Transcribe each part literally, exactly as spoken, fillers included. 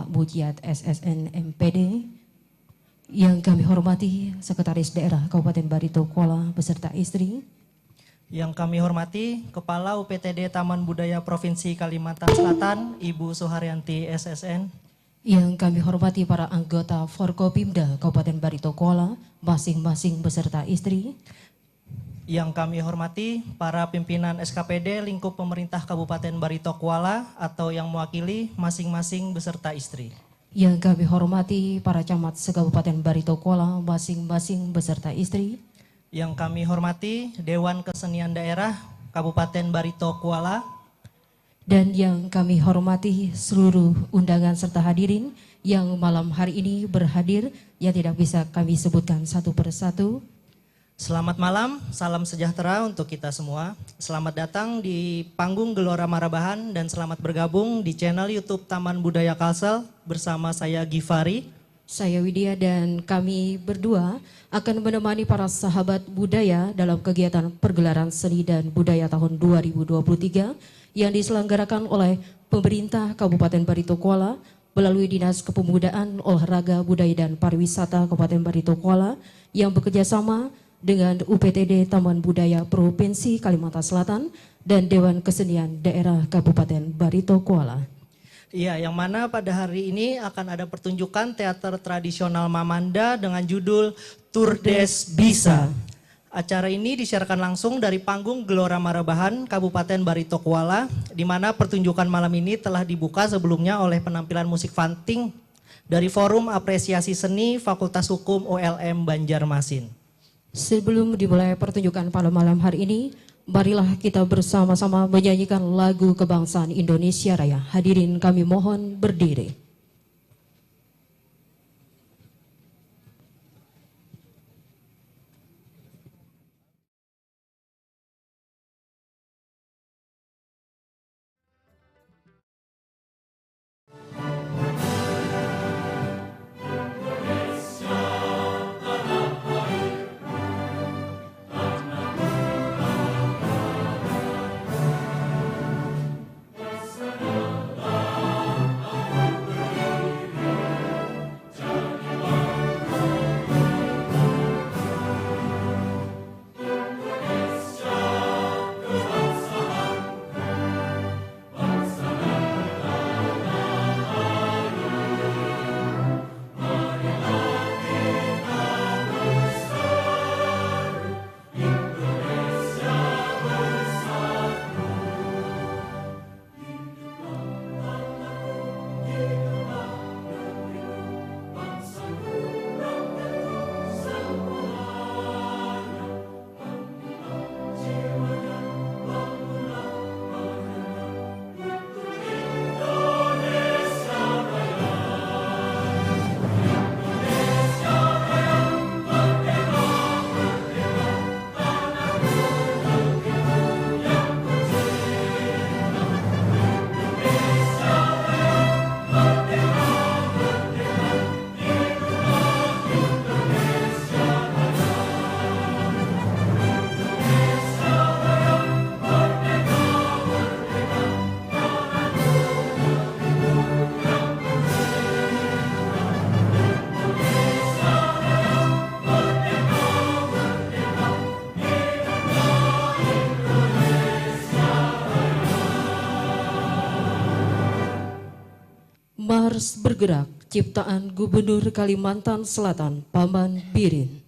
Mujiat S S N M P D, yang kami hormati Sekretaris Daerah Kabupaten Barito Kuala beserta istri, yang kami hormati Kepala U P T D Taman Budaya Provinsi Kalimantan Selatan, Ibu Suharyanti S S N, yang kami hormati para anggota Forkopimda Kabupaten Barito Kuala masing-masing beserta istri, yang kami hormati para pimpinan S K P D lingkup pemerintah Kabupaten Barito Kuala atau yang mewakili masing-masing beserta istri. Yang kami hormati para camat se-Kabupaten Barito Kuala masing-masing beserta istri. Yang kami hormati Dewan Kesenian Daerah Kabupaten Barito Kuala. Dan yang kami hormati seluruh undangan serta hadirin yang malam hari ini berhadir, yang tidak bisa kami sebutkan satu per satu. Selamat malam, salam sejahtera untuk kita semua. Selamat datang di panggung Gelora Marabahan dan selamat bergabung di channel YouTube Taman Budaya Kalsel bersama saya Givari. Saya Widya dan kami berdua akan menemani para sahabat budaya dalam kegiatan pergelaran seni dan budaya tahun dua ribu dua puluh tiga yang diselenggarakan oleh pemerintah Kabupaten Barito Kuala melalui Dinas Kepemudaan, Olahraga, Budaya dan Pariwisata Kabupaten Barito Kuala yang bekerjasama dengan U P T D Taman Budaya Provinsi Kalimantan Selatan dan Dewan Kesenian Daerah Kabupaten Barito Kuala. Iya, yang mana pada hari ini akan ada pertunjukan teater tradisional Mamanda dengan judul Turdes Bisa. Acara ini disiarkan langsung dari panggung Gelora Marabahan, Kabupaten Barito Kuala, di mana pertunjukan malam ini telah dibuka sebelumnya oleh penampilan musik fanting dari Forum Apresiasi Seni Fakultas Hukum U L M Banjarmasin. Sebelum dimulai pertunjukan pada malam hari ini, marilah kita bersama-sama menyanyikan lagu kebangsaan Indonesia Raya. Hadirin kami mohon berdiri. Mars Bergerak ciptaan Gubernur Kalimantan Selatan Paman Birin.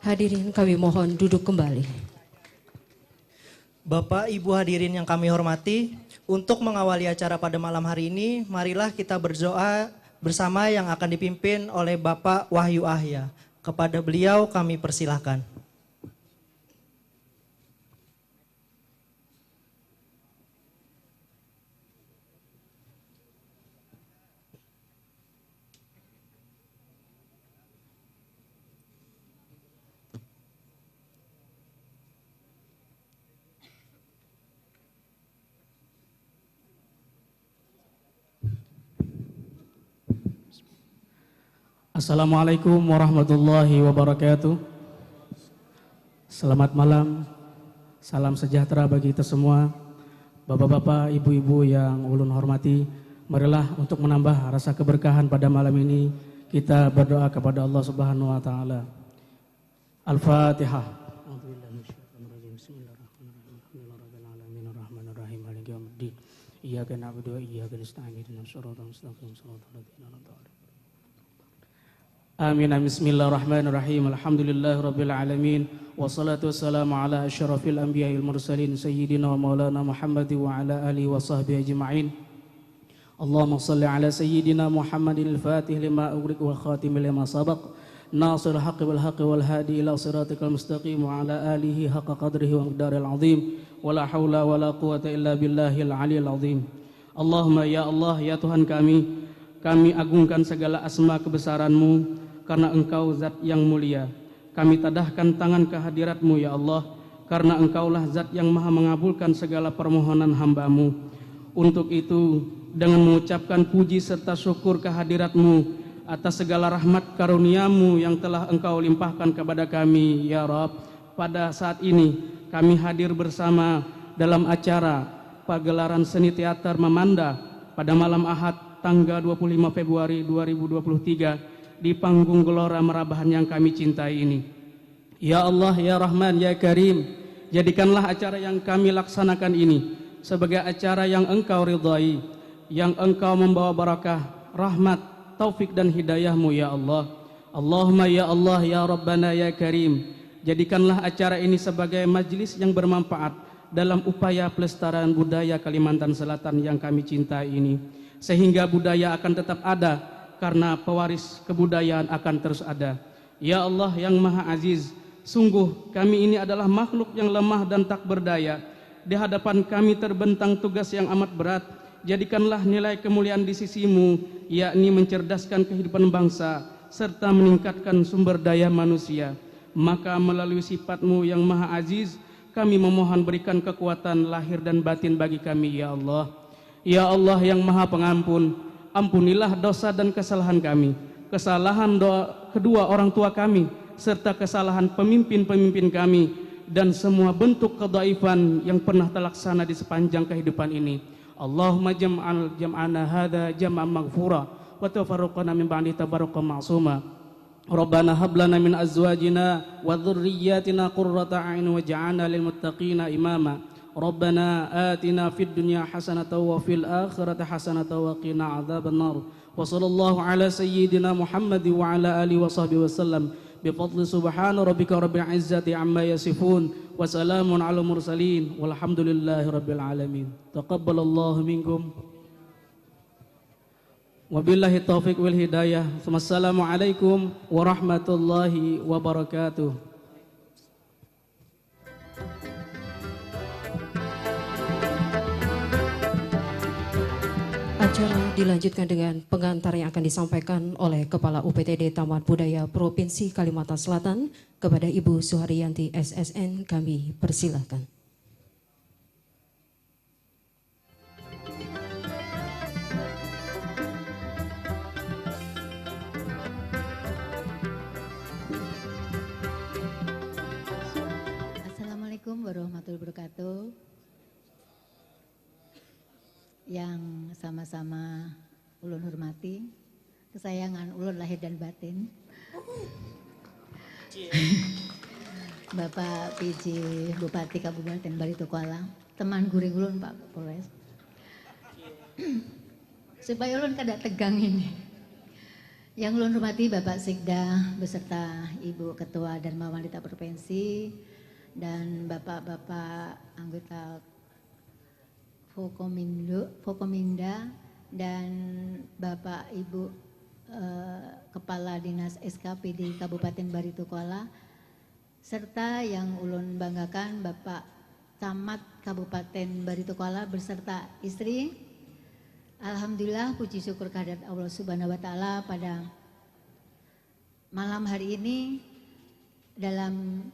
Hadirin, kami mohon duduk kembali. Bapak, Ibu, hadirin yang kami hormati, untuk mengawali acara pada malam hari ini, marilah kita berdoa bersama yang akan dipimpin oleh Bapak Wahyu Ahya. Kepada beliau kami persilahkan. Assalamualaikum warahmatullahi wabarakatuh. Selamat malam. Salam sejahtera bagi kita semua. Bapak-bapak, ibu-ibu yang ulun hormati, marilah untuk menambah rasa keberkahan pada malam ini, kita berdoa kepada Allah Subhanahu wa taala. Al-Fatihah. A'udzubillahi minasyaitonirrajim. Bismillahirrahmanirrahim. Alhamdulillahirabbil alamin, arrahmanirrahim, maliki yaumiddin. Iyyaka na'budu wa iyyaka nasta'in. Ihdinas siratal mustaqim, siratal ladzina an'amta 'alaihim. Amin, amin. Bismillahirrahmanirrahim. Alhamdulillahirabbil alamin. Wassalatu wassalamu ala asyrafil anbiya'i wal mursalin, sayyidina wa maulana Muhammad wa ala alihi wa sahbihi ajma'in. Allahumma salli ala sayyidina Muhammadin al-fatih lima ughliq wal khatim lima sabaq, nasiril haqqi bil haqqi wal hadi ila siratikal mustaqim, wa ala alihi haqqa qadrihi wa miqdaril azim. Wala haula wala quwata illa billahil aliyil azim. Allahumma, ya Allah, ya Tuhan kami, kami agungkan segala asma kebesaran-Mu, karena Engkau zat yang mulia. Kami tadahkan tangan ke hadirat-Mu, ya Allah, karena Engkaulah zat yang maha mengabulkan segala permohonan hamba-Mu. Untuk itu, dengan mengucapkan puji serta syukur ke hadirat-Mu atas segala rahmat karunia-Mu yang telah Engkau limpahkan kepada kami, ya Rabb, pada saat ini kami hadir bersama dalam acara pagelaran seni teater Mamanda pada malam Ahad tanggal dua puluh lima Februari dua ribu dua puluh tiga di panggung Gelora Marabahan yang kami cintai ini. Ya Allah, ya Rahman, ya Karim, jadikanlah acara yang kami laksanakan ini sebagai acara yang Engkau ridhai, yang Engkau membawa barakah, rahmat, taufik, dan hidayah-Mu, ya Allah. Allahumma, ya Allah, ya Rabbana, ya Karim, jadikanlah acara ini sebagai majlis yang bermanfaat dalam upaya pelestarian budaya Kalimantan Selatan yang kami cintai ini, sehingga budaya akan tetap ada karena pewaris kebudayaan akan terus ada. Ya Allah yang Maha Aziz, sungguh kami ini adalah makhluk yang lemah dan tak berdaya. Di hadapan kami terbentang tugas yang amat berat. Jadikanlah nilai kemuliaan di sisi-Mu, yakni mencerdaskan kehidupan bangsa serta meningkatkan sumber daya manusia. Maka melalui sifat-Mu yang Maha Aziz, kami memohon berikan kekuatan lahir dan batin bagi kami, ya Allah. Ya Allah yang Maha Pengampun, ampunilah dosa dan kesalahan kami, kesalahan doa kedua orang tua kami, serta kesalahan pemimpin-pemimpin kami, dan semua bentuk kedhaifan yang pernah terlaksana di sepanjang kehidupan ini. Allahumma jam'al jam'ana hadza jam'an maghfura, wa tafarruqana min ba'di tafarruqan ma'suma. Rabbana hab lana min azwajina wa dzurriyyatina qurrata a'yun waj'alna lil muttaqina imama. Rabbana atina fid dunya hasanatan wa fil akhirati hasanatan wa qina adzabannar. Wa sallallahu ala sayyidina Muhammad wa ala alihi wa sahbihi wa sallam. Bi fadli subhana rabbika rabbil izzati amma yasifun. Wa salamun ala mursalin. Walhamdulillahi rabbil alamin. Taqabbalallahu minkum. Wabillahi taufiq wal hidayah. Wassalamualaikum warahmatullahi wabarakatuh. Acara Dilanjutkan dengan pengantar yang akan disampaikan oleh Kepala U P T D Taman Budaya Provinsi Kalimantan Selatan kepada Ibu Suharyanti S S N. Kami persilahkan. Assalamualaikum warahmatullahi wabarakatuh. Yang sama-sama ulun hormati, kesayangan ulun lahir dan batin. Bapak P J Bupati Kabupaten Barito Kuala, teman guring ulun Pak Kapolres. Supaya ulun kada tegang ini. Yang ulun hormati Bapak Sekda beserta Ibu Ketua Dharma Wanita Provinsi dan Bapak-bapak anggota Fokomindo, Fokominda, dan Bapak Ibu eh, Kepala Dinas S K P D Kabupaten Barito Kuala, serta yang ulun banggakan Bapak Camat Kabupaten Barito Kuala beserta istri. Alhamdulillah, puji syukur kehadirat Allah Subhanahu wa Ta'ala, pada malam hari ini dalam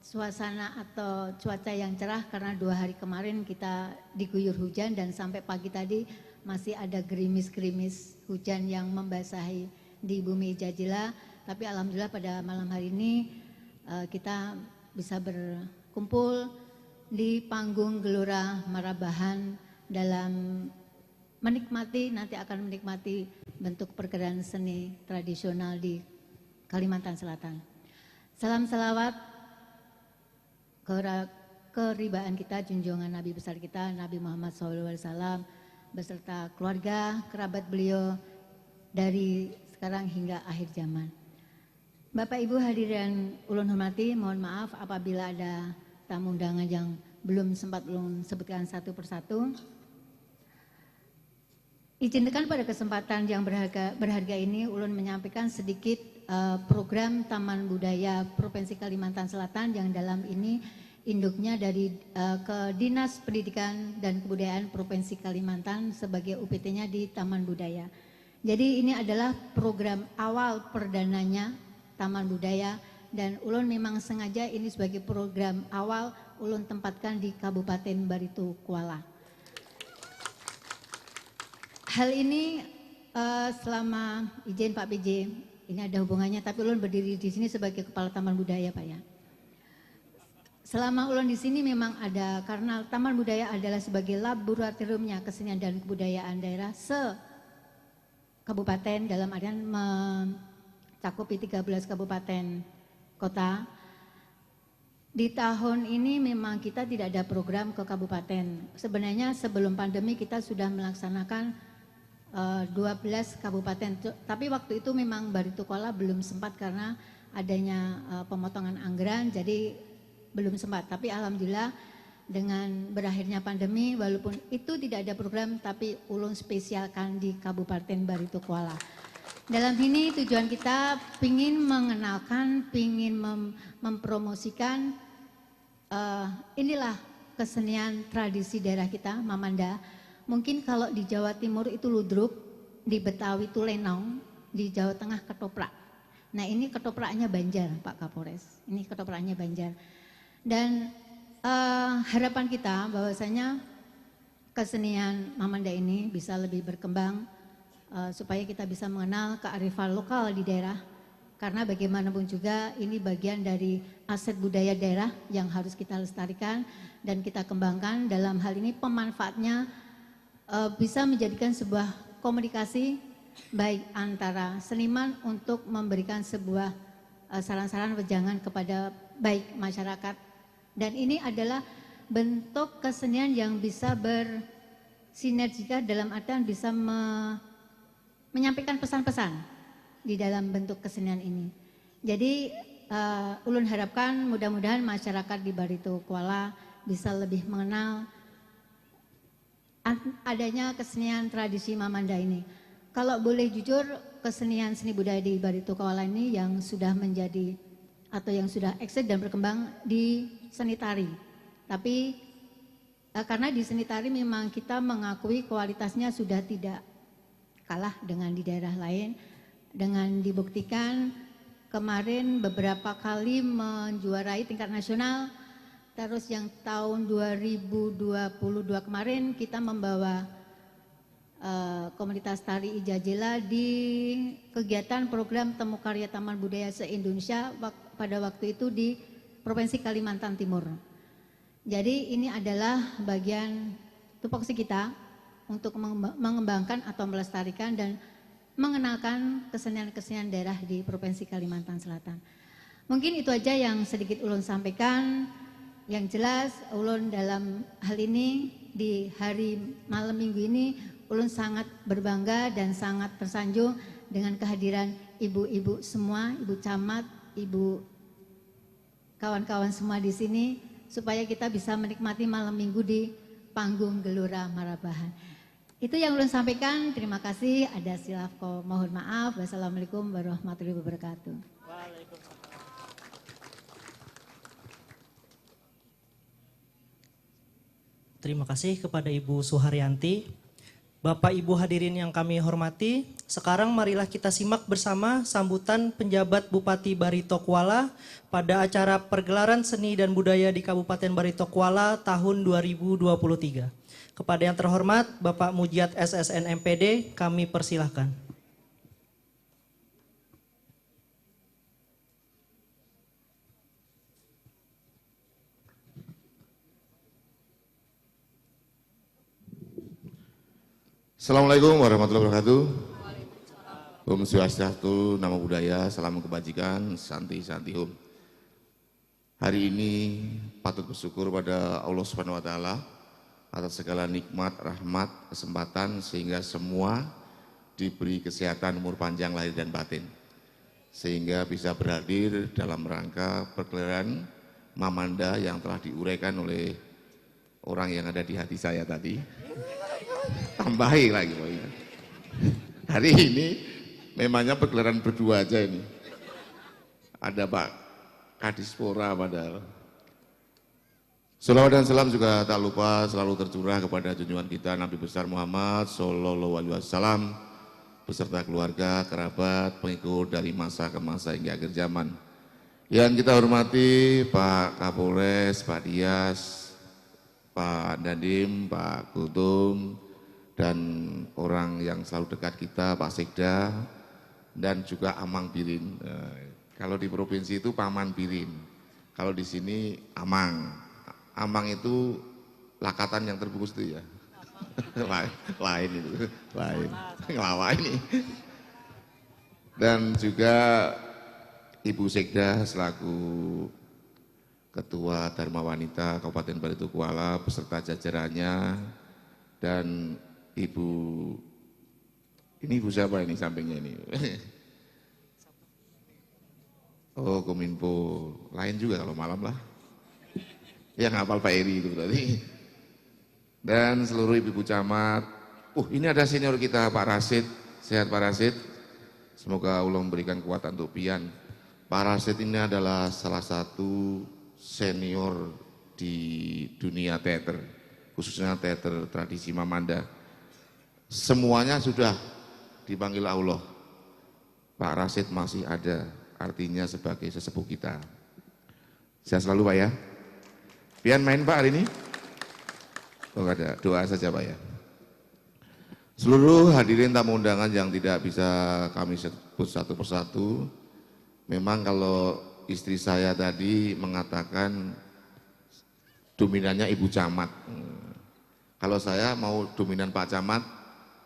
suasana atau cuaca yang cerah, karena dua hari kemarin kita diguyur hujan dan sampai pagi tadi masih ada gerimis-gerimis hujan yang membasahi di bumi Jajila. Tapi alhamdulillah, pada malam hari ini eh, kita bisa berkumpul di panggung Gelora Marabahan dalam menikmati, nanti akan menikmati bentuk pergerakan seni tradisional di Kalimantan Selatan. Salam salawat kera- keribaan kita, junjungan Nabi besar kita, Nabi Muhammad sallallahu alaihi wasallam, beserta keluarga, kerabat beliau dari sekarang hingga akhir zaman. Bapak Ibu hadirin ulun hormati, mohon maaf apabila ada tamu undangan yang belum sempat ulun sebutkan satu persatu. Izinkan pada kesempatan yang berharga, berharga ini ulun menyampaikan sedikit eh, program Taman Budaya Provinsi Kalimantan Selatan yang dalam ini induknya dari eh, ke Dinas Pendidikan dan Kebudayaan Provinsi Kalimantan sebagai U P T-nya di Taman Budaya. Jadi ini adalah program awal perdananya Taman Budaya dan ulun memang sengaja ini sebagai program awal ulun tempatkan di Kabupaten Barito Kuala. Hal ini eh, selama izin Pak P J, ini ada hubungannya, tapi ulun berdiri di sini sebagai kepala Taman Budaya, Pak, ya. Selama ulun di sini memang ada, karena Taman Budaya adalah sebagai laboratoriumnya kesenian dan kebudayaan daerah se kabupaten, dalam artian mencakupi tiga belas kabupaten kota. Di tahun ini memang kita tidak ada program ke kabupaten. Sebenarnya sebelum pandemi kita sudah melaksanakan eh, dua belas kabupaten. Tu- Tapi waktu itu memang Barito Kuala belum sempat karena adanya eh, pemotongan anggaran, jadi belum sempat. Tapi alhamdulillah, dengan berakhirnya pandemi, walaupun itu tidak ada program, tapi ulun spesialkan di Kabupaten Barito Kuala. Dalam ini tujuan kita pingin mengenalkan, pingin mem- mempromosikan eh, inilah kesenian tradisi daerah kita, Mamanda. Mungkin kalau di Jawa Timur itu ludruk, di Betawi itu lenong, di Jawa Tengah ketoprak. Nah, ini ketopraknya Banjar, Pak Kapolres. Ini ketopraknya Banjar. Dan eh, harapan kita bahwasanya kesenian Mamanda ini bisa lebih berkembang eh, supaya kita bisa mengenal kearifan lokal di daerah. Karena bagaimanapun juga ini bagian dari aset budaya daerah yang harus kita lestarikan dan kita kembangkan. Dalam hal ini pemanfaatnya eh, bisa menjadikan sebuah komunikasi baik antara seniman untuk memberikan sebuah eh, saran-saran wejangan kepada baik masyarakat. Dan ini adalah bentuk kesenian yang bisa bersinergika, dalam artian bisa me- menyampaikan pesan-pesan di dalam bentuk kesenian ini. Jadi eh, ulun harapkan mudah-mudahan masyarakat di Barito Kuala bisa lebih mengenal an- adanya kesenian tradisi Mamanda ini. Kalau boleh jujur, kesenian seni budaya di Barito Kuala ini yang sudah menjadi atau yang sudah eksis dan berkembang di seni tari. Tapi eh, karena di seni tari memang kita mengakui kualitasnya sudah tidak kalah dengan di daerah lain, dengan dibuktikan kemarin beberapa kali menjuarai tingkat nasional, terus yang tahun dua ribu dua puluh dua kemarin kita membawa eh, komunitas tari Ijajela di kegiatan program Temu Karya Taman Budaya se-Indonesia wak- pada waktu itu di Provinsi Kalimantan Timur. Jadi ini adalah bagian tupoksi kita untuk mengembangkan atau melestarikan dan mengenalkan kesenian-kesenian daerah di Provinsi Kalimantan Selatan. Mungkin itu aja yang sedikit ulun sampaikan. Yang jelas, ulun dalam hal ini di hari malam minggu ini, ulun sangat berbangga dan sangat tersanjung dengan kehadiran ibu-ibu semua, ibu camat, ibu kawan-kawan semua di sini, supaya kita bisa menikmati malam minggu di panggung Gelora Marabahan. Itu yang ulun sampaikan. Terima kasih. Ada silaf ko mohon maaf. Wassalamualaikum warahmatullahi wabarakatuh. Terima kasih kepada Ibu Suharyanti. Bapak Ibu hadirin yang kami hormati, sekarang marilah kita simak bersama sambutan penjabat Bupati Barito Kuala pada acara pergelaran seni dan budaya di Kabupaten Barito Kuala tahun dua ribu dua puluh tiga. Kepada yang terhormat Bapak Mujiat S S N M P D, kami persilahkan. Assalamualaikum warahmatullahi wabarakatuh. Om Swastiastu, Namo Buddhaya, salam kebajikan, Santi Santi Om. Hari ini patut bersyukur pada Allah Subhanahu wa taala atas segala nikmat, rahmat, kesempatan sehingga semua diberi kesehatan, umur panjang lahir dan batin. Sehingga bisa berhadir dalam rangka pergelaran Mamanda yang telah diuraikan oleh orang yang ada di hati saya tadi. Tambahi lagi pokoknya. Hari ini memangnya pergelaran berdua aja ini. Ada Pak Kadispora padahal. Salawat dan salam juga tak lupa selalu tercurah kepada junjungan kita Nabi Besar Muhammad Sallallahu Alaihi Wasallam beserta keluarga, kerabat, pengikut dari masa ke masa hingga akhir zaman. Yang kita hormati Pak Kapolres, Pak Dias, Pak Dandim, Pak Gultom, dan orang yang selalu dekat kita, Pak Sekda, dan juga Amang Birin. Eh, kalau di provinsi itu Paman Birin, kalau di sini Amang. Amang itu lakatan yang terbungkus itu ya. Lain, lain itu, lain. Ngelawa ini. Dan juga Ibu Sekda selaku Ketua Dharma Wanita Kabupaten Barito Kuala beserta jajarannya dan Ibu, ini Ibu siapa ini sampingnya ini? Oh, Kominfo. Lain juga kalau malam lah. Yang hafal Pak Eri itu berarti. Dan seluruh ibu-ibu camat. Uh, ini ada senior kita Pak Rasid. Sehat Pak Rasid. Semoga Allah memberikan kekuatan untuk pian. Pak Rasid ini adalah salah satu senior di dunia teater, khususnya teater tradisi Mamanda. Semuanya sudah dipanggil Allah. Pak Rasid masih ada, artinya sebagai sesepuh kita. Sehat selalu Pak ya. Pian main Pak hari ini? Oh ada, doa saja Pak ya. Seluruh hadirin tamu undangan yang tidak bisa kami sebut satu persatu, memang kalau istri saya tadi mengatakan dominannya ibu camat. Hmm. Kalau saya mau dominan Pak Camat,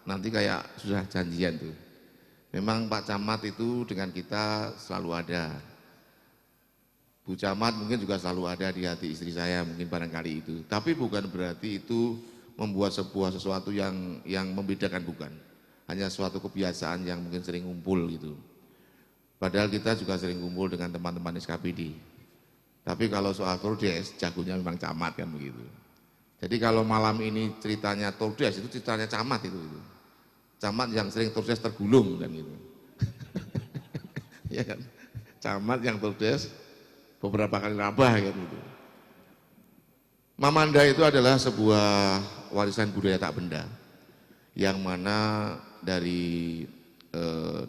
nanti kayak sudah janjian tuh. Memang Pak Camat itu dengan kita selalu ada. Bu Camat mungkin juga selalu ada di hati istri saya, mungkin barangkali itu. Tapi bukan berarti itu membuat sebuah sesuatu yang yang membedakan, bukan. Hanya suatu kebiasaan yang mungkin sering ngumpul gitu. Padahal kita juga sering kumpul dengan teman-teman S K P D. Tapi kalau soal Tordes, jagonya memang Camat kan begitu. Jadi kalau malam ini ceritanya Tordes, itu ceritanya Camat itu. Itu. Camat yang sering Tordes tergulung kan gitu. Ya kan? Camat yang Tordes beberapa kali rabah kan gitu. Mamanda itu adalah sebuah warisan budaya tak benda yang mana dari eh,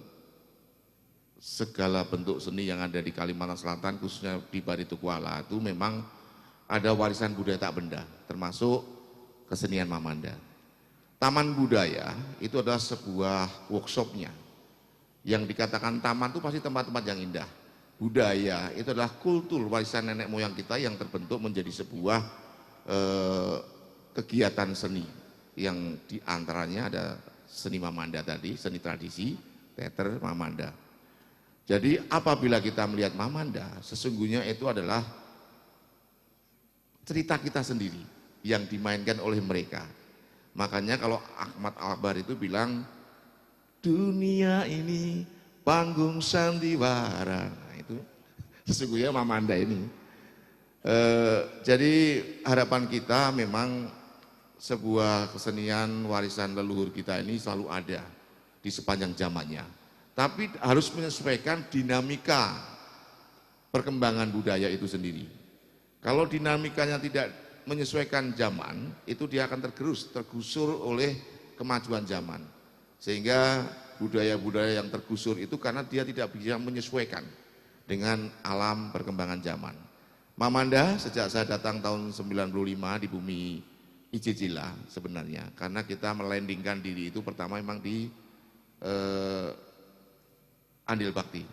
segala bentuk seni yang ada di Kalimantan Selatan, khususnya di Baritokuala itu memang ada warisan budaya tak benda, termasuk kesenian Mamanda. Taman budaya itu adalah sebuah workshopnya. Yang dikatakan taman itu pasti tempat-tempat yang indah. Budaya itu adalah kultur warisan nenek moyang kita yang terbentuk menjadi sebuah eh, kegiatan seni yang diantaranya ada seni Mamanda tadi, seni tradisi, teater, Mamanda. Jadi apabila kita melihat Mamanda, sesungguhnya itu adalah cerita kita sendiri yang dimainkan oleh mereka. Makanya kalau Ahmad Albar itu bilang, dunia ini panggung sandiwara. Nah, itu sesungguhnya Mamanda ini. Eh, jadi harapan kita memang sebuah kesenian warisan leluhur kita ini selalu ada di sepanjang zamannya. Tapi harus menyesuaikan dinamika perkembangan budaya itu sendiri. Kalau dinamikanya tidak menyesuaikan zaman, itu dia akan tergerus, tergusur oleh kemajuan zaman. Sehingga budaya-budaya yang tergusur itu karena dia tidak bisa menyesuaikan dengan alam perkembangan zaman. Mamanda sejak saya datang tahun sembilan puluh lima di bumi Ijejila sebenarnya, karena kita melandingkan diri itu pertama memang di eh, Andil Bakti.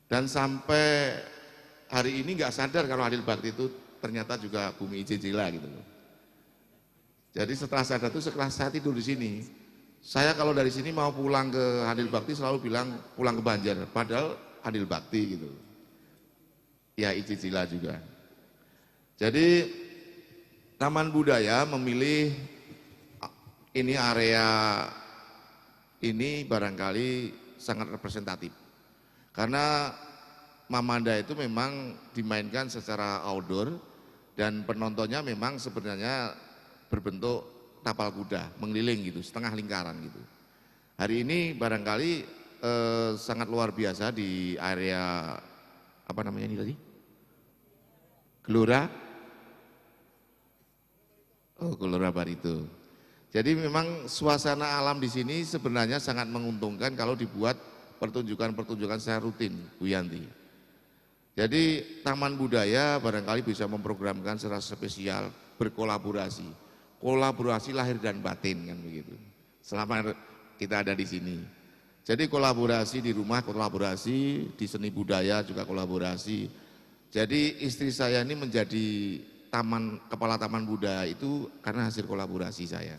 Dan sampai hari ini nggak sadar kalau Andil Bakti itu ternyata juga bumi Ijejila gitu loh. Jadi setelah sadar itu setelah saya tidur di sini, saya kalau dari sini mau pulang ke Andil Bakti selalu bilang pulang ke Banjar, padahal Andil Bakti gitu. Ya Ijejila juga. Jadi Taman Budaya memilih ini area ini barangkali sangat representatif. Karena Mamanda itu memang dimainkan secara outdoor dan penontonnya memang sebenarnya berbentuk tapal kuda mengeliling gitu, setengah lingkaran gitu. Hari ini barangkali eh, sangat luar biasa di area apa namanya ini tadi? Gelora. Oh, Gelora Barito. Jadi memang suasana alam di sini sebenarnya sangat menguntungkan kalau dibuat pertunjukan-pertunjukan secara rutin, Bu Yanti. Jadi taman budaya barangkali bisa memprogramkan secara spesial, berkolaborasi. Kolaborasi lahir dan batin kan begitu. Selama kita ada di sini. Jadi kolaborasi di rumah, kolaborasi di seni budaya juga kolaborasi. Jadi istri saya ini menjadi taman kepala taman budaya itu karena hasil kolaborasi saya.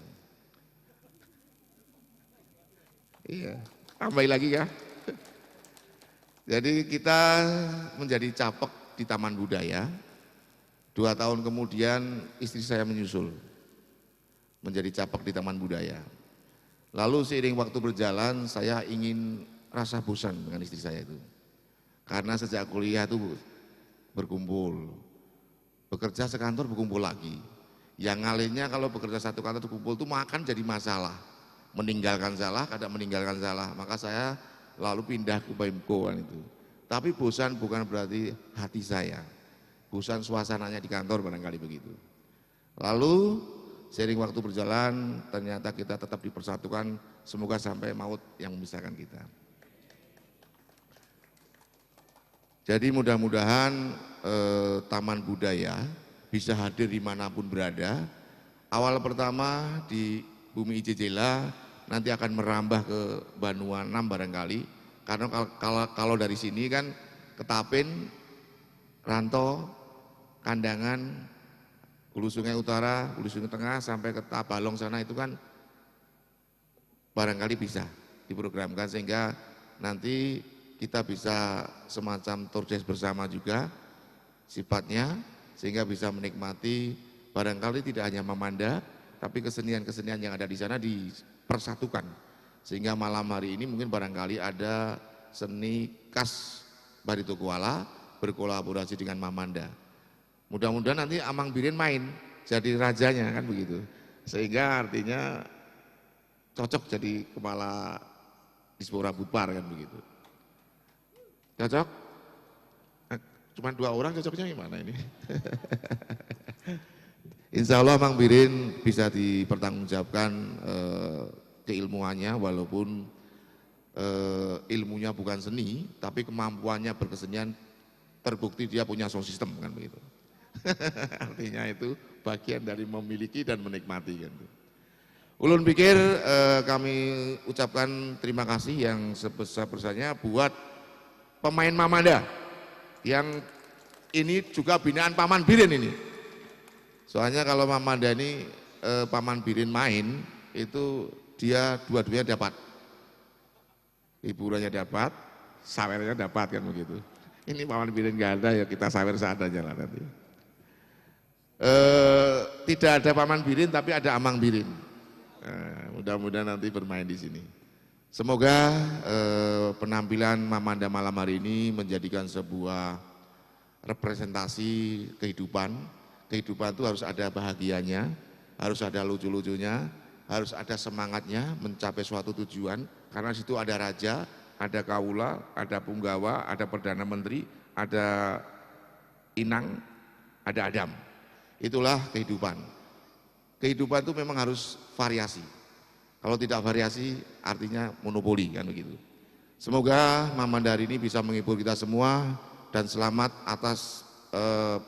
Iya, tambahin lagi ya. Jadi kita menjadi capek di Taman Budaya. Dua tahun kemudian istri saya menyusul menjadi capek di Taman Budaya. Lalu seiring waktu berjalan, saya ingin rasa bosan dengan istri saya itu. Karena sejak kuliah itu berkumpul, bekerja sekantor berkumpul lagi. Yang ngalihnya kalau bekerja satu kantor berkumpul itu makan jadi masalah. Meninggalkan salah, kada meninggalkan salah. Maka saya lalu pindah ke Pemko kan itu. Tapi bosan bukan berarti hati saya. Bosan suasananya di kantor barangkali begitu. Lalu seiring waktu berjalan ternyata kita tetap dipersatukan, semoga sampai maut yang memisahkan kita. Jadi mudah-mudahan eh, Taman Budaya bisa hadir dimanapun berada. Awal pertama di Bumi Ijejela, nanti akan merambah ke Banua enam barangkali. Karena kalau, kalau, kalau dari sini kan Ketapin, Ranto, Kandangan, Hulu Sungai Utara, Hulu Sungai Tengah sampai ke Tabalong sana itu kan barangkali bisa diprogramkan sehingga nanti kita bisa semacam tour guide bersama juga sifatnya sehingga bisa menikmati barangkali tidak hanya Mamanda tapi kesenian-kesenian yang ada di sana dipersatukan sehingga malam hari ini mungkin barangkali ada seni khas Barito Kuala berkolaborasi dengan Mamanda. Mudah-mudahan nanti Amang Birin main jadi rajanya kan begitu. Sehingga artinya cocok jadi kepala Dispora Budpar kan begitu. Cocok? Nah, cuma dua orang cocoknya gimana ini? Insya Allah Amang Birin bisa dipertanggungjawabkan eh, keilmuannya, walaupun eh, ilmunya bukan seni, tapi kemampuannya berkesenian terbukti dia punya sound system, kan begitu. Artinya itu bagian dari memiliki dan menikmati, kan. Ulun pikir eh, kami ucapkan terima kasih yang sebesar-besarnya buat pemain Mamanda yang ini juga binaan Paman Birin ini. Soalnya kalau Mamanda ini eh, Paman Birin main, itu dia dua-duanya dapat. Hiburannya dapat, sawernya dapat, kan begitu. Ini Paman Birin nggak ada, ya kita sawer seadanya lah nanti. Eh, tidak ada Paman Birin, tapi ada Amang Birin. Eh, mudah-mudahan nanti bermain di sini. Semoga eh, penampilan Mamanda malam hari ini menjadikan sebuah representasi kehidupan. Kehidupan itu harus ada bahagianya, harus ada lucu-lucunya, harus ada semangatnya mencapai suatu tujuan. Karena di situ ada raja, ada kaula, ada punggawa, ada perdana menteri, ada inang, ada adam. Itulah kehidupan. Kehidupan itu memang harus variasi. Kalau tidak variasi, artinya monopoli, kan begitu. Semoga Mamanda hari ini bisa menghibur kita semua dan selamat atas eh,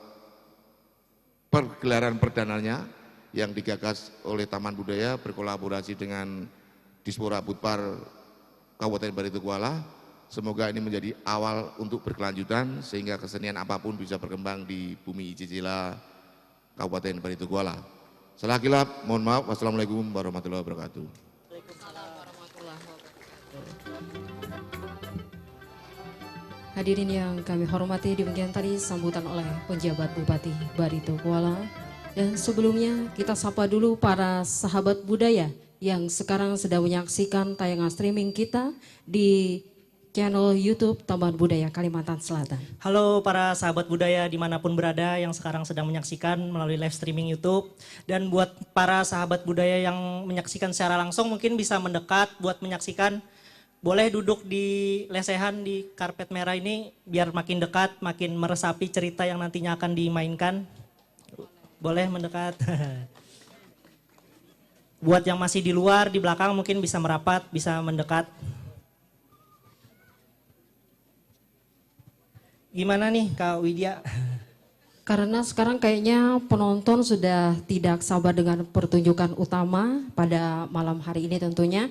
pergelaran perdananya yang digagas oleh Taman Budaya berkolaborasi dengan Dispora Budpar Kabupaten Barito Kuala. Semoga ini menjadi awal untuk berkelanjutan sehingga kesenian apapun bisa berkembang di bumi Icicila Kabupaten Barito Kuala. Salah kilap, mohon maaf. Wassalamualaikum warahmatullahi wabarakatuh. Hadirin yang kami hormati, demikian tadi sambutan oleh penjabat Bupati Barito Kuala. Dan sebelumnya kita sapa dulu para sahabat budaya yang sekarang sedang menyaksikan tayangan streaming kita di channel YouTube Taman Budaya Kalimantan Selatan. Halo para sahabat budaya dimanapun berada yang sekarang sedang menyaksikan melalui live streaming YouTube. Dan buat para sahabat budaya yang menyaksikan secara langsung mungkin bisa mendekat buat menyaksikan. Boleh duduk di lesehan di karpet merah ini biar makin dekat, makin meresapi cerita yang nantinya akan dimainkan. Boleh mendekat. Buat yang masih di luar, di belakang mungkin bisa merapat, bisa mendekat. Gimana nih Kak Widya? Karena sekarang kayaknya penonton sudah tidak sabar dengan pertunjukan utama pada malam hari ini tentunya.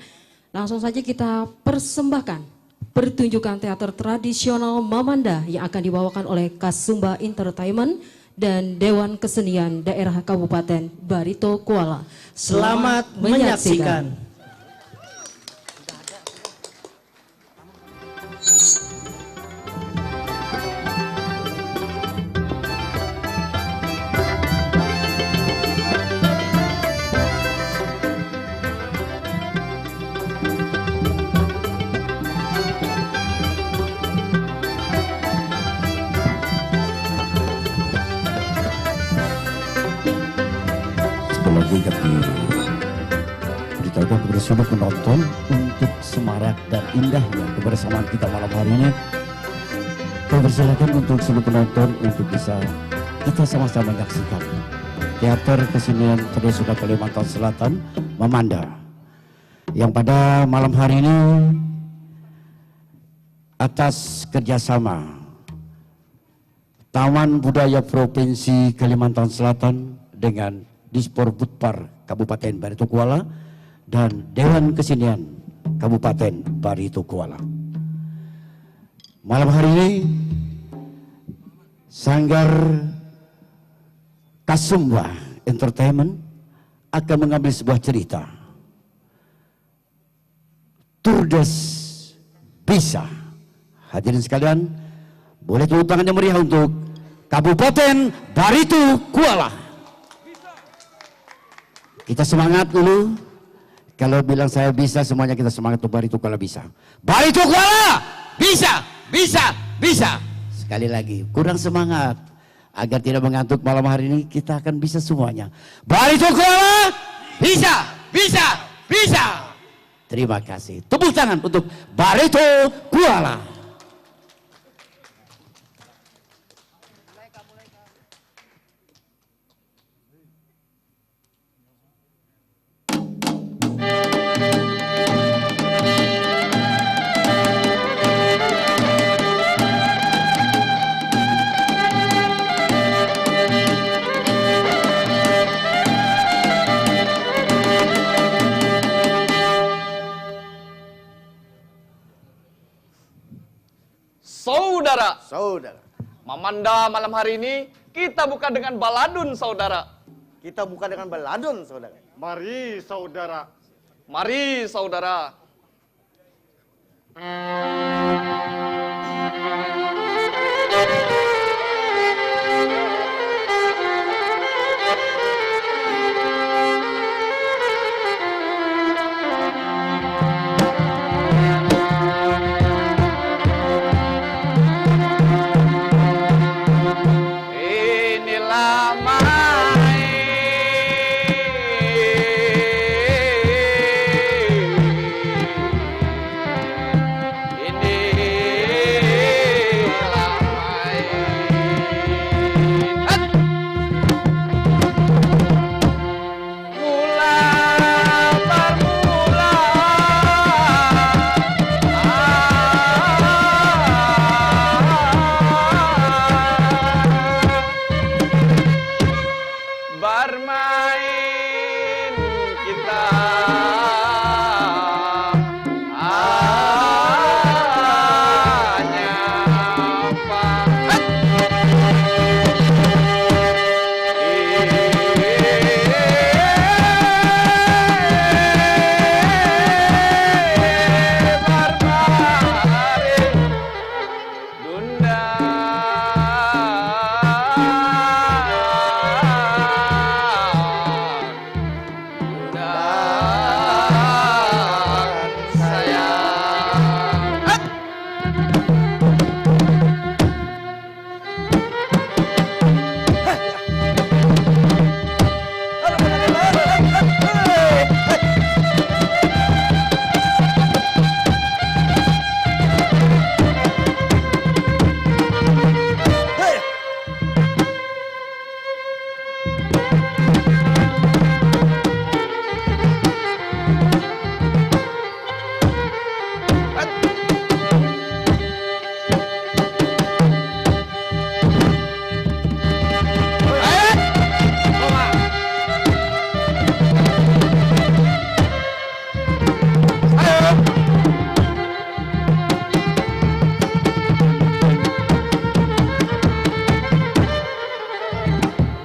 Langsung saja kita persembahkan pertunjukan teater tradisional Mamanda yang akan dibawakan oleh Kasumba Entertainment dan Dewan Kesenian Daerah Kabupaten Barito Kuala. Selamat, Selamat menyaksikan. menyaksikan. Sekali lagi kami beritahukan kepada seluruh penonton untuk semarak dan indahnya kebersamaan kita malam hari ini. Kami persilakan untuk seluruh penonton untuk bisa kita sama-sama menyaksikan teater kesenian tradisional Kalimantan Selatan Mamanda yang pada malam hari ini atas kerjasama Taman Budaya Provinsi Kalimantan Selatan dengan Disporbudpar Kabupaten Barito Kuala dan Dewan Kesenian Kabupaten Barito Kuala. Malam hari ini Sanggar Kasumba Entertainment akan mengambil sebuah cerita. Turdes bisa. Hadirin sekalian, boleh tepuk tangan yang meriah untuk Kabupaten Barito Kuala. Kita semangat dulu. Kalau bilang saya bisa, semuanya kita semangat untuk Barito Kuala bisa. Barito Kuala bisa, bisa, bisa. Sekali lagi, kurang semangat. Agar tidak mengantuk malam hari ini, kita akan bisa semuanya. Barito Kuala bisa, bisa, bisa. Terima kasih. Tepuk tangan untuk Barito Kuala. Saudara, Saudara, Mamanda malam hari ini kita buka dengan baladun, Saudara. Kita buka dengan baladun, Saudara. Mari, Saudara. Mari, Saudara. Inilah mai. Inilah mai. Hat! Mula bermula. Bermain kita hanya Dunda.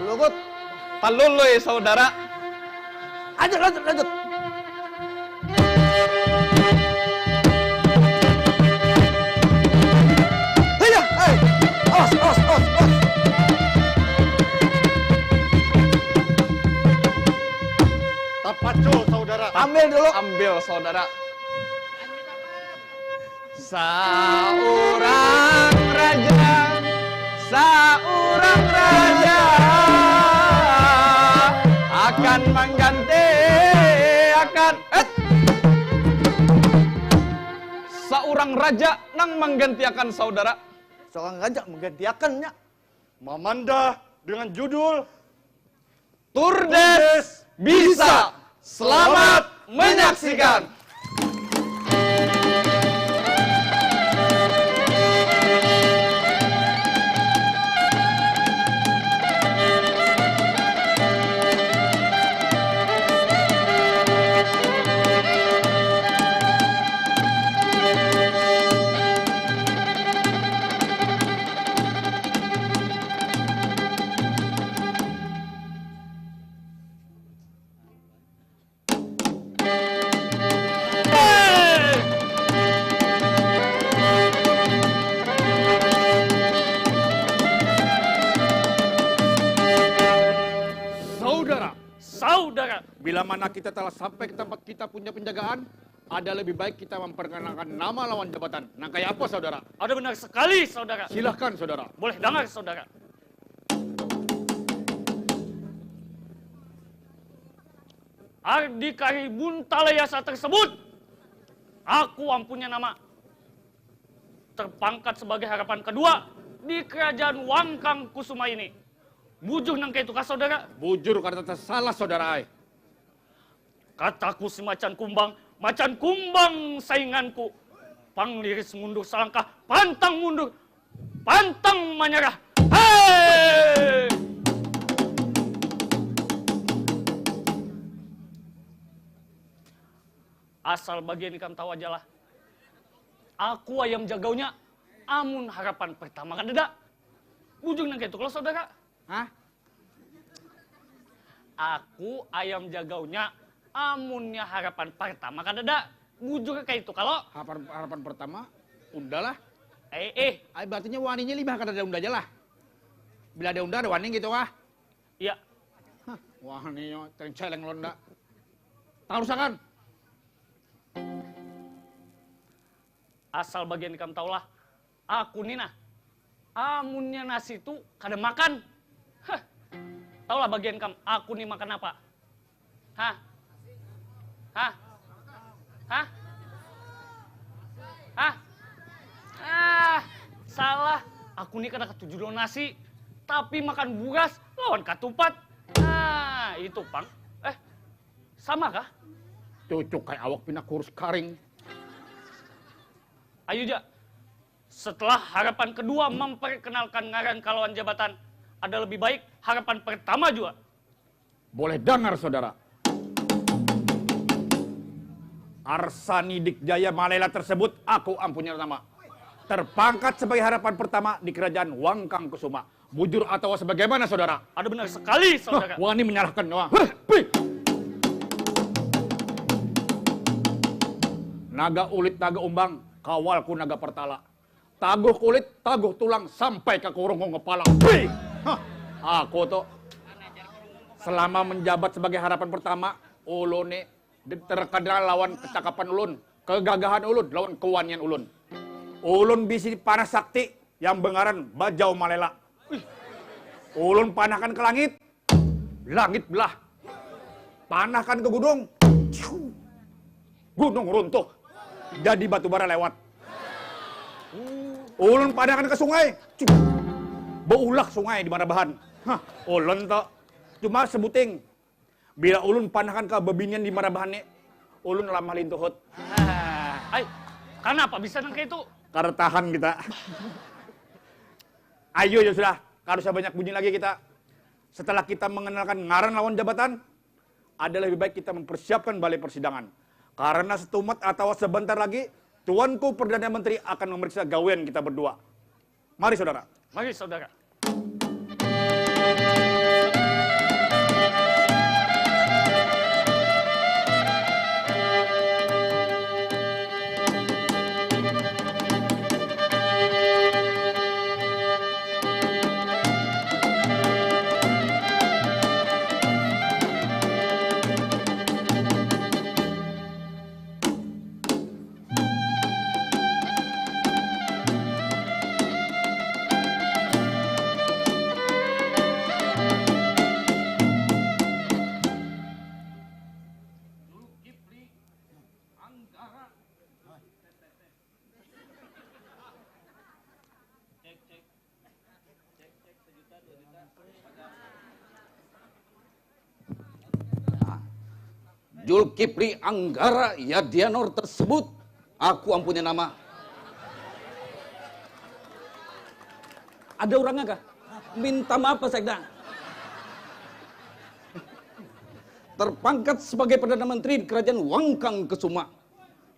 Lugut. Talului, Saudara. Lanjut, lanjut, lanjut. Iya, hei. Awas, awas, awas, awas. Tapacu, Saudara. Ambil dulu. Ambil, Saudara. Saurang raja, saurang raja akan mangganti akan eh. Saurang raja nang manggantiakan, Saudara. Seorang raja menggantiakannya. Mamanda dengan judul Turdes bisa. Selamat menyaksikan. Saudara, Saudara, bila mana kita telah sampai ke tempat kita punya penjagaan, ada lebih baik kita memperkenalkan nama lawan jabatan. Nah, kayak apa, Saudara? Ada benar sekali, Saudara. Silahkan, Saudara. Boleh dengar, Saudara. Ardi Karibuntalayasa tersebut, aku ampunya nama, terpangkat sebagai harapan kedua di kerajaan Wangkang Kusuma ini. Bujur nang kaitu kah, Saudara? Bujur karena tersalah, Saudara ai. Kataku si macan kumbang, macan kumbang sainganku. Pangliris mundur salangkah, pantang mundur, pantang manyarah. Hei! Asal bagian ikam tahu ajalah. Aku ayam jagaunya. Amun harapan pertama kadada. Bujur nang kaitu kalo saudara. Hah? Aku ayam jagaunya, amunnya harapan pertama kadada. Bujur kaitu kalo. Harapan, harapan pertama, unda lah. Eh, eh. Ay, berartinya waninya libah kadada unda aja lah. Bila ada unda ada wani gitu kah? Iya. Hah, waninya celeng-celeng londa. Tarusakan. Asal bagian ikam tahulah, aku ni nah, amunnya nasi tu kada makan. Hah. Tahulah bagian kam, aku ni makan apa? Hah? Hah? Hah? Hah? Ah, salah. Aku ni kada katuju lawan nasi, tapi makan buras lawan katupat. Nah, itu pang. Eh, sama kah? Cucuk kayak awak pina kurus karing. Ayu ja, setelah harapan kedua memperkenalkan ngaran kalawan jabatan, ada lebih baik harapan pertama jua. Boleh dangar saudara. Arsani Dikjaya Malela tersebut aku ampunya nama. Terpangkat sebagai harapan pertama di kerajaan Wangkang Kusuma. Bujur atawa sebagaimana saudara? Ada benar sekali saudara. Wani menyalahkan wah. Naga ulit naga umbang, kawalku naga pertala. Taguh kulit, taguh tulang sampai ka kurung ngepala. Wih! Hah, aku tu selama menjabat sebagai harapan pertama, ulun ni terkenal lawan kecakapan ulun, kegagahan ulun lawan kewanian ulun. Ulun bisi panah sakti yang bengaran Bajau Malela. Ulun panahkan ke langit, langit belah. Panahkan ke gunung, gunung runtuh. Jadi batu bara lewat. Ulun panahkan ke sungai, beulah sungai di Marabahan. Hah, ulun tu cuma sebuting. Bila ulun panahkan ke bebinian di Marabahan ni, ulun lamah lintuhut. Ai, kanapa bisa nang kaitu? Kada tahan kita. Ayu ja sudah, kada usah banyak bunyi lagi kita. Setelah kita mengenalkan ngaran lawan jabatan, ada lebih baik kita mempersiapkan balai persidangan. Karena setumat atawa sebentar lagi, Tuanku Perdana Menteri akan memeriksa gawean kita berdua. Mari saudara. Mari saudara. Julkipli Anggara Yadianor tersebut, aku ampunya nama. Ada orangnya kah? Minta maaf Pak Sekda. Terpangkat sebagai Perdana Menteri di Kerajaan Wangkang Kesuma.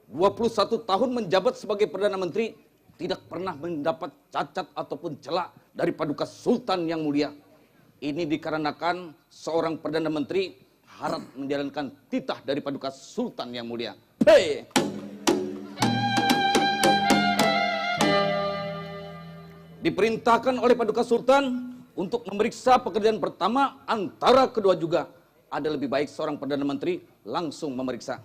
Dua puluh satu tahun menjabat sebagai Perdana Menteri, tidak pernah mendapat cacat ataupun celak dari Paduka Sultan Yang Mulia. Ini dikarenakan seorang Perdana Menteri harap menjalankan titah dari Paduka Sultan Yang Mulia. Hei! Diperintahkan oleh Paduka Sultan untuk memeriksa pekerjaan pertama antara kedua juga. Ada lebih baik seorang Perdana Menteri langsung memeriksa.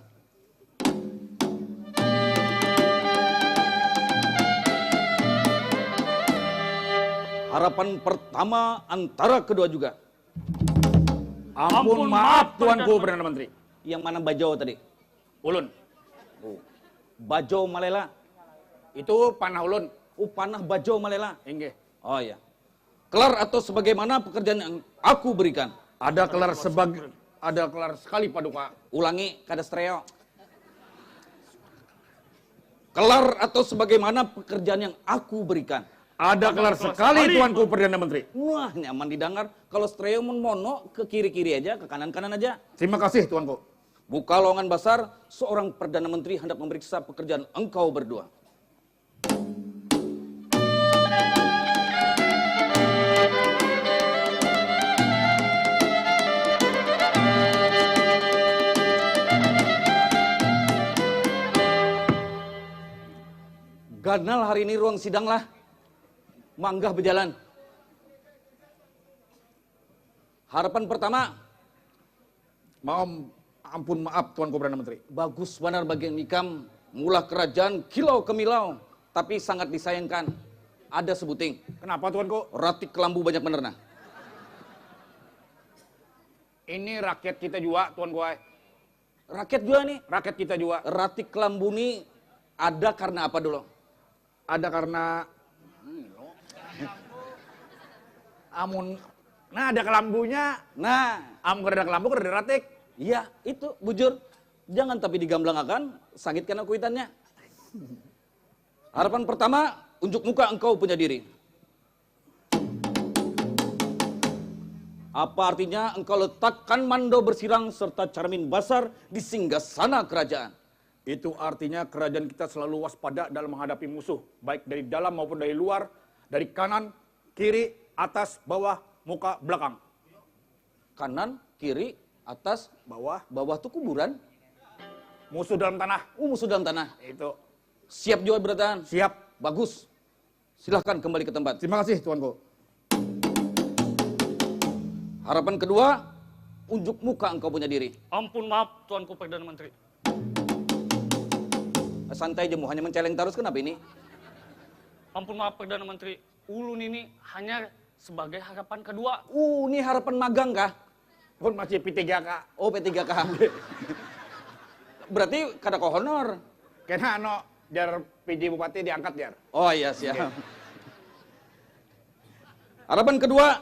Harapan pertama antara kedua juga. Ampun, ampun, maaf, maaf, Tuanku Perdana Menteri. Yang mana bajau tadi? Ulun. Oh. Bajau Malela. Itu panah ulun. Oh, panah bajau Malela. Inggih. Oh iya. Kelar atau sebagaimana pekerjaan yang aku berikan? Ada kelar sebag ada kelar sekali Paduka. Ulangi, kada stereo. Kelar atau sebagaimana pekerjaan yang aku berikan? Ada kelar sekali Tuanku Perdana Menteri. Wah, nyaman didangar. Kalau stereo mun mono, ke kiri-kiri aja, ke kanan-kanan aja. Terima kasih Tuanku. Buka lowongan basar, seorang Perdana Menteri hendak memeriksa pekerjaan engkau berdua. Ganal hari ini ruang sidang lah. Manggah bejalan. Harapan pertama. Maaf, ampun maaf Tuanku Perdana Menteri. Bagus banar bagian ikam, mulah kerajaan kilau kemilau, tapi sangat disayangkan ada sebuting. Kenapa Tuanku? Ratik kelambu banyak banar nah. Ini rakyat kita jua Tuanku ai. Rakyat jua nih. Rakyat kita jua. Ratik kelambu nih ada karena apa dulu? Ada karena amun nah ada kelambunya. Nah, amun kada ada kelambu kada ada ratik. Iya, itu bujur. Jangan tapi digamblangakan, sangit kena kuitannya. Harapan pertama, unjuk muka engkau punya diri. Apa artinya engkau letakkan mando bersirang serta cermin basar di singgasana kerajaan? Itu artinya kerajaan kita selalu waspada dalam menghadapi musuh, baik dari dalam maupun dari luar, dari kanan, kiri, atas, bawah, muka, belakang. Kanan, kiri, atas, bawah. Bawah tuh kuburan. Musuh dalam tanah. Oh, musuh dalam tanah. Itu. Siap juga berataan. Siap. Bagus. Silahkan kembali ke tempat. Terima kasih Tuanku. Harapan kedua, unjuk muka engkau punya diri. Ampun maaf Tuanku Perdana Menteri. Santai aja, muhanya menceleng terus, kenapa ini? Ampun maaf Perdana Menteri, ulun ini hanya sebagai harapan kedua. Uh, ini harapan magang kah? Pun masih P tiga K. Oh, P tiga K. Berarti kada kohonor. Kena ano, jar P J Bupati diangkat jar. Oh iya, siap. Harapan kedua,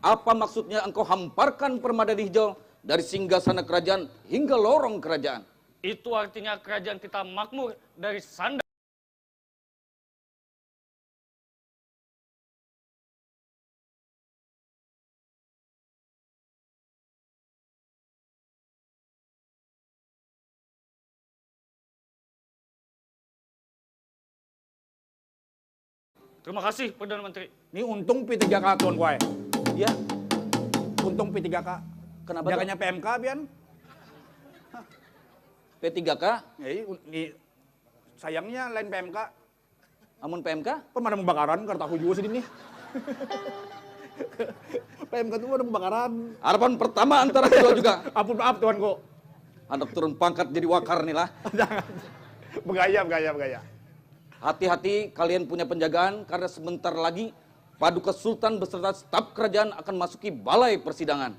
apa maksudnya engkau hamparkan permadani hijau dari singgasana kerajaan hingga lorong kerajaan? Itu artinya kerajaan kita makmur dari sanda. Terima kasih Perdana Menteri. Ni untung P tiga K tuan kuai. Ya. Untung P tiga K. Kenapa tuh? Jakanya P M K pian. P tiga K? Jadi, un- ni, sayangnya lain P M K. Amun P M K? Pemadam kebakaran, kada tahu jua sidin nih. P M K tu pemadam kebakaran. Harapan pertama antara kedua juga. Ampun maaf tuanku. Handak turun pangkat jadi wakar nih lah. Jangan. Begaya, begaya, begaya. Hati-hati, kalian punya penjagaan karena sebentar lagi Paduka Sultan beserta staf kerajaan akan masuki balai persidangan.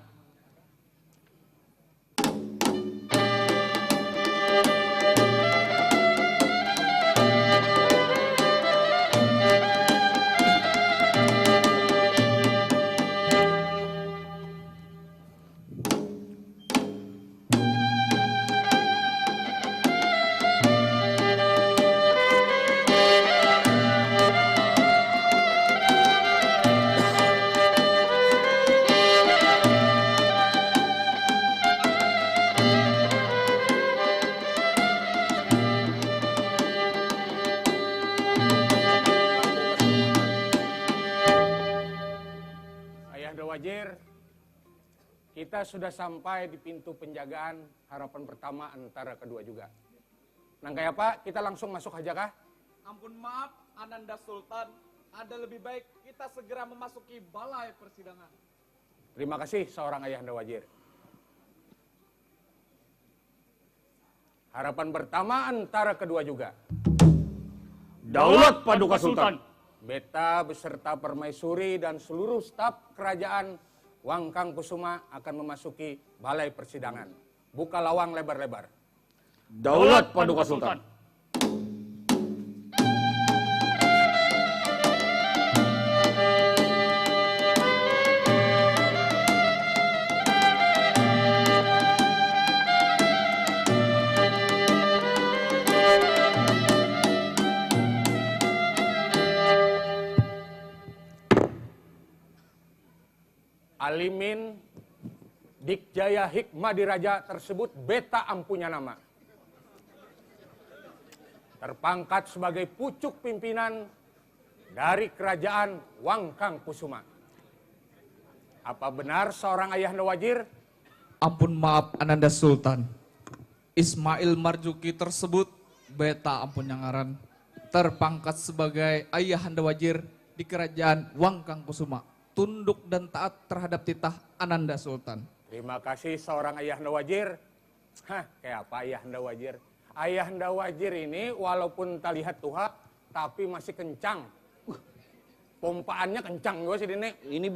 Ayahanda Wajir, kita sudah sampai di pintu penjagaan harapan pertama antara kedua juga. Nang kaya apa, kita langsung masuk haja kah? Ampun maaf, Ananda Sultan, ada lebih baik kita segera memasuki balai persidangan. Terima kasih seorang Ayahanda Wajir. Harapan pertama antara kedua juga. Daulat Paduka Sultan. Beta beserta permaisuri dan seluruh staf kerajaan Wangkang Kusuma akan memasuki balai persidangan. Buka lawang lebar-lebar. Daulat Paduka Sultan. Alimin Dikjaya Hikmadiraja tersebut beta ampunya nama. Terpangkat sebagai pucuk pimpinan dari kerajaan Wangkang Kusuma. Apa benar seorang Ayahanda Wajir? Ampun maaf Ananda Sultan. Ismail Marjuki tersebut beta ampunya ngaran. terpangkat sebagai Ayahanda Wajir di Kerajaan Wangkang Kusuma, tunduk dan taat terhadap titah Ananda Sultan. Terima kasih seorang Ayahanda Wajir. Hah, kayak apa Ayahanda Wajir? Ayahanda Wajir ini walaupun terlihat tuha, tapi masih kencang. Pompaannya kencang juga sih ini. Ini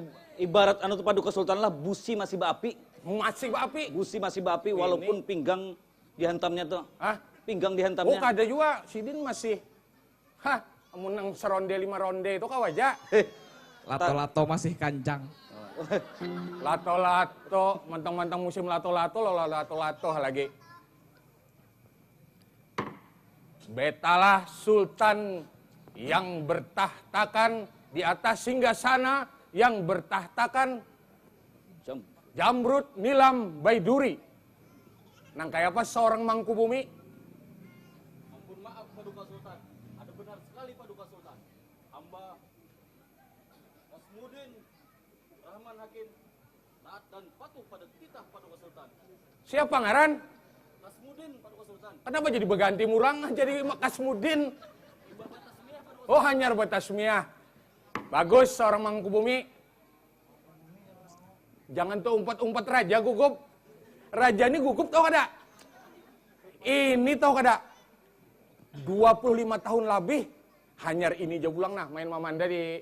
ibarat anu tuh Paduka Sultan lah, busi masih baapi. Masih baapi. Busi masih baapi walaupun pinggang dihantamnya tuh. Hah? Pinggang dihantamnya. Oh, kada juga. Sidin masih. Hah, amun nang seronde lima ronde itu kawa aja. Lato-lato masih kancang. Lato-lato, mantang-mantang musim lato-lato, lo lato-lato lagi. Betalah sultan yang bertahtakan di atas singgasana yang bertahtakan Jam. Jamrut Nilam Baiduri. Nang kaya apa seorang Mangkubumi? Ampun maaf, Paduka Sultan. Ada benar sekali, Paduka Sultan. Hamba Nasmudin Rahman Hakim taat dan patuh pada titah Paduka Sultan. Siapa ngaran? Nasmudin, Paduka Sultan. Kenapa jadi berganti murang jadi Kasmudin? Oh, hanyar bertasmiah. Bagus, seorang Mangkubumi. Jangan tuh umpat-umpat raja gugup. Raja ini gugup tau kada? Ini tau kada? Dua puluh lima tahun lebih hanyar ini aja pulang nah main mamanda di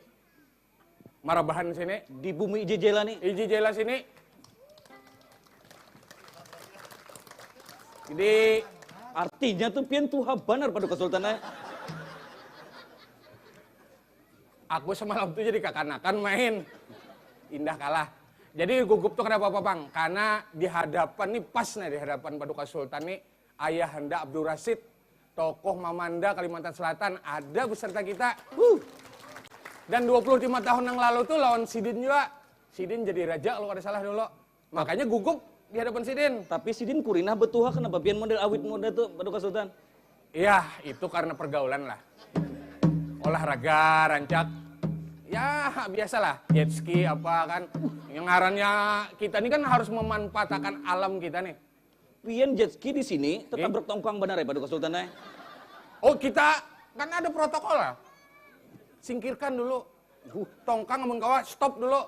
Marabahan sini. Di bumi Ijejela nih. Ijejela sini. Jadi artinya tuh pian tuha banar Paduka Sultan eh. Aku semalam tuh jadi kakanakan main. Indah kalah. Jadi gugup tuh kenapa apa bang? Karena di hadapan nih pas nih di hadapan Paduka Sultan nih Ayahanda Abdul Rasid, tokoh Mamanda Kalimantan Selatan ada beserta kita. Huh. Dan dua puluh lima tahun yang lalu tuh lawan Sidin juga. Sidin jadi raja kalau kada salah dulu. Makanya gugup di hadapan Sidin. Tapi Sidin kurinah betuha kenapa pian model awit muda tuh Paduka Sultan? Iya, itu karena pergaulan lah. Olahraga, rancak. Ya, biasalah. Jet ski apa kan. Yang ngarannya kita ini kan harus memanfaatkan alam kita nih. Pian jet ski di sini tetap bertongkang benar ya Paduka Sultan eh. Oh, kita kan ada protokol lah. Singkirkan dulu. Tongkang amun kawa stop dulu.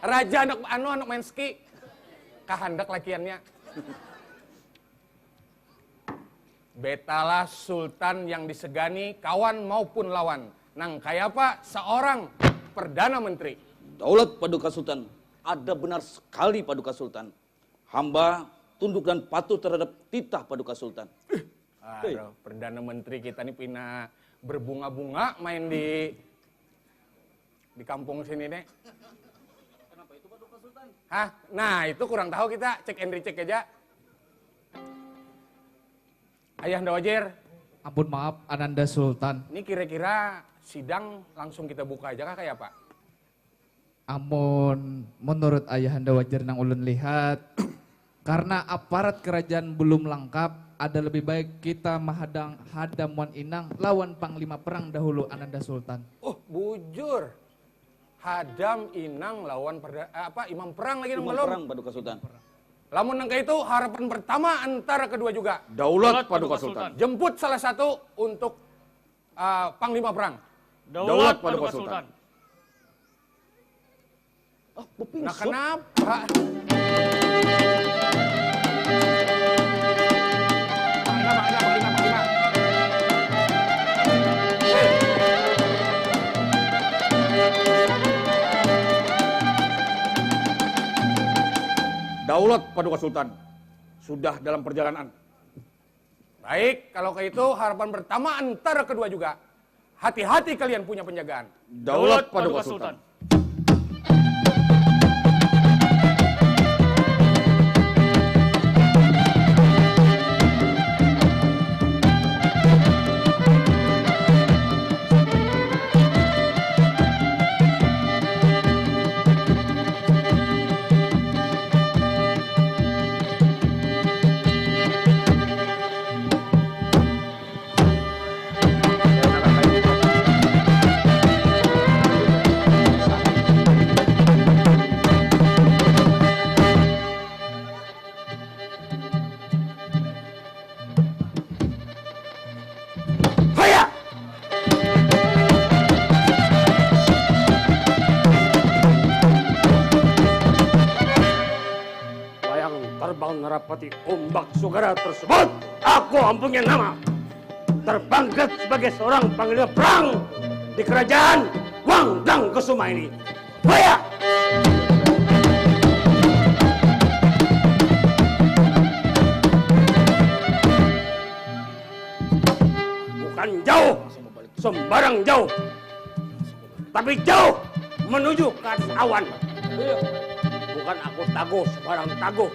Raja anak anu anak main ski. Kahandak lakiannya. Betalah sultan yang disegani kawan maupun lawan. Nang kaya apa seorang perdana menteri. Daulat Paduka Sultan. Ada benar sekali Paduka Sultan. Hamba tunduk dan patuh terhadap titah Paduka Sultan. Aduh, Perdana Menteri kita nih pina berbunga-bunga main di di kampung sini nih. Kenapa itu Paduka Sultan? Hah? Nah, itu kurang tahu kita, cek and recheck aja. Ayahanda Wajir. Ampun maaf, Ananda Sultan. Ini kira-kira sidang langsung kita buka aja kah kayak apa? Amun menurut Ayahanda Wajir nang ulun lihat, karena aparat kerajaan belum lengkap, ada lebih baik kita mahadang hadam wan inang lawan panglima perang dahulu Ananda Sultan. Oh, bujur. Hadam inang lawan perda, eh, apa imam perang lagi nang imam belum. Perang Paduka Sultan. Lamun nang itu harapan pertama antara kedua juga. Daulat Paduka Sultan. Jemput salah satu untuk uh, panglima perang. Daulat Paduka Sultan. Oh, nah, kenapa? Daulat Paduka Sultan sudah dalam perjalanan. Baik, kalau kayak itu harapan pertama antara kedua juga. Hati-hati kalian punya penjagaan. Daulat Paduka Sultan. Rapati Umbak Sugara tersebut, aku mempunyai nama terbangkit sebagai seorang panglima perang di kerajaan Wangdang Kesuma ini. Waya! Bukan jauh, sembarang jauh, tapi jauh menuju ke atas awan. Bukan aku taguh sembarang taguh,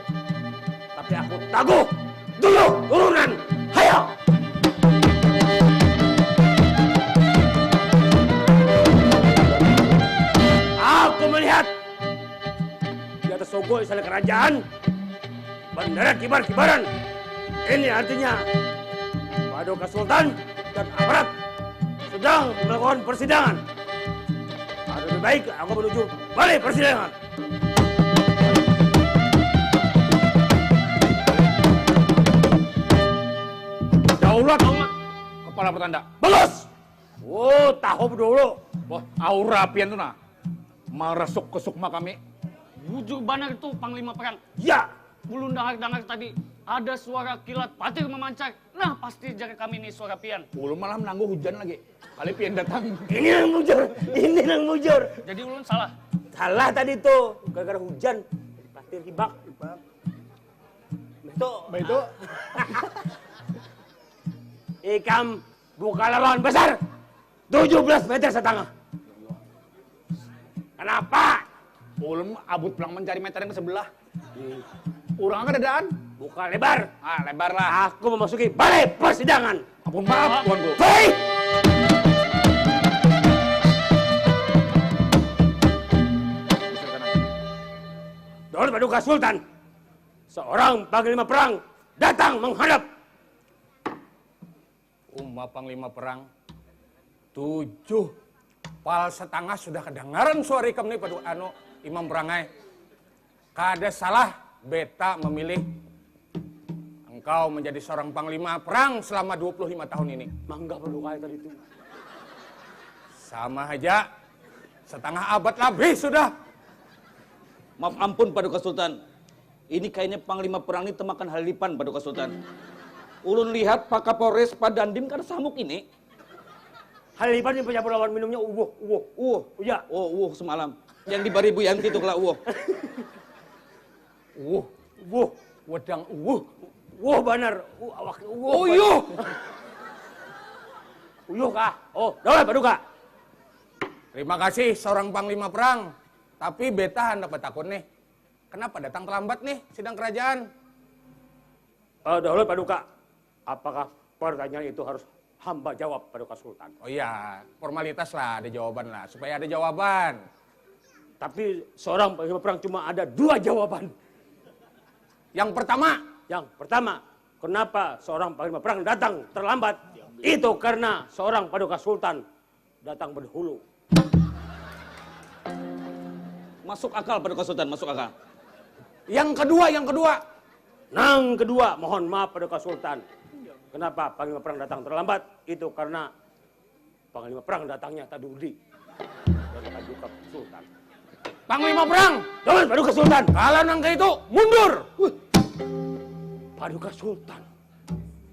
tapi aku taguh dulu turunan. Hayo! Aku melihat di atas sogo istana kerajaan, bendera kibar-kibaran. Ini artinya Paduka Sultan dan aparat sedang melakukan persidangan. Lebih baik aku menuju balai persidangan. Daulat, kepala pertanda. Bagus. Oh, tahu dulu. Wah, aura pian tu nah. Marasuk ke sukma kami. Bujur banar tu, Panglima Perang. Ya. Ulun dangar-dangar tadi ada suara kilat patir memancar. Nah, pasti jar kami ni suara pian. Ulun malah menangguh hujan lagi. Kali pian datang. Ini nang bujur. Ini nang bujur. Jadi ulun salah. Salah tadi tu. Gara-gara hujan. Patir hibak. Betul. Betul. Ikam buka lawangan besar tujuh belas meter setengah. Kenapa? Ulun abut pulang mencari meter yang ke sebelah. Urang kadadaan. Buka lebar. Ah, lebar lah. Aku memasuki balai persidangan. Ampun, maaf, Tuanku. Hei! Daulat Paduka Sultan, seorang panglima perang datang menghadap. Uma panglima perang, tujuh pal setengah sudah kedengaran suara ikam ni, padu anu, imam perangai. Kada salah beta memilih engkau menjadi seorang panglima perang selama dua puluh lima tahun ini. Mangga padu kai tadi tu. Sama haja, setengah abad labih sudah. Maaf ampun, Paduka Sultan. Ini kayaknya panglima perang ni temakan halilipan, Paduka Sultan. Ulun lihat Pak Kapolres, Pak Dandim kada sanggup ini. Halilipan yang penyapu lawan minumnya uwuh, uwuh. Uwuh. Ya. Oh, uwuh semalam. Yang dibari Bu Yanti tu kala uwuh. Uwuh. Uwuh. Wedang uwuh. Uwuh banar. Uh, awak uwuh. Oh, iya. Uyuh kah? Oh, daulat Paduka. Terima kasih seorang panglima perang. Tapi beta handak batakun nih. Kenapa datang terlambat nih sidang kerajaan? Eh, daulat Paduka, apakah pertanyaan itu harus hamba jawab, Paduka Sultan? Oh iya, formalitas lah, ada jawaban lah, supaya ada jawaban. Tapi seorang panglima perang cuma ada dua jawaban. Yang pertama, yang pertama, kenapa seorang panglima perang datang terlambat? Itu karena seorang Paduka Sultan datang berdahulu. Masuk akal, Paduka Sultan, masuk akal. Yang kedua, yang kedua. Nang kedua, mohon maaf, Paduka Sultan. Kenapa panglima perang datang terlambat? Itu karena panglima perang datangnya tadudi. Dari Paduka Sultan. Panglima perang! Jangan, Paduka Sultan! Kalau nang kayak itu, mundur! Wih. Paduka Sultan.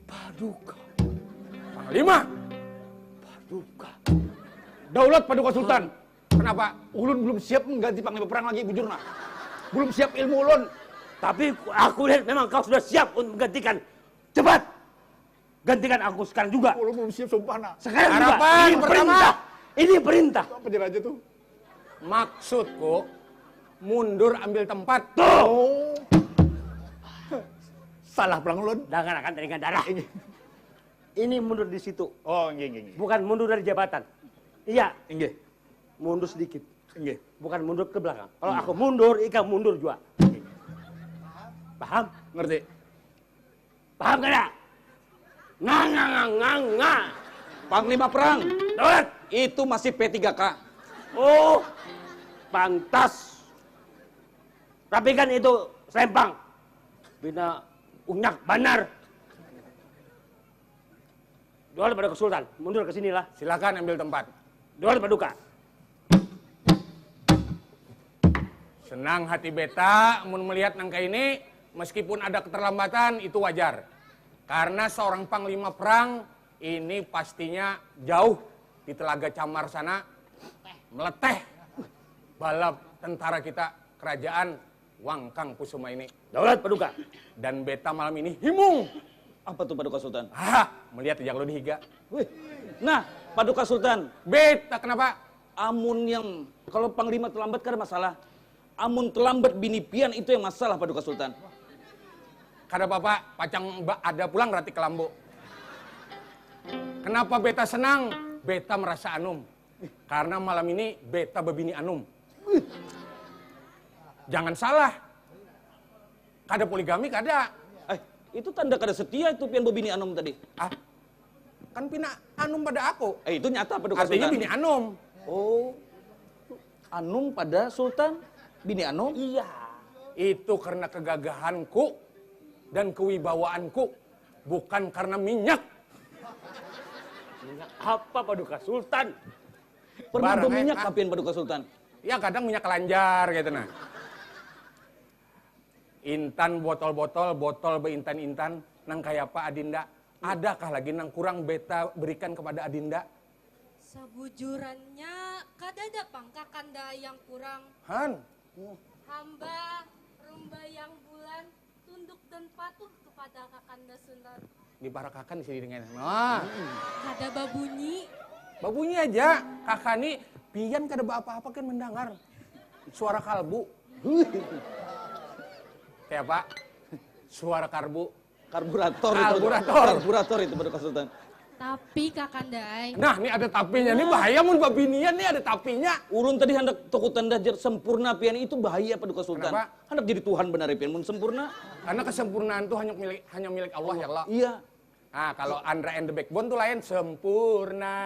Paduka. Panglima. Paduka. Daulat Paduka Sultan. Kenapa? Ulun belum siap mengganti panglima perang lagi, bujur nah. Belum siap ilmu ulun. Tapi aku lihat memang kau sudah siap untuk menggantikan. Cepat. Gantikan aku sekarang juga. Ulun belum siap, sumpah nah. Sekarang juga. Harapan pertama. Ini perintah. Ini perintah. Apa aja tuh? Maksudku, mundur ambil tempat. Tuh. Oh. Salah pulang ulun. Dangar akan teringat darah. Ini. Ini mundur di situ. Oh, nggih, nggih, nggih. Bukan mundur dari jabatan. Iya. Nggih. Mundur sedikit. Nggih. Bukan mundur ke belakang. Kalau aku mundur, ikam mundur juga. Paham? Ngerti. Paham kada? Nga, nga, nga, nga, nga. Panglima perang. Daud. Itu masih P tiga K. Oh, pantas. Tapi kan itu selempang. Bina unyak banar. Daud Paduka Sultan, mundur ke sinilah. Silakan ambil tempat. Daud Paduka. Senang hati beta mun melihat nang kaini. Meskipun ada keterlambatan, itu wajar. Karena seorang panglima perang ini pastinya jauh di Telaga Camar sana, meleteh bala tentara kita, kerajaan Wangkang Kusuma ini. Daulat Paduka. Dan beta malam ini himung. Apa tuh Paduka Sultan? Ah, melihat aja lu di higa. Wih. Nah, Paduka Sultan. Beta kenapa? Amun yang, kalau panglima terlambat kada masalah. Amun terlambat bini pian itu yang masalah, Paduka Sultan. Kada apa-apa, pacang ba- ada pulang rati kelambu. Kenapa beta senang? Beta merasa anum. Karena malam ini beta bebini anum. Jangan salah. Kada poligami, kada. Eh, itu tanda kada setia itu pian bebini anum tadi. Ah, kan pina anum pada aku. Eh, itu nyata, Paduka Sultan. Artinya bini anum. Oh. Anum pada Sultan, bini anum? Iya. Itu karena kegagahanku dan kewibawaanku, bukan karena minyak. Minyak apa, Paduka Sultan? Pernah Barang, eh, berminyak ah. Kapian, Paduka Sultan? Ya, kadang minyak kelanjar gitu nah. Intan botol-botol, botol beintan-intan, nang kaya apa, Adinda? Adakah lagi nang kurang beta berikan kepada Adinda? Sabujurannya, kadada pang kakanda yang kurang. Han. Hamba, rumbayang bulan, tunduk dan patuh kepada kakanda Sultan. Diparakakan di sini dengan. Nah. Kada babunyi. Babunyi aja. Kakak ni, pian kada ba apa-apa kan mendengar suara kalbu. Kayak apa? Suara karbu. Karburator itu. Karburator. Karburator itu, Paduka Sultan. Tapi kakanda ai. Nah, ni ada tapinya. Ni bahaya mun babinian ni ada tapinya. Ulun tadi handak takutan dah jar sempurna pian itu bahaya, Paduka Sultan. Kenapa? Handak jadi Tuhan banar pian mun sempurna. Karena kesempurnaan tu hanya milik, hanya milik Allah, ya Allah. Iya. Nah, kalau Andra and the Backbone tu lain, sempurna.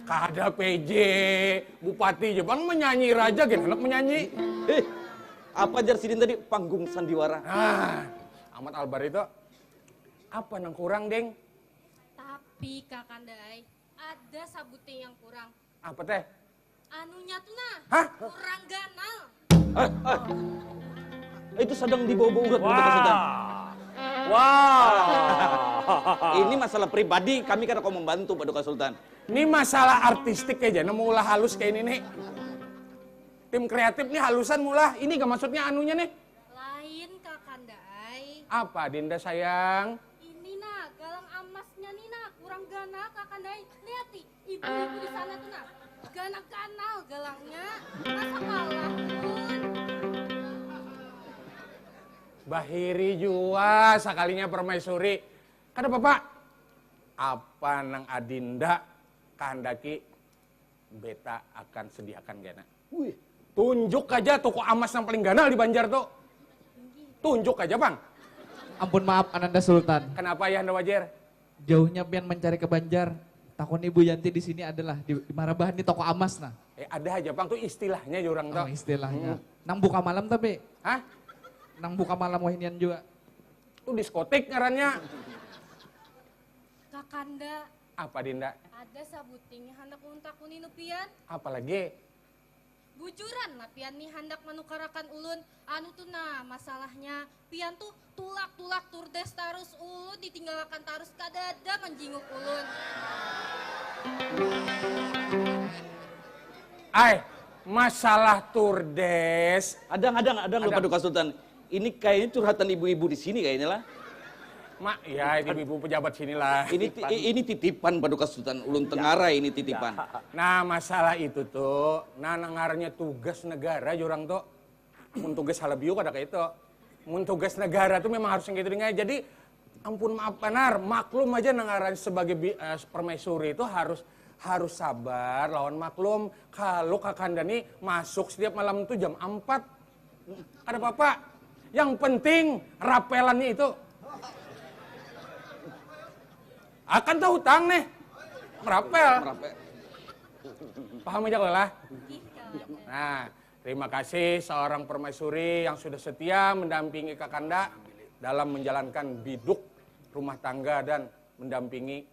Kada P J, bupati je bang menyanyi, raja gen handak menyanyi. Eh, apa jar sidin tadi? Panggung sandiwara. Nah, Amat Albar itu apa nang kurang, Deng? Tapi kakanda ai, ada sabuting yang kurang. Apa teh? Anunya tu nah. Hah? Kurang ganal. Eh, eh. Itu sedang dibawa-bawa urat, Paduka Sultan. Wah. Wah. Ini masalah pribadi, kami kada kawa membantu, Paduka Sultan. Ini masalah artistik aja, nemu ulah halus kayak ini nih. Tim kreatif nih halusan mulah. Ini gak maksudnya anunya nih. Lain, kakanda ai. Apa, Dinda sayang? Ini nah, galang amasnya nih nah, kurang ganal, kakanda ai. Lihat nih, ibu-ibu di sana tuh nah, ganal-ganal galangnya. Masa kalah pun. Bahiri jua sakalinya permaisuri. Kada apa-apa. Apa nang Adinda kahandaki, beta akan sediakan kena. Wih. Tunjuk aja toko amas yang paling ganal di Banjar tuh. Tunjuk aja, Bang. Ampun maaf, Ananda Sultan. Kenapa, Ayahanda Wajir? Jauhnya pian mencari ke Banjar. Takun Ibu Yanti di sini adalah di, di Marabahan, di toko amas nah. Eh, ada aja, Bang, tuh istilahnya jurang tuh. Oh, istilahnya. Hmm. Nang buka malam tapi. Hah? Nang buka malam wahinian juga. Tuh diskotik ngarannya. Kakanda. Apa, Dinda? Ada sabuting handak ulun takuni nu pian. Apa lagi? Bujuran lah pian nih handak manukarakan ulun. Anu tuh nah, masalahnya pian tuh tulak-tulak turdes tarus, ulun ditinggalakan tarus, kadada manjinguk ulun. Ai, masalah turdes. Adang, adang, adang, adang. Lupa Duka Sultan. Ini kayaknya curhatan ibu-ibu di sini kayaknya lah. Mak, ya, ibu-ibu pejabat sini lah. Ini ti- ini titipan, Paduka Sultan. Ulun tengarai ini titipan. Nah, masalah itu tuh, nah, nang ngarannya tugas negara jurang tuh. Mun tugas halabiu kada kayak itu. Mun tugas negara tuh memang harus yang gitu dengan. Jadi, ampun maaf banar, maklum aja nang ngaran sebagai bi- eh, permaisuri itu harus harus sabar lawan maklum. Kalau kakanda nih masuk setiap malam tuh jam empat. Kada apa-apa. Yang penting rapelannya itu. Akan tahu hutang nih. Merapel. Merapel. Paham aja kalau lah. Nah, terima kasih seorang permaisuri yang sudah setia mendampingi kakanda dalam menjalankan biduk rumah tangga dan mendampingi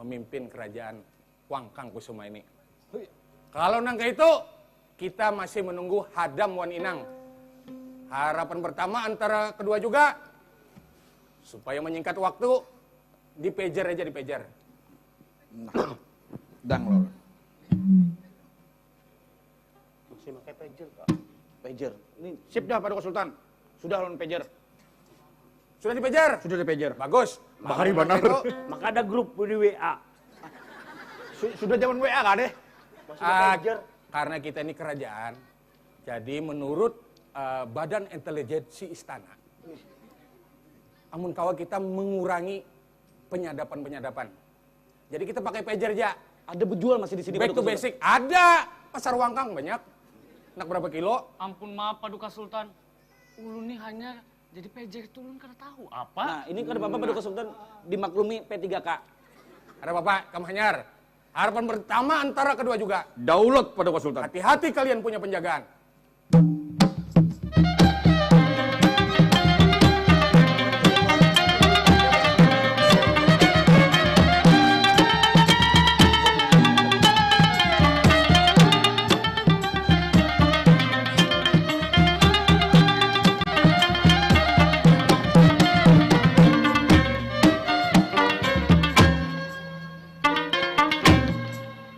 memimpin kerajaan Wangkang Kusuma ini. Kalau nang kayak itu, kita masih menunggu Hadam wan Inang. Harapan pertama antara kedua juga, supaya menyingkat waktu, dipejer aja, dipejer. Nah, dang lor. Masih pakai pager kak. Pager. Ini Sip dah Paduka Sultan. Sudah lawan pager. Sudah dipejer? Sudah dipejer. Bagus. Bahari Maka banar. itu, Maka ada grup di W A. Su- sudah zaman W A kah deh? Masih ah, pager. Karena kita ini kerajaan, jadi menurut eh, Badan Intelijensi Istana, amun kawa kita mengurangi penyadapan-penyadapan. Jadi kita pakai pager aja. Ada bejual masih di sini. Back to Paduka Sultan. Basic. Ada pasar Wangkang banyak. Nak berapa kilo? Ampun maaf Paduka Sultan, ulun nih hanya jadi pejer itu ulun kada tahu apa. Nah, ini kada apa-apa Paduka Sultan dimaklumi P tiga K. Ada bapak, Kam Hanyar. Harapan pertama antara kedua juga. Daulat Paduka Sultan. Hati-hati kalian punya penjagaan.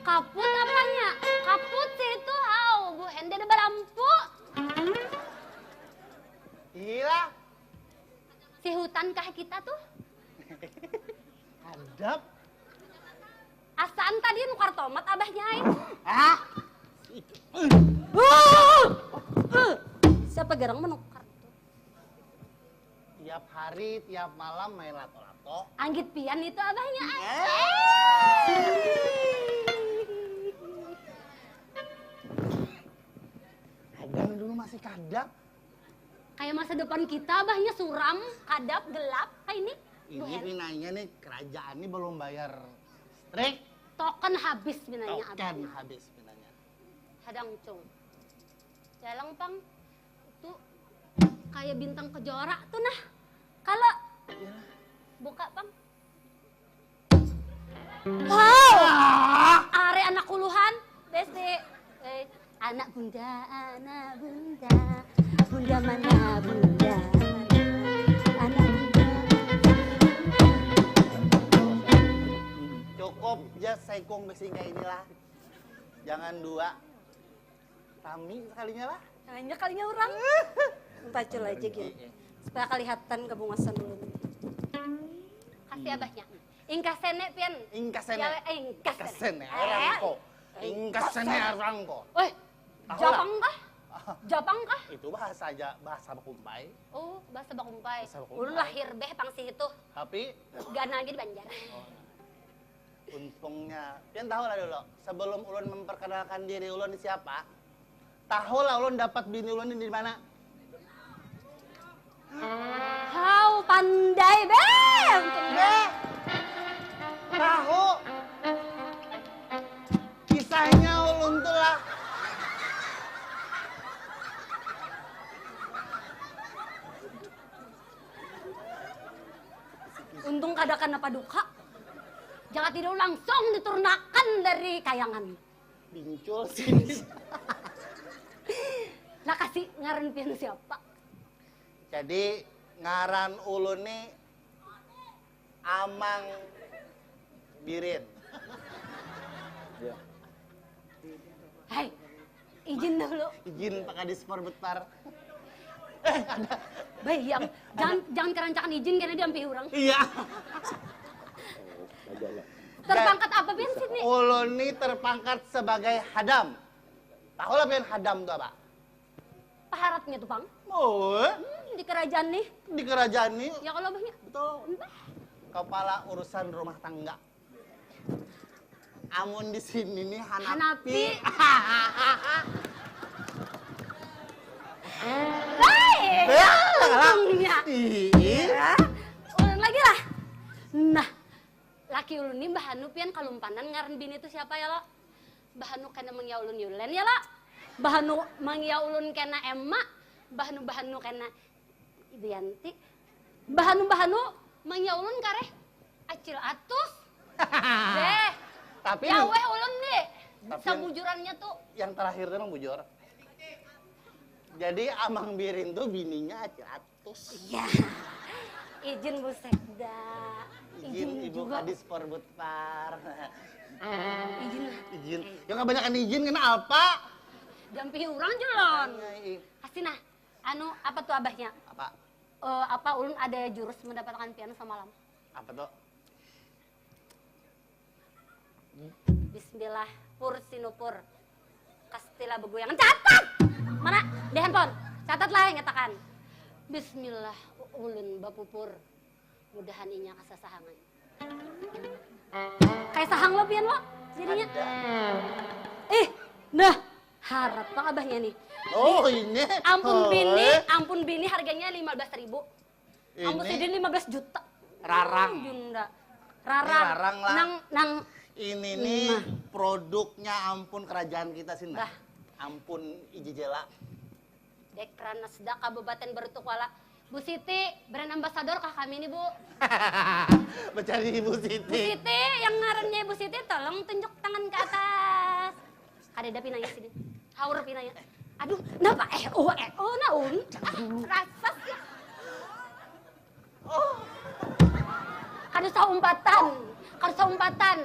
Kaput apanya? Kaput situ hau, bu hende ada balampu. Iyalah. Si hutan kah kita tuh? Hadap. Asaan tadi nukar tomat abahnya ai. Ah. Uh, uh. Siapa garang menukar tuh? Tiap hari, tiap malam main lato-lato. Anggit pian itu abahnya ai. Kadang dulu masih kadap. Kayak masa depan kita abahnya suram, kadap, gelap, kayak ini. Ini pinanya nih kerajaan nih belum bayar listrik. Token habis pinanya Token abahnya. Habis pinanya. Hadang cung. Jalang pang. Itu kayak bintang kejora tuh nah. Kalau buka pang. Wow. Are anak kuluhan. Besti. Eh, anak bunda, anak bunda. Bunda mana bunda? Anak bunda. Cukup ya saikung besi kayak inilah. Jangan dua. Rami sekalinya lah. Hanya kalinya orang. Pacul aja gitu. Supaya kelihatan kebungasan ulun. Kasih abahnya. Ingkah sene pian. Ingkah sene. Ya, eh, ingkah Ingkah sene. sene orang ko. Ingkah sene orang ko. Woi, Tahu Japang kah? Japang kah? Itu bahasa aja bahasa bakumpai. Oh, bahasa bakumpai. Bahasa bakumpai. Ulun lahir beh pang situ. Tapi Gana lagi di Banjar. Untungnya, pian tahu lah dulu, sebelum ulun memperkenalkan diri ulun siapa, tahu lah ulun dapat bini ulun ini di mana? Hau pandai beh. Untung beh. Tahu. Kisahnya ulun tuh lah. Untung kada kena paduka. Jangan tidak langsung diturunakan dari kayangan. Bincul sini. Lah kasih ngaran pian siapa? Jadi ngaran ulun nih Amang Birin. Hei, izin dulu. Izin Pak Kadis Perbetar. Bayang, jangan jangan kerancakan izin karena diampihi orang. Iya. Terpangkat apa pian sini? Ulun nih terpangkat sebagai hadam. Tahu lah pian hadam tuh apa? Paharatnya tuh pang. Oh, Hmm, di kerajaan nih. Di kerajaan nih. Ya kalau abahnya. Betul. Kepala urusan rumah tangga. Amun di sini nih Hanapi. Hanapi. Hei, untungnya. Ih. Ya, ulun lagi lah. Nah, laki ulun nih bahanu pian kalumpanan ngaran bini tuh siapa ya lo? Bahanu kena mangia ulun Yulen ya lo? Bahanu mangia ulun kena Emma? Bahanu-bahanu kena Ibu Yanti? Bahanu-bahanu mangia ulun kareh Acil Atus? Deh, Tapi ya weh ulun nih. Tapi Sabujurannya tuh yang terakhir tuh emang bujur. Jadi Amang Birin tuh bininya Acil Atus. Iya. Izin Bu Sekda. Izin Ibu juga. Kadis Porbutpar. Izin lah. Izin. Ya kebanyakan izin kena apa? Jampi orang jelon. Ay, Pasti nah. Anu apa tuh abahnya? Apa? Eh, apa ulun ada jurus mendapatkan pian semalam? Apa tuh? Bismillah, pur sinupur. Kastila begoyangan. Catat! Mana? Di handphone. Catat lah, nyatakan. Bismillah, ulun bapupur. Mudahan inya kasasahangan. Kayak sahang lo pian lo jadinya. Ih, nah, harat pang abahnya nih. Oh ini. Ampun Oh, bini, eh. Ampun bini harganya lima belas ribu. Ampun Ini. Sidin lima belas juta. Rarang. Junda. Rarang. Ini rarang lah. Nang nang Ini nih Nah. Produknya Ampun kerajaan kita sih nah. Dah. Ampun Iji Jela. Dekran Nasda Kabupaten Berutuk Wala. Bu Siti, brand ambassador kah kami nih Bu? Mencari Ibu Bu Siti. Siti, yang ngarannya Ibu Siti tolong tunjuk tangan ke atas. Kada ada pinanya sini. Haur pinanya. Aduh, napa eh oh eh oh naun. Ah, rasa sih. Oh. Kada usah umpatan. Kada usah umpatan.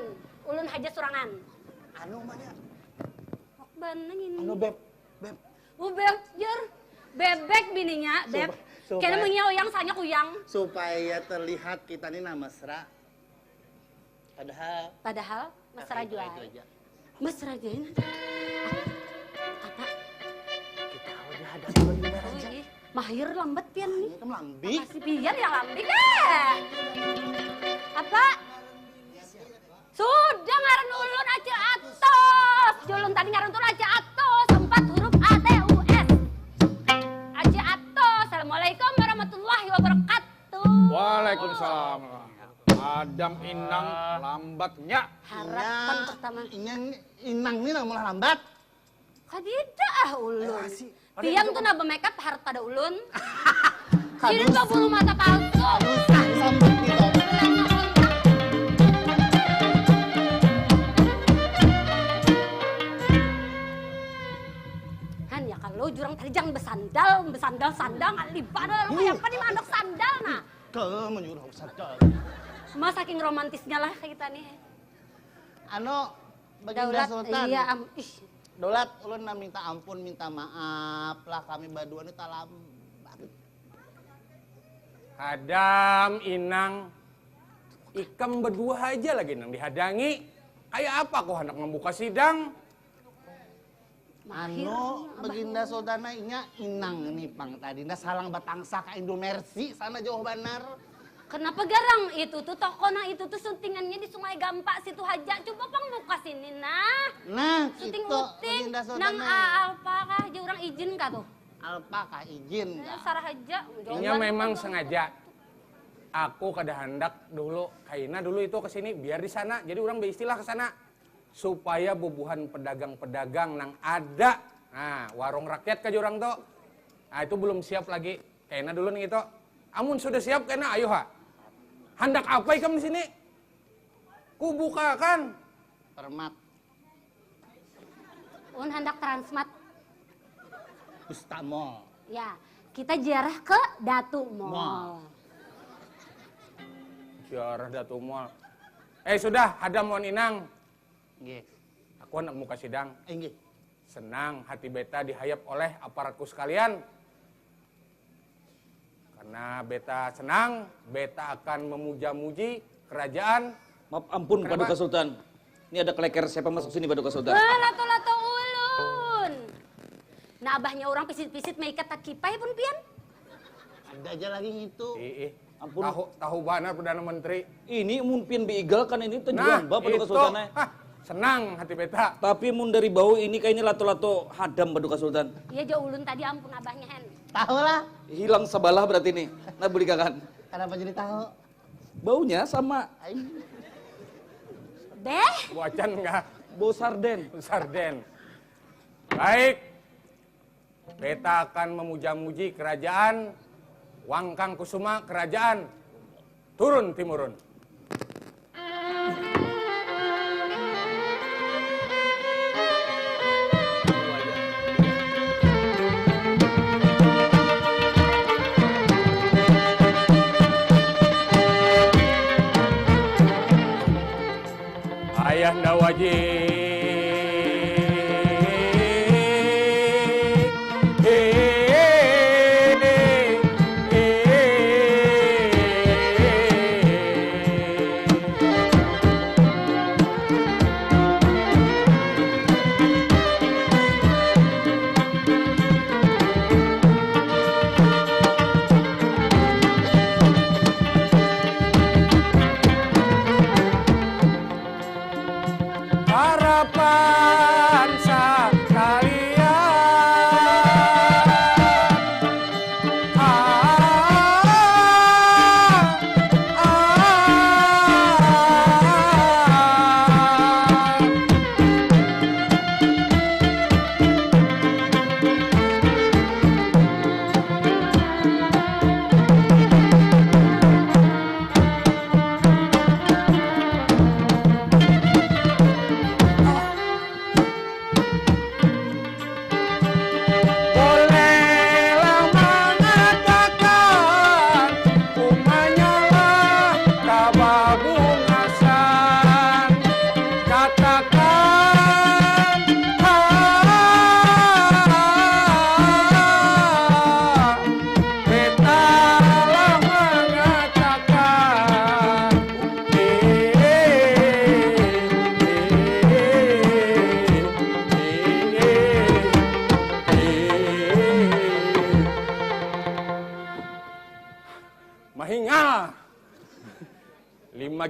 Ulun haja surangan. Anu mana? Banang ini. Anu beb, beb. Oh, beb, jer. Bebek bininya, beb. Supa- Kena supaya- mengiau yang sanya kuyang. Supaya terlihat kita ini nah mesra. Padahal Padahal mesra itu, jua. itu aja. Mesra jua ini. Apa? Kita aja ada kalau di Oh, ih. Mahir lambat pian nih. Ini kan lambik. Masih pian yang lambik eh. Apa? Sudah ngaran ulun Acil Atos. Julun tadi ngaran ulun Acil Atos. Empat huruf A T U S. Acil Atos. Assalamualaikum warahmatullahi wabarakatuh. Waalaikumsalam. Adam inang lambatnya. Harapan pertama. Inya inang nih nang malah lambat. Kadida ah ulun. Asi. Pian tuh napa makeup harat pada ulun. Kadus. Sidin bawa bulu mata palsu. Usah sampai kita. Hanya kalau jurang tadi jangan bersandal, bersandal sandal nggak lipa ada orang apa nih mandok sandal nah. Ke menyuruh sadar. Mas saking romantisnya lah kita nih. Anu, Baginda Daulat, Sultan. Iya am, ih. Daulat, ulun nah minta ampun, minta maaf lah kami badua ni talambat. Adam, inang, ikam berdua aja lagi nang dihadangi. Kayak apa kau hendak membuka sidang? Anu, Baginda Sultan nah inya inang ni pang tadi nah salang batangsa ka Indomercy sana jauh banar. Kenapa garang itu tuh toko nang itu tuh suntingannya di Sungai Gampa situ haja. Coba pang buka sini nah. Nah, Syuting itu uting Baginda Sultan nang nah. alpa kah jurang izin kah tuh? Alpa kah izin Eh, kah? Sarah aja. Inya memang sengaja. Aku kada hendak dulu, kaina dulu itu ke sini, biar di sana. Jadi orang beristilah ke sana. Supaya bubuhan pedagang-pedagang nang ada. Nah, warung rakyat ka jurang tuh. Nah, itu belum siap lagi. Kaina dulu nih itu. Amun sudah siap kaina, ayo ha. Hendak apa ikam di sini? Kubukakan. Permat. Un hendak transmat. Gustamol. Ya, kita ziarah ke Datu Mall. Mall. Ziarah Datu Mall. Eh sudah, hadam wan inang. Nggih. Aku hendak muka sidang. Eh, nggih. Senang hati beta dihayap oleh aparatku sekalian. Karena beta senang, beta akan memuja-muji kerajaan. Maaf ampun Kenapa? Paduka Sultan. Ini ada keleker siapa masuk sini Paduka Sultan? Wah, lato-lato ulun. Nah, abahnya orang pisit-pisit maikat tak kipai pun pian. Ada aja lagi ngitu. Ih, ih. Ampun. Tahu tahu banar Perdana Menteri. Ini mun pian beigalkan ini Nah, tunjuan ba Paduka itu. Sultan eh. Hah, senang hati beta. Tapi mun dari bau ini kayaknya lato-lato hadam Paduka Sultan. Iya, jauh ulun tadi ampun abahnya, Hen. Tahu lah. Hilang sebelah berarti nih. Nah, belikan. Kenapa jadi tahu? Baunya sama. Ai. Beh, Wacan enggak? Bau sarden. Sarden. Baik. Beta akan memuja-muji kerajaan Wangkang Kusuma, kerajaan turun timurun.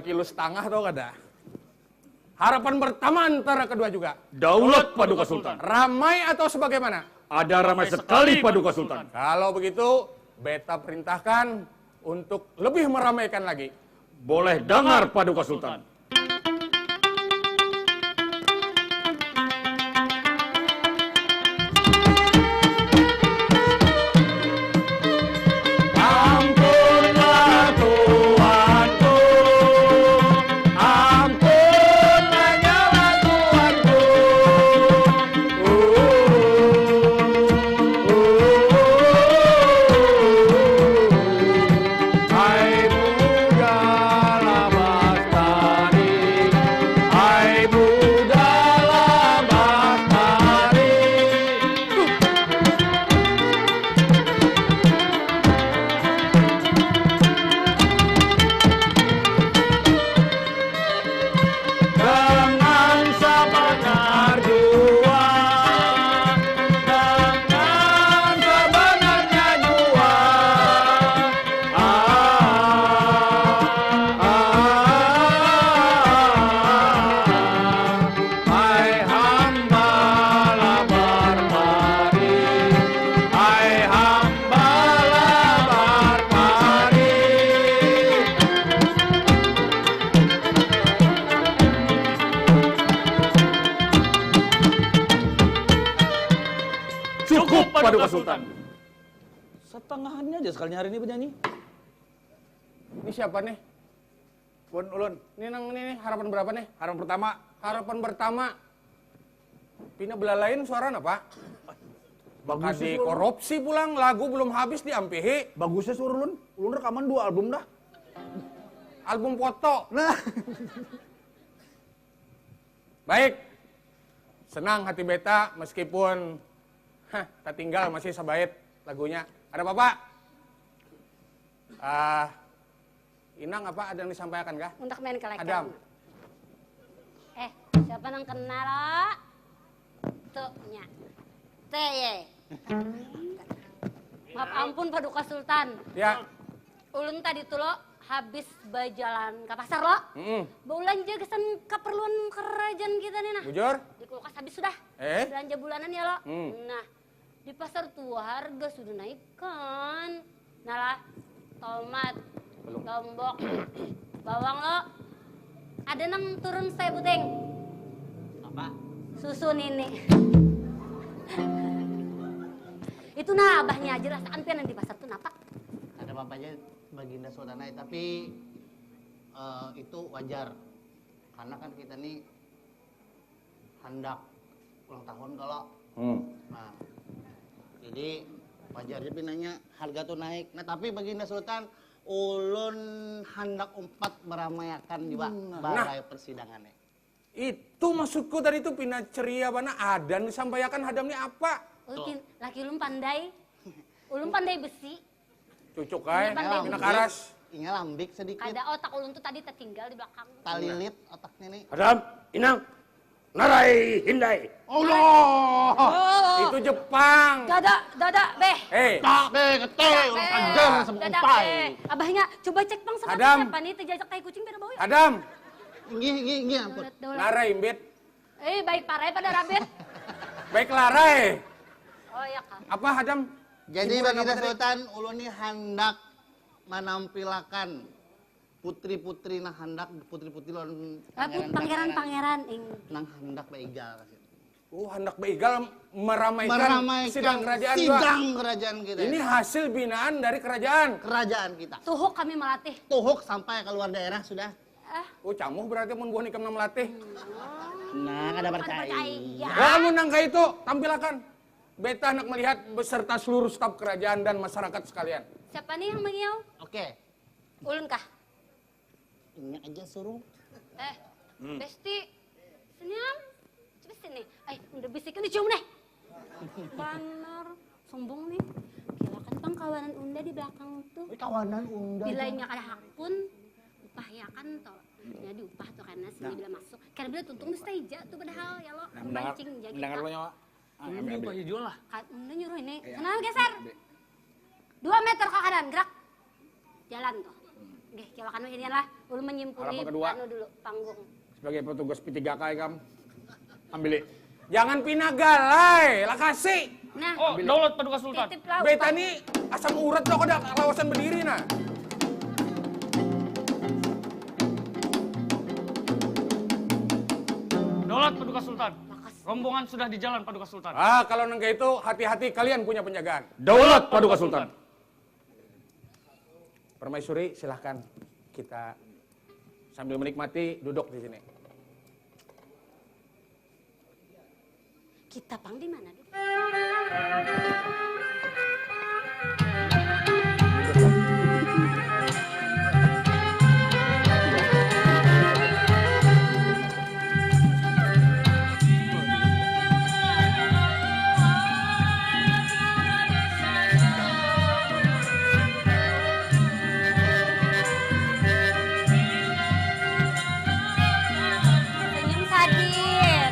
Kilo setengah tau kada? Harapan pertama antara kedua juga. Daulat Paduka Sultan. Ramai atau sebagaimana? Ada ramai sekali Paduka Sultan. Kalau begitu, beta perintahkan untuk lebih meramaikan lagi. Boleh dangar Paduka Sultan. Ampunlah Tuanku, ampun hanyalah Tuanku. Hai muda lamas tadi, hai muda lamas tadi. Dengan sabanar jua, dengan sabanarnya jua. Ah, ah, ah, ah. Ai hamba labar mari, ai hamba labar mari. Cukup, Paduka Sultan. Setengahnya aja sekalinya hari ini penyanyi. Ini siapa nih? Pun ulun. Ini nang ini nih, harapan berapa nih? Harapan pertama. Harapan pertama. Pina belalain suara napa? Bagus. Kadi korupsi pulang, lagu belum habis diampihi. Bagusnya suara ulun. Ulun rekaman dua album dah. Album foto. Nah. Baik. Senang hati beta meskipun hah, tertinggal masih sabait lagunya. Ada apa, Pak? Ah, Inang apa ada yang disampaikan kah? Untuk main kelek. Adam. Eh, siapa nang kenal? Tuh, nya. T Y. Maaf ampun, Paduka Sultan. Ya. Ulun tadi tuh lo habis bajalan ke pasar lo. Mm-mm. Baulanja gasan keperluan kerajaan kita nih nah. Bujur? Di kulkas habis sudah. Eh? Belanja bulanan ya lo. Hmm. Nah, di pasar tuh harga sudah naik kan. Nah lah, tomat, lombok, bawang lo. Ada nang turun saya buting. Apa? Susu nini. Itu nah abahnya aja rasaan pian yang di pasar tuh napa? Ada apa aja Baginda Sultan ai, tapi eh, itu wajar karena kan kita nih handak ulang tahun kalau hmm. Nah, jadi wajar aja pinanya harga tuh naik. Nah tapi Baginda Sultan ulun handak umpat meramayakan juga nah. Balai persidangannya. Itu maksudku tadi tuh pina ceria bana adan disampaikan hadam ni apa? Ulun laki ulun pandai. Ulun pandai besi. Cucuk ai, pina karas. Inya lambik sedikit. Kada otak ulun tuh tadi tertinggal di belakang. Talilit otaknya nih. Hadam, Inang. Narai hindai. Allah. Oh. Itu Jepang. Dada, dada, beh. Hei. Tak beh, kete, urang ajar sama umpai. Abahnya, coba cek pang sama siapa nih terjajak tai kucing beda bau ya? Adam. Nggih, nggih, nggih ampun. Narai imbit. Eh, baik parai pada rabit. Baik larai. Oh ya kan. Apa Adam? Jadi bagi Sultan, ulun nih hendak menampilakan putri-putri nang handak putri-putri lawan pangeran-pangeran nang handak baigal. Oh, handak baigal meramaikan sidang kerajaan juga. Sidang kerajaan kita. Ini hasil binaan dari kerajaan. Kerajaan kita. Tuhuk kami melatih. Tuhuk sampai keluar daerah sudah. Eh. Oh, camuh berarti mun buhan ikam nang melatih. Nah, kada percaya. Wah, mun nang kaya itu tampilakan. Beta handak melihat beserta seluruh staf kerajaan dan masyarakat sekalian. Siapa nih yang mengiau? Oke. Ulun kah? Ini aja suruh. Eh, hmm. Besti, senyum. Coba sini. Ay, udah bisikin dicium nih. Banar, sombong nih. Kilakan pang kawanan unda di belakang tuh. Wih, kawanan unda. Bilanya kada hakun, upah ya kan toh. Ya diupah tuh karena sini nah. Bila masuk. Karena bila tuntung mesti aja tuh padahal ya lo nah, mancing aja kita. Mendengar lo nyawa. Ah, ini ambil, ambil. Jual lah. Unda nyuruh ini. Iya. Sana geser. Ambil. Dua meter ke kanan, gerak. Jalan tuh. Oke, kiawakan wahinian lah. Ulun menyimpuli Harapan kedua. Anu dulu, panggung. Sebagai petugas P tiga K ikam, ambil. Jangan pindah galai, lakasi. Nah, Oh, Ambil. Daulat Paduka Sultan. Titip lauk. Beta ni asam urat tuh kada lawasan berdiri nah. Daulat Paduka Sultan. Rombongan sudah di jalan Paduka Sultan. Ah, kalau nang kayak itu hati-hati kalian punya penjagaan. Daulat Paduka Sultan. Permaisuri, silahkan kita sambil menikmati duduk di sini. Kita pang di mana dulu? Senyum sadin.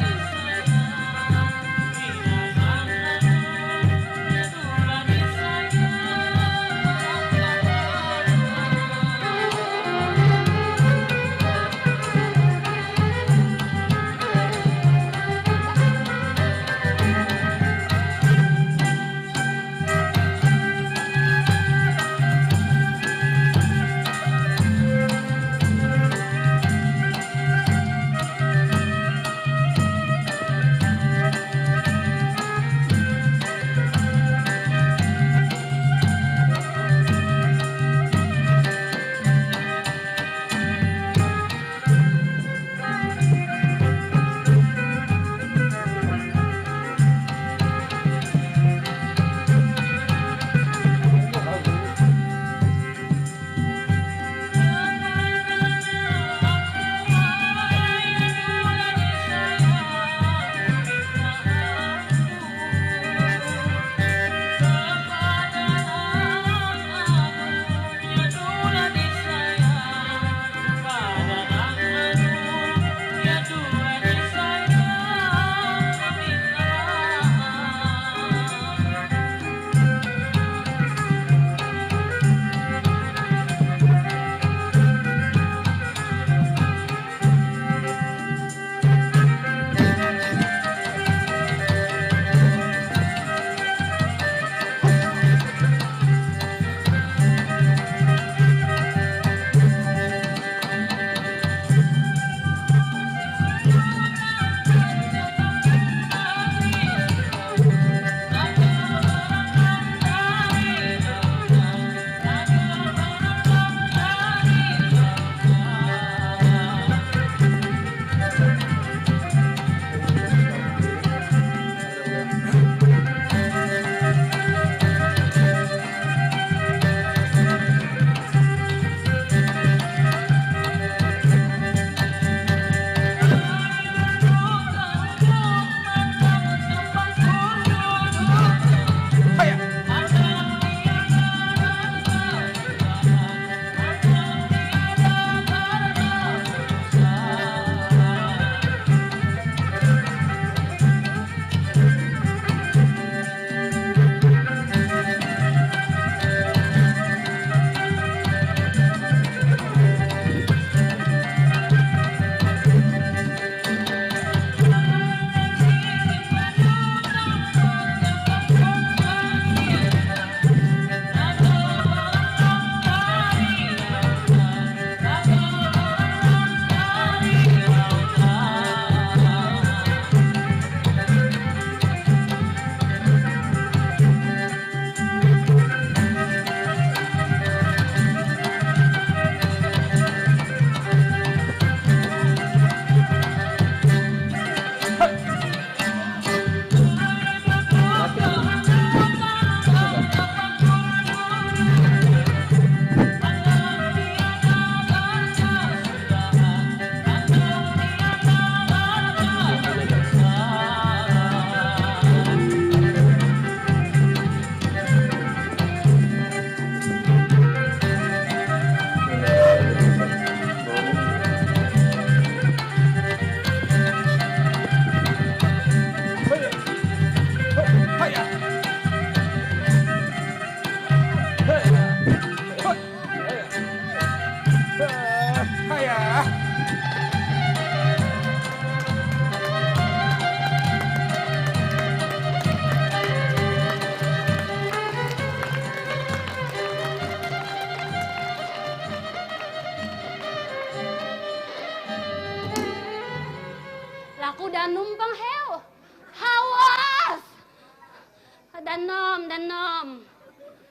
Danom.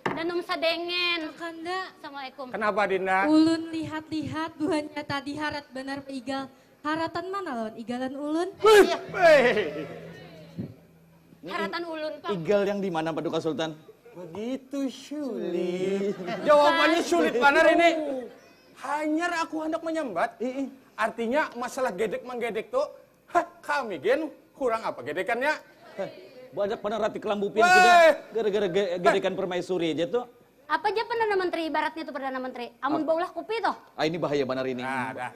Danom sadengen. Kakanda. Assalamualaikum. Kenapa Dinda? Ulun lihat-lihat buhannya tadi harat banar baigal. Haratan mana lawan igalan ulun? Wih, wih. Haratan ulun pang. Igal yang di mana Paduka Sultan? Begitu sulit. Jawabannya sulit banar ini. Hanyar aku hendak menyambat. Artinya masalah gedek menggedek tuh Hah, kami gen kurang apa gedekannya? Heh, banyak banar rati kelambu pian sudah gara-gara gedekan permaisuri aja tuh. Apa aja Perdana Menteri ibaratnya tuh Perdana Menteri. Amun baulah kupi tuh. Ah ini bahaya banar ini. Nah, dah.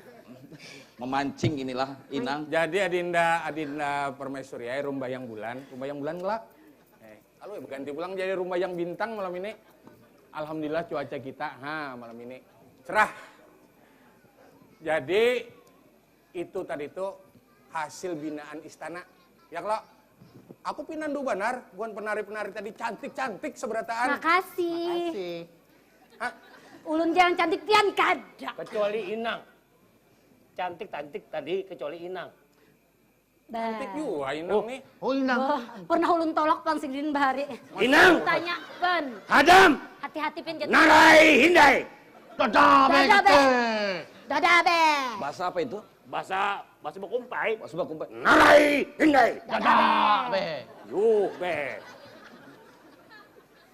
Memancing inilah Inang. Jadi Adinda Adinda Permaisuri ay rumbayang bulan, rumbayang bulan kelak. Eh, kalau berganti pulang jadi rumbayang bintang malam ini. Alhamdulillah cuaca kita ha malam ini cerah. Jadi Itu tadi tu hasil binaan istana. Ya kalo? Aku pinandu banar buhan penari-penari tadi cantik-cantik seberataan. Makasih. Makasih. Hah? Ulun ja nang cantik pian kada. Kecuali inang. Cantik-cantik tadi kecuali inang. Bah. Cantik jua inang oh. nih. Oh inang. Bah. Pernah ulun tolak pang sidin bahari. Inang. Tanya pan. Hadam. Hati-hati pian jatuh. Narai hindai. Dada be. Dada be. Dada be. Bahasa apa itu? Bahasa bahasa bakumpai. Bahasa bakumpai. Narai hindai. Dada be. Yuh be.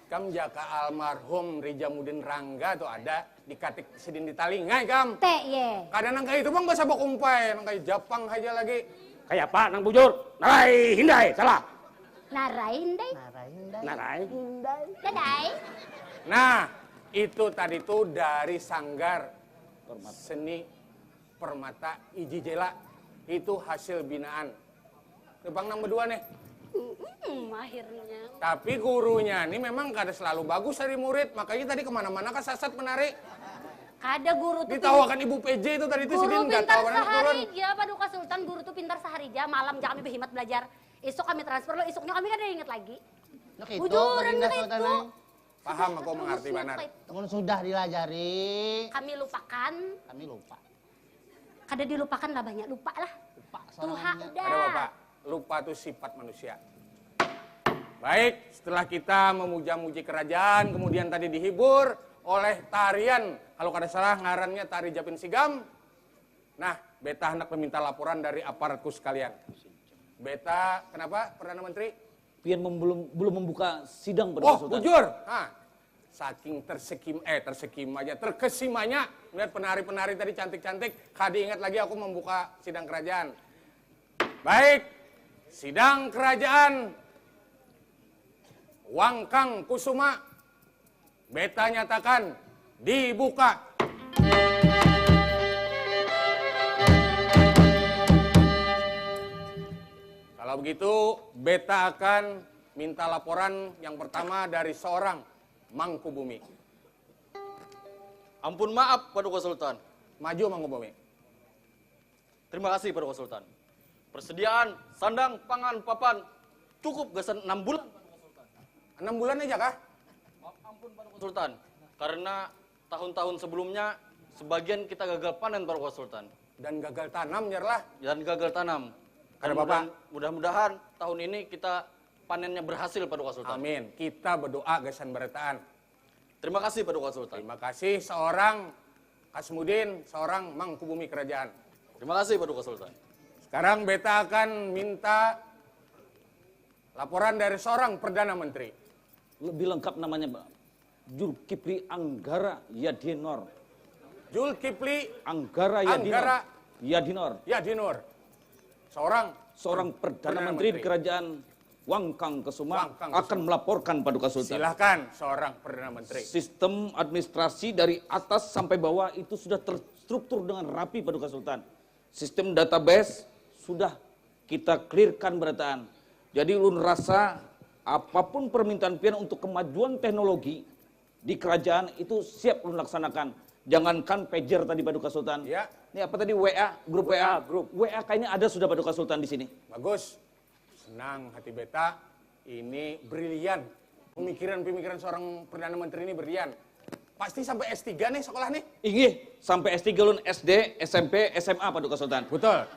Kam jaka almarhum Rijamudin Rangga tu ada dikatik sidin di talinga ikam. Te ye. Kada nang kaya itu pang bahasa bakumpai, nang kaya Japang haja lagi. Kaya apa nang bujur? Narai hindai, salah. Narai hindai. Narai hindai. Narai. Hindai. Dadai. Nah, itu tadi tu dari sanggar seni Permata Iji Jela itu hasil binaan. Tebang nang bedua nih. Mm, akhirnya. Tapi gurunya nih memang kada selalu bagus dari murid, makanya tadi kemana-mana kesasat menari. Kada guru tuh. Ditawakan ibu P J itu tadi itu sidin nggak tahu mana turun. Guru pintar sehari aja, Paduka Sultan guru tuh pintar sehari aja, malam jangan kami berhimat belajar. Isuk kami transfer lo, isuknya kami kada ingat lagi. Nah, gitu, Bujuran kita itu. Paham aku mengerti benar. Mun sudah dilajari. Kami lupakan. Kami lupa. Kada dilupakan lah banyak lupa lah. Lupa Tuha udah. Ada apa? Lupa tuh sifat manusia. Baik, setelah kita memuja-muji kerajaan, kemudian tadi dihibur oleh tarian, kalau kada salah ngarannya tari Japin Sigam. Nah, beta hendak meminta laporan dari aparatku sekalian. Beta, kenapa Perdana Menteri? Pian belum belum membuka sidang pada Oh, Sultan. Bujur. Ha. Saking tersekim eh tersekim aja, terkesimanya melihat penari-penari tadi cantik-cantik, kada ingat lagi aku membuka sidang kerajaan. Baik, sidang kerajaan Wangkang Kusuma beta nyatakan dibuka. Kalau begitu, beta akan minta laporan yang pertama dari seorang Mangkubumi. Ampun maaf, Paduka Sultan. Maju, Mangkubumi. Terima kasih, Paduka Sultan. Persediaan sandang, pangan, papan cukup gasan enam bulan, Paduka Sultan. Enam bulan aja kah? Ampun, Paduka Sultan. Karena tahun-tahun sebelumnya sebagian kita gagal panen, Paduka Sultan. Dan gagal tanam, nyerlah. Dan gagal tanam. Kada apa-apa. Mudah-mudahan tahun ini kita panennya berhasil, Paduka Sultan. Amin. Kita berdoa gasan berataan. Terima kasih Paduka Sultan. Terima kasih seorang Kasmudin, seorang Mangkubumi Kerajaan. Terima kasih Paduka Sultan. Sekarang beta akan minta laporan dari seorang Perdana Menteri. Lebih lengkap namanya Pak. Julkipli Anggara Yadinor. Julkipli Anggara Yadinor. Anggara Yadinor. Yadinor. Seorang seorang Perdana, Perdana Menteri, Menteri di Kerajaan Wangkang Kesuma Wangkang akan Kesuma. melaporkan Paduka Sultan. Silahkan seorang Perdana Menteri. Sistem administrasi dari atas sampai bawah itu sudah terstruktur dengan rapi Paduka Sultan. Sistem database sudah kita clearkan berataan. Jadi ulun rasa apapun permintaan pian untuk kemajuan teknologi di kerajaan itu siap ulun laksanakan. Jangankan pager tadi Paduka Sultan. Ya. Ini apa tadi W A, grup W A. W A, grup. W A kayaknya ada sudah Paduka Sultan di sini. Bagus. Senang hati beta, ini brilian. Pemikiran-pemikiran seorang Perdana Menteri ini brilian. Pasti sampai S tiga nih sekolah nih. Inggih, sampai S tiga ulun S D, S M P, S M A Paduka Sultan. Betul.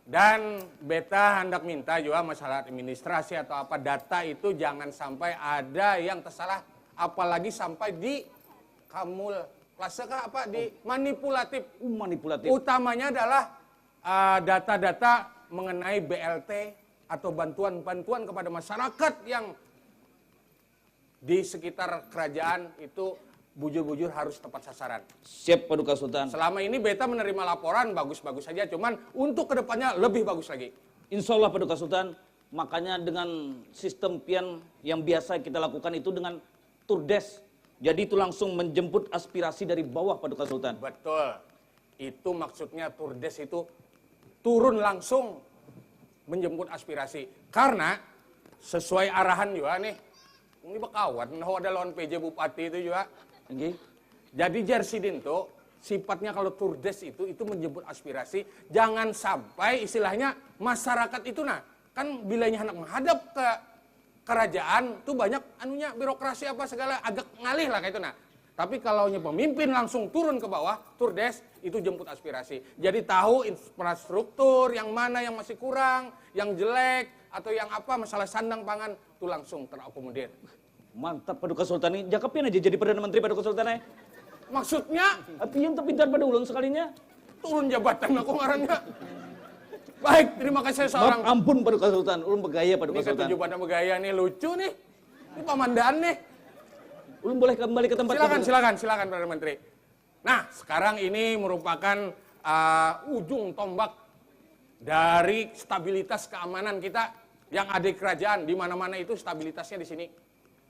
Dan beta handak minta jua masalah administrasi atau apa, data itu jangan sampai ada yang tersalah, apalagi sampai di kamul klase kah apa, di manipulatif. Uh, manipulatif. Utamanya adalah uh, data-data mengenai B L T atau bantuan-bantuan kepada masyarakat yang di sekitar kerajaan itu bujur-bujur harus tepat sasaran. Siap Paduka Sultan. Selama ini beta menerima laporan bagus-bagus saja, cuman untuk kedepannya lebih bagus lagi. Insya Allah Paduka Sultan, makanya dengan sistem pian yang biasa kita lakukan itu dengan turdes. Jadi itu langsung menjemput aspirasi dari bawah Paduka Sultan. Betul. Itu maksudnya turdes itu turun langsung menjemput aspirasi. Karena sesuai arahan juga nih, ini bekawan nah ada lawan P J Bupati itu juga. Nggih. Jadi jar sidin tuh sifatnya kalau turdes itu itu menjemput aspirasi, jangan sampai istilahnya masyarakat itu nah kan bilanya hendak menghadap ke kerajaan tuh banyak anunya birokrasi apa segala agak ngalih lah kayak itu nah. Tapi kalau nya pemimpin langsung turun ke bawah, turdes itu jemput aspirasi. Jadi tahu infrastruktur yang mana yang masih kurang, yang jelek atau yang apa masalah sandang pangan tuh langsung terakomodir. Mantap Paduka Sultan ini. Jaka pian aja jadi Perdana Menteri Paduka Sultan eh. Maksudnya Pian tuh pintar pada ulun sekalinya. Turun jabatan aku ngarannya. Baik, terima kasih seorang. Maaf, ampun Paduka Sultan, ulun begaya Paduka Ini Sultan. Ketujuh pada begaya nih lucu nih. Ini pamandaan nih. Ulun boleh kembali ke tempat. Silakan, silakan, silakan Perdana Menteri. Nah, sekarang ini merupakan uh, ujung tombak dari stabilitas keamanan kita yang ada di kerajaan di mana-mana itu stabilitasnya di sini.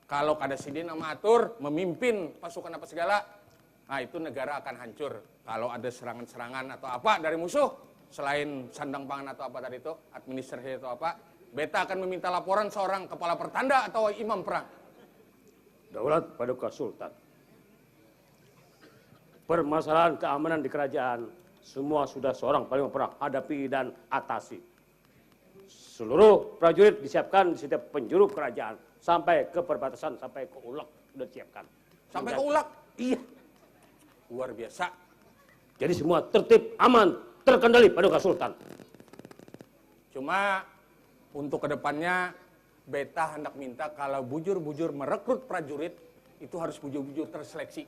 Kalau kada sidin nama atur memimpin pasukan apa segala, nah itu negara akan hancur. Kalau ada serangan-serangan atau apa dari musuh selain sandang pangan atau apa tadi itu administrasi atau apa, beta akan meminta laporan seorang kepala pertanda atau imam perang. Daulat Paduka Sultan. Permasalahan keamanan di kerajaan semua sudah seorang panglima perang hadapi dan atasi. Seluruh prajurit disiapkan di setiap penjuru kerajaan sampai ke perbatasan sampai ke ulak sudah disiapkan. Sampai ke ulak? Iya. Luar biasa. Jadi semua tertib, aman, terkendali Paduka Sultan. Cuma untuk kedepannya beta hendak minta kalau bujur-bujur merekrut prajurit itu harus bujur-bujur terseleksi.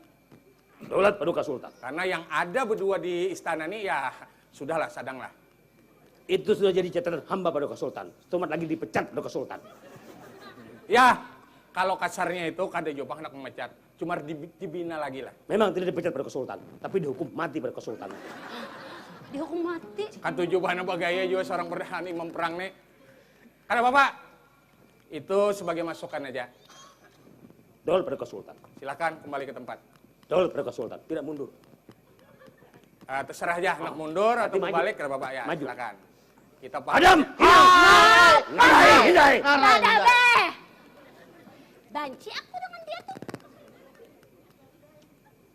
Daulat Paduka Sultan. Karena yang ada berdua di istana ini ya sudahlah sadang lah. Itu sudah jadi catatan hamba Paduka Sultan. Tumat lagi dipecat Paduka Sultan. Ya, kalau kasarnya itu kada jua pang hendak memecat. Cuma di, dibina lagi lah. Memang tidak dipecat Paduka Sultan, tapi dihukum mati Paduka Sultan. Dihukum mati. Katuju banar bagaya juga seorang perdana imam perang nih. Kada apa-apa. Itu sebagai masukan aja. Daulat Paduka Sultan. Silakan kembali ke tempat. Daulat Paduka Sultan. Tidak mundur. Ah, terserah aja, hendak mundur atau Maju. Balik, kada apa-apa ya. Maju. Silakan. Kita paham. Adam! Hindai! Hindai! Dadah beh. Banci aku dengan dia tuh.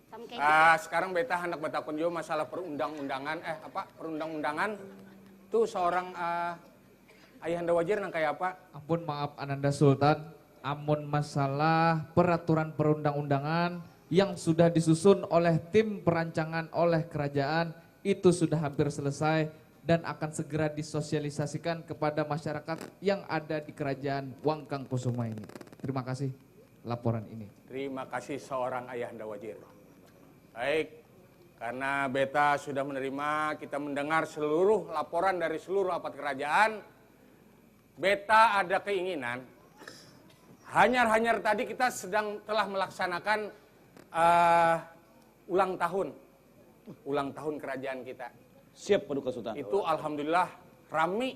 Sama kayak gitu. Ah, sekarang beta hendak batakun juga masalah perundang-undangan, eh apa perundang-undangan tuh seorang ah, ayahanda wajir nang kayak apa? Ampun maaf Ananda Sultan, amun masalah peraturan perundang-undangan yang sudah disusun oleh tim perancangan oleh kerajaan itu sudah hampir selesai dan akan segera disosialisasikan kepada masyarakat yang ada di kerajaan Wangkang Kusuma ini. Terima kasih laporan ini. Terima kasih seorang ayahanda wajir. Baik, karena beta sudah menerima, kita mendengar seluruh laporan dari seluruh rapat kerajaan. Beta ada keinginan, hanyar-hanyar tadi kita sedang telah melaksanakan eh, ulang tahun, ulang tahun kerajaan kita. Siap Paduka Sultan. Itu alhamdulillah rami.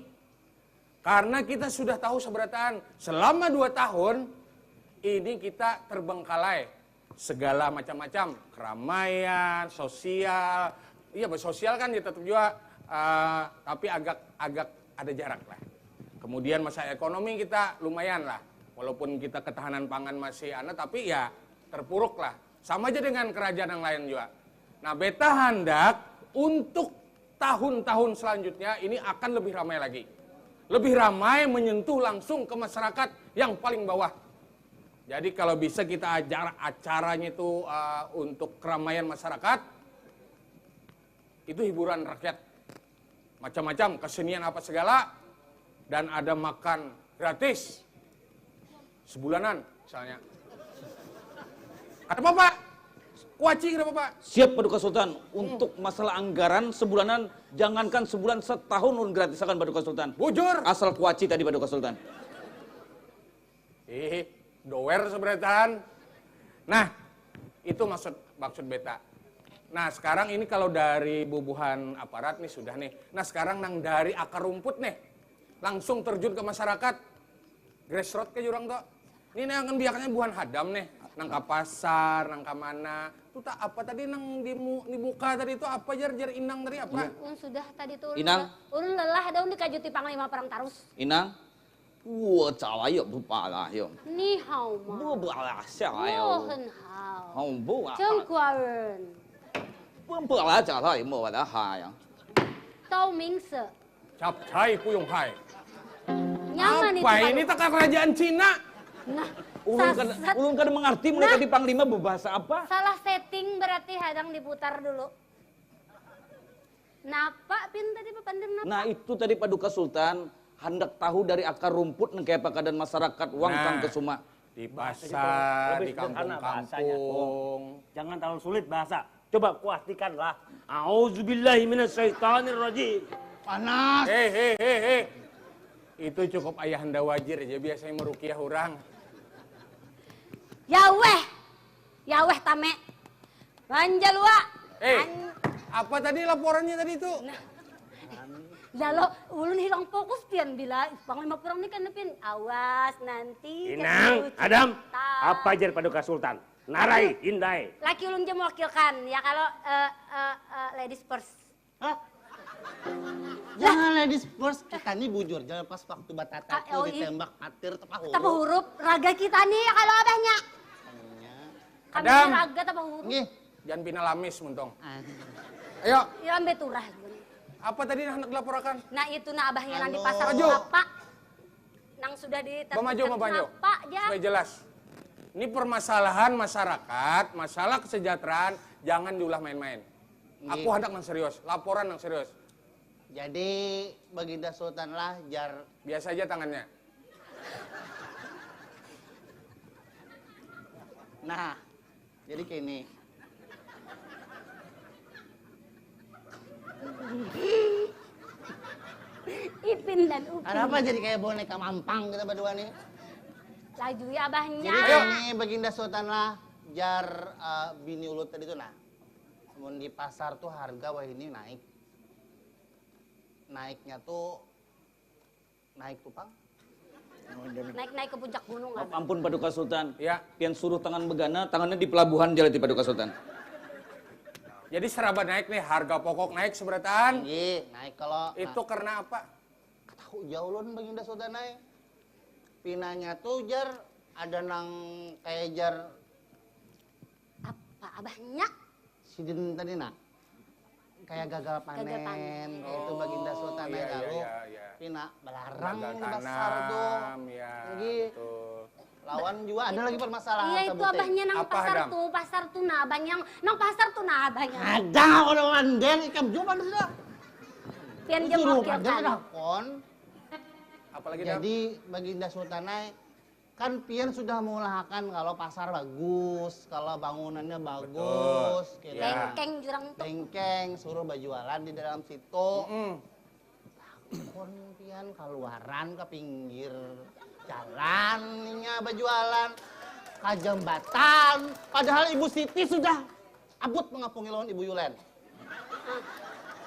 Karena kita sudah tahu seberataan selama dua tahun ini kita terbengkalai segala macam-macam keramaian, sosial. Iya bersosial kan ya tetap juga eh, tapi agak agak ada jarak lah. Kemudian masa ekonomi kita lumayan lah. Walaupun kita ketahanan pangan masih ada tapi ya terpuruk lah. Sama aja dengan kerajaan yang lain juga. Nah, beta handak untuk tahun-tahun selanjutnya ini akan lebih ramai lagi. Lebih ramai menyentuh langsung ke masyarakat yang paling bawah. Jadi kalau bisa kita ajar acaranya itu uh, untuk keramaian masyarakat, itu hiburan rakyat. macam-macam kesenian apa segala, dan ada makan gratis sebulanan misalnya. Ada apa, Pak? Kuaci, ada apa, Pak? Siap, Paduka Sultan. Hmm. Untuk masalah anggaran sebulanan, jangankan sebulan, setahun ulun gratisakan, Paduka Sultan. Bujur. Asal kuaci tadi, Paduka Sultan. Ih, doer seberetan. Nah, itu maksud maksud beta. Nah, sekarang ini kalau dari bubuhan aparat nih sudah nih. Nah, sekarang nang dari akar rumput nih. Langsung terjun ke masyarakat. Grassroots ke jurang tuh. Ini nang akan biakannya buhan hadam nih. Nang ke pasar, nang ke mana. Tuh tak apa tadi nang di, mu- di muka tadi itu apa, jar jar Inang tadi apa? Iya. Ulun sudah tadi tuh ulun Inang. Le- ulun lelah dah dikajuti panglima perang tarus. Inang. Wah, cala yo bepala yo. Ni hao ma. Bepala cala yo. Wo hen hao. Hao bu apa? Cengkuaren. Bepala cala yo mau ada ha ya. Tau mingse. Capcai kuyung hai. Nyaman itu. Apa ini, tak kerajaan Cina? Nah, ulun kada ulun kada mengerti mereka nah, di panglima berbahasa apa? Salah setting berarti hadang diputar dulu. Napa pin tadi papandir napa? Nah, itu tadi Paduka Sultan handak tahu dari akar rumput nang kaya apa keadaan masyarakat Wangkang nah, Kesuma. Di pasar, di kampung-kampung. Jangan terlalu sulit bahasa. Coba kuartikanlah. Auzubillahiminasyaitonirrajim. Panas. Hei, hei, hei, hei. Itu cukup ayahanda wajir aja biasanya merukiah orang. Ya weh. Ya weh, tame. Banjalua. Eh, apa tadi laporannya tadi itu? Nah. Lalo, ulun hilang fokus pian bila panglima perang ni kena pian. Awas nanti. Inang, Adam, apa jar Paduka Sultan? Narai, hindai. Laki ulun je mewakilkan, ya kalau uh, uh, uh, ladies first. Hah? Jangan ladies first, kita nih bujur. Jangan pas waktu batata ah, tuh oh, ditembak atir tepa hurup. Tepa hurup, raga kita nih ya kalau abahnya. Kami Adam. Raga tepa hurup. Nggih. Jangan pina lamis muntung. Ah. Ayo. Ya ambil turah. Apa tadi nak dilaporakan? Nah itu nah abahnya nang di pasar apa? Nang sudah di maju, maju. Apa, ya? Supaya jelas. Ini permasalahan masyarakat, masalah kesejahteraan, jangan diulah main-main. Aku hendak nang serius, laporan nang serius. Jadi Baginda Sultan lah jar. Biasa aja tangannya. Nah, jadi kini. Ipin dan Upin. Kenapa jadi kayak boneka mampang kita berdua nih? Laju ya abahnya. Jadi ini Baginda Sultan lah jar uh, bini ulut tadi tuh nah. Mun di pasar tuh harga wah ini naik. Naiknya tuh naik tuh pang. Naik-naik ke puncak gunung. Maaf, ampun Paduka Sultan. Ya. Pian suruh tangan begana, tangannya di pelabuhan jalati Paduka Sultan. Jadi seraba naik nih, harga pokok naik seberatan. Iya, naik kalau itu nah, karena apa? Ketahu jauh lon Baginda Sultan naik. Pinanya tuh jar ada nang kayak jar apa abahnya? Sidin tadi nak kayak gagal panen, gagal panen. Kayak itu Baginda Sultan oh, iya, iya, iya, iya. Pina belarang gagal di pasar tanam, tuh. Ya, lagi betul. Lawan juga ada lagi permasalahan. Iya itu abahnya nang apa, pasar tuh, pasar tuh nah abahnya, nang pasar tuh nah abahnya. Ada orang mandel ikam juga sudah. Pian jam wakil kan. Apalagi jadi Baginda Sultan naik kan pian sudah mengulahakan kalau pasar bagus, kalau bangunannya bagus, gitu. Ya. Bengkeng jurang tuh. Bengkeng, suruh berjualan di dalam situ. Mm -mm. Lakon pian keluaran ke pinggir jalannya berjualan ke jembatan, padahal Ibu Siti sudah abut mengapungi lawan Ibu Yulen.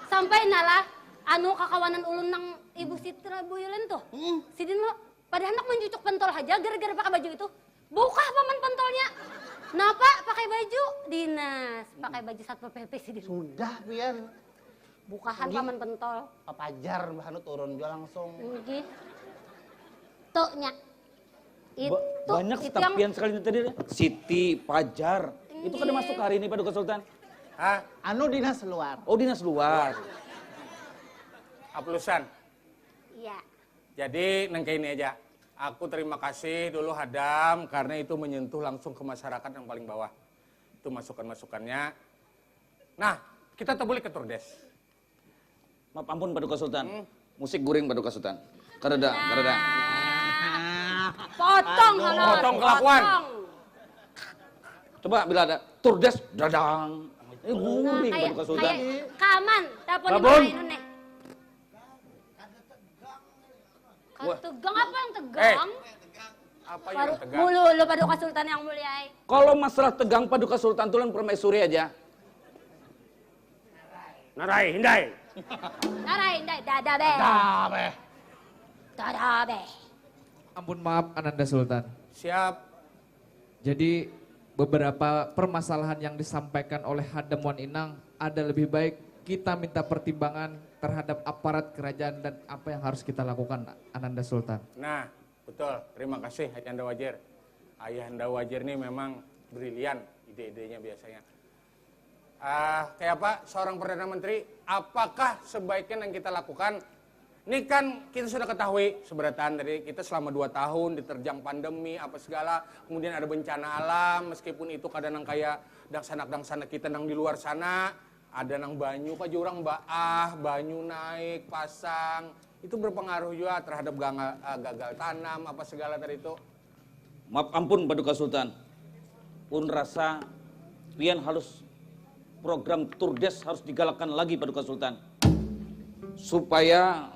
Sampai nalah anu kakawanan ulun nang Ibu Siti Ibu Yulen tuh. Mm -mm. Sidin lo Pada handak mancucuk pentol haja gara-gara pakai baju itu. Bukah paman pentolnya. Napa pakai baju dinas, pakai baju satpol P P sidin. Sudah pian. Bukahan paman pentol. Papajar bahanu turun jua langsung. Nggih. Tuh nya. Itu banyak itu yang sekalinya tadi Siti, Pajar. Itu kada masuk hari ini Paduka Sultan. Hah? Anu dinas luar. Oh dinas luar. Aplusan. Iya. Jadi nang kayak ini aja. Aku terima kasih dulu Hadam karena itu menyentuh langsung ke masyarakat yang paling bawah. Itu masukan-masukannya. Nah, kita tebulik ke Turdes. Maaf ampun Paduka Sultan. Hmm. Musik guring Paduka Sultan. Kadada, kadada. Potong halo. Potong kelakuan. Potong. Coba bila ada turdes dadang. Ini guring Paduka Sultan. Kaman, telepon Babun. Ini nih. Kalau tegang apa yang tegang? Eh, apa yang tegang? Mulu lo Paduka Sultan yang mulia. Kalau masalah tegang Paduka Sultan tulen permaisuri aja. Narai, hindai. Narai, hindai, dada be. Dada be. Dada be. Ampun maaf Ananda Sultan. Siap. Jadi beberapa permasalahan yang disampaikan oleh Hadam Wan Inang ada lebih baik kita minta pertimbangan terhadap aparat kerajaan dan apa yang harus kita lakukan Ananda Sultan. Nah, betul. Terima kasih Ayahanda Wajir. Ayahanda Wajir ini memang brilian ide-idenya biasanya. Uh, kayak apa seorang perdana menteri? Apakah sebaiknya yang kita lakukan? Ini kan kita sudah ketahui seberatan dari kita selama dua tahun diterjang pandemi apa segala, kemudian ada bencana alam, meskipun itu kadang kayak dangsanak-dangsanak kita nang di luar sana, ada nang banyu kah jurang baah, banyu naik, pasang, itu berpengaruh juga terhadap gagal, uh, gagal tanam apa segala tadi itu. Maaf ampun Paduka Sultan. Ulun rasa pian halus program Turdes harus digalakkan lagi Paduka Sultan. Supaya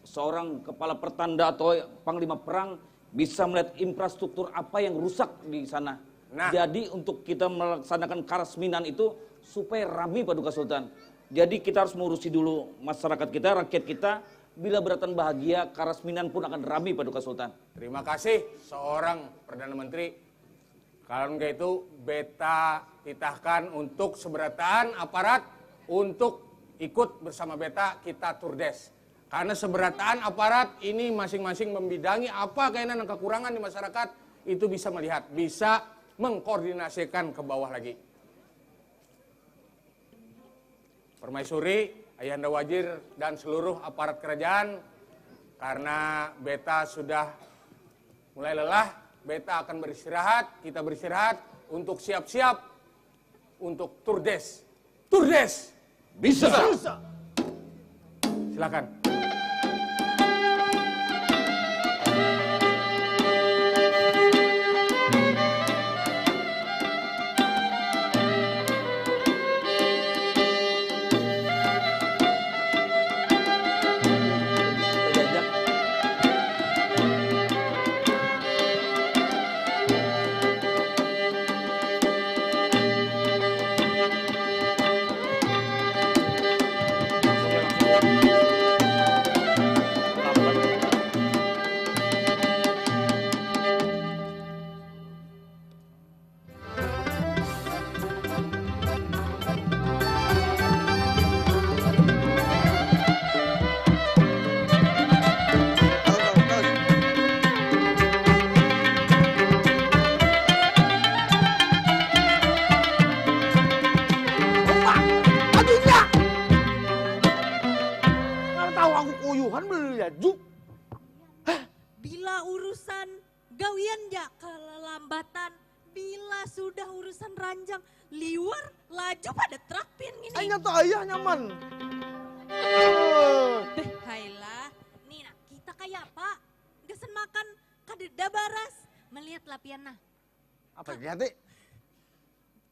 seorang kepala pertanda atau panglima perang bisa melihat infrastruktur apa yang rusak di sana. Nah. Jadi untuk kita melaksanakan karasminan itu supaya rami Paduka Sultan. Jadi kita harus mengurusi dulu masyarakat kita, rakyat kita. Bila beratan bahagia, karasminan pun akan rami Paduka Sultan. Terima kasih seorang Perdana Menteri. Kalau kayak itu beta titahkan untuk seberataan aparat untuk ikut bersama beta kita turdes. Karena seberataan aparat ini masing-masing membidangi apa kainan dan kekurangan di masyarakat itu bisa melihat, bisa mengkoordinasikan ke bawah lagi. Permaisuri, Ayahanda Wajir, dan seluruh aparat kerajaan, karena beta sudah mulai lelah, beta akan beristirahat, kita beristirahat untuk siap-siap untuk turdes. Turdes! Bisa! Bisa. Silakan. Bila urusan gawian ja kalalambatan, bila sudah urusan ranjang, liwar laju pada trak pian ngini. Ai nyata ayah nyaman. Beh, hailah. Ni nah, kita kaya apa? Gasan makan kadeda baras. Melihat lah pian nah. Apa dilihat ti?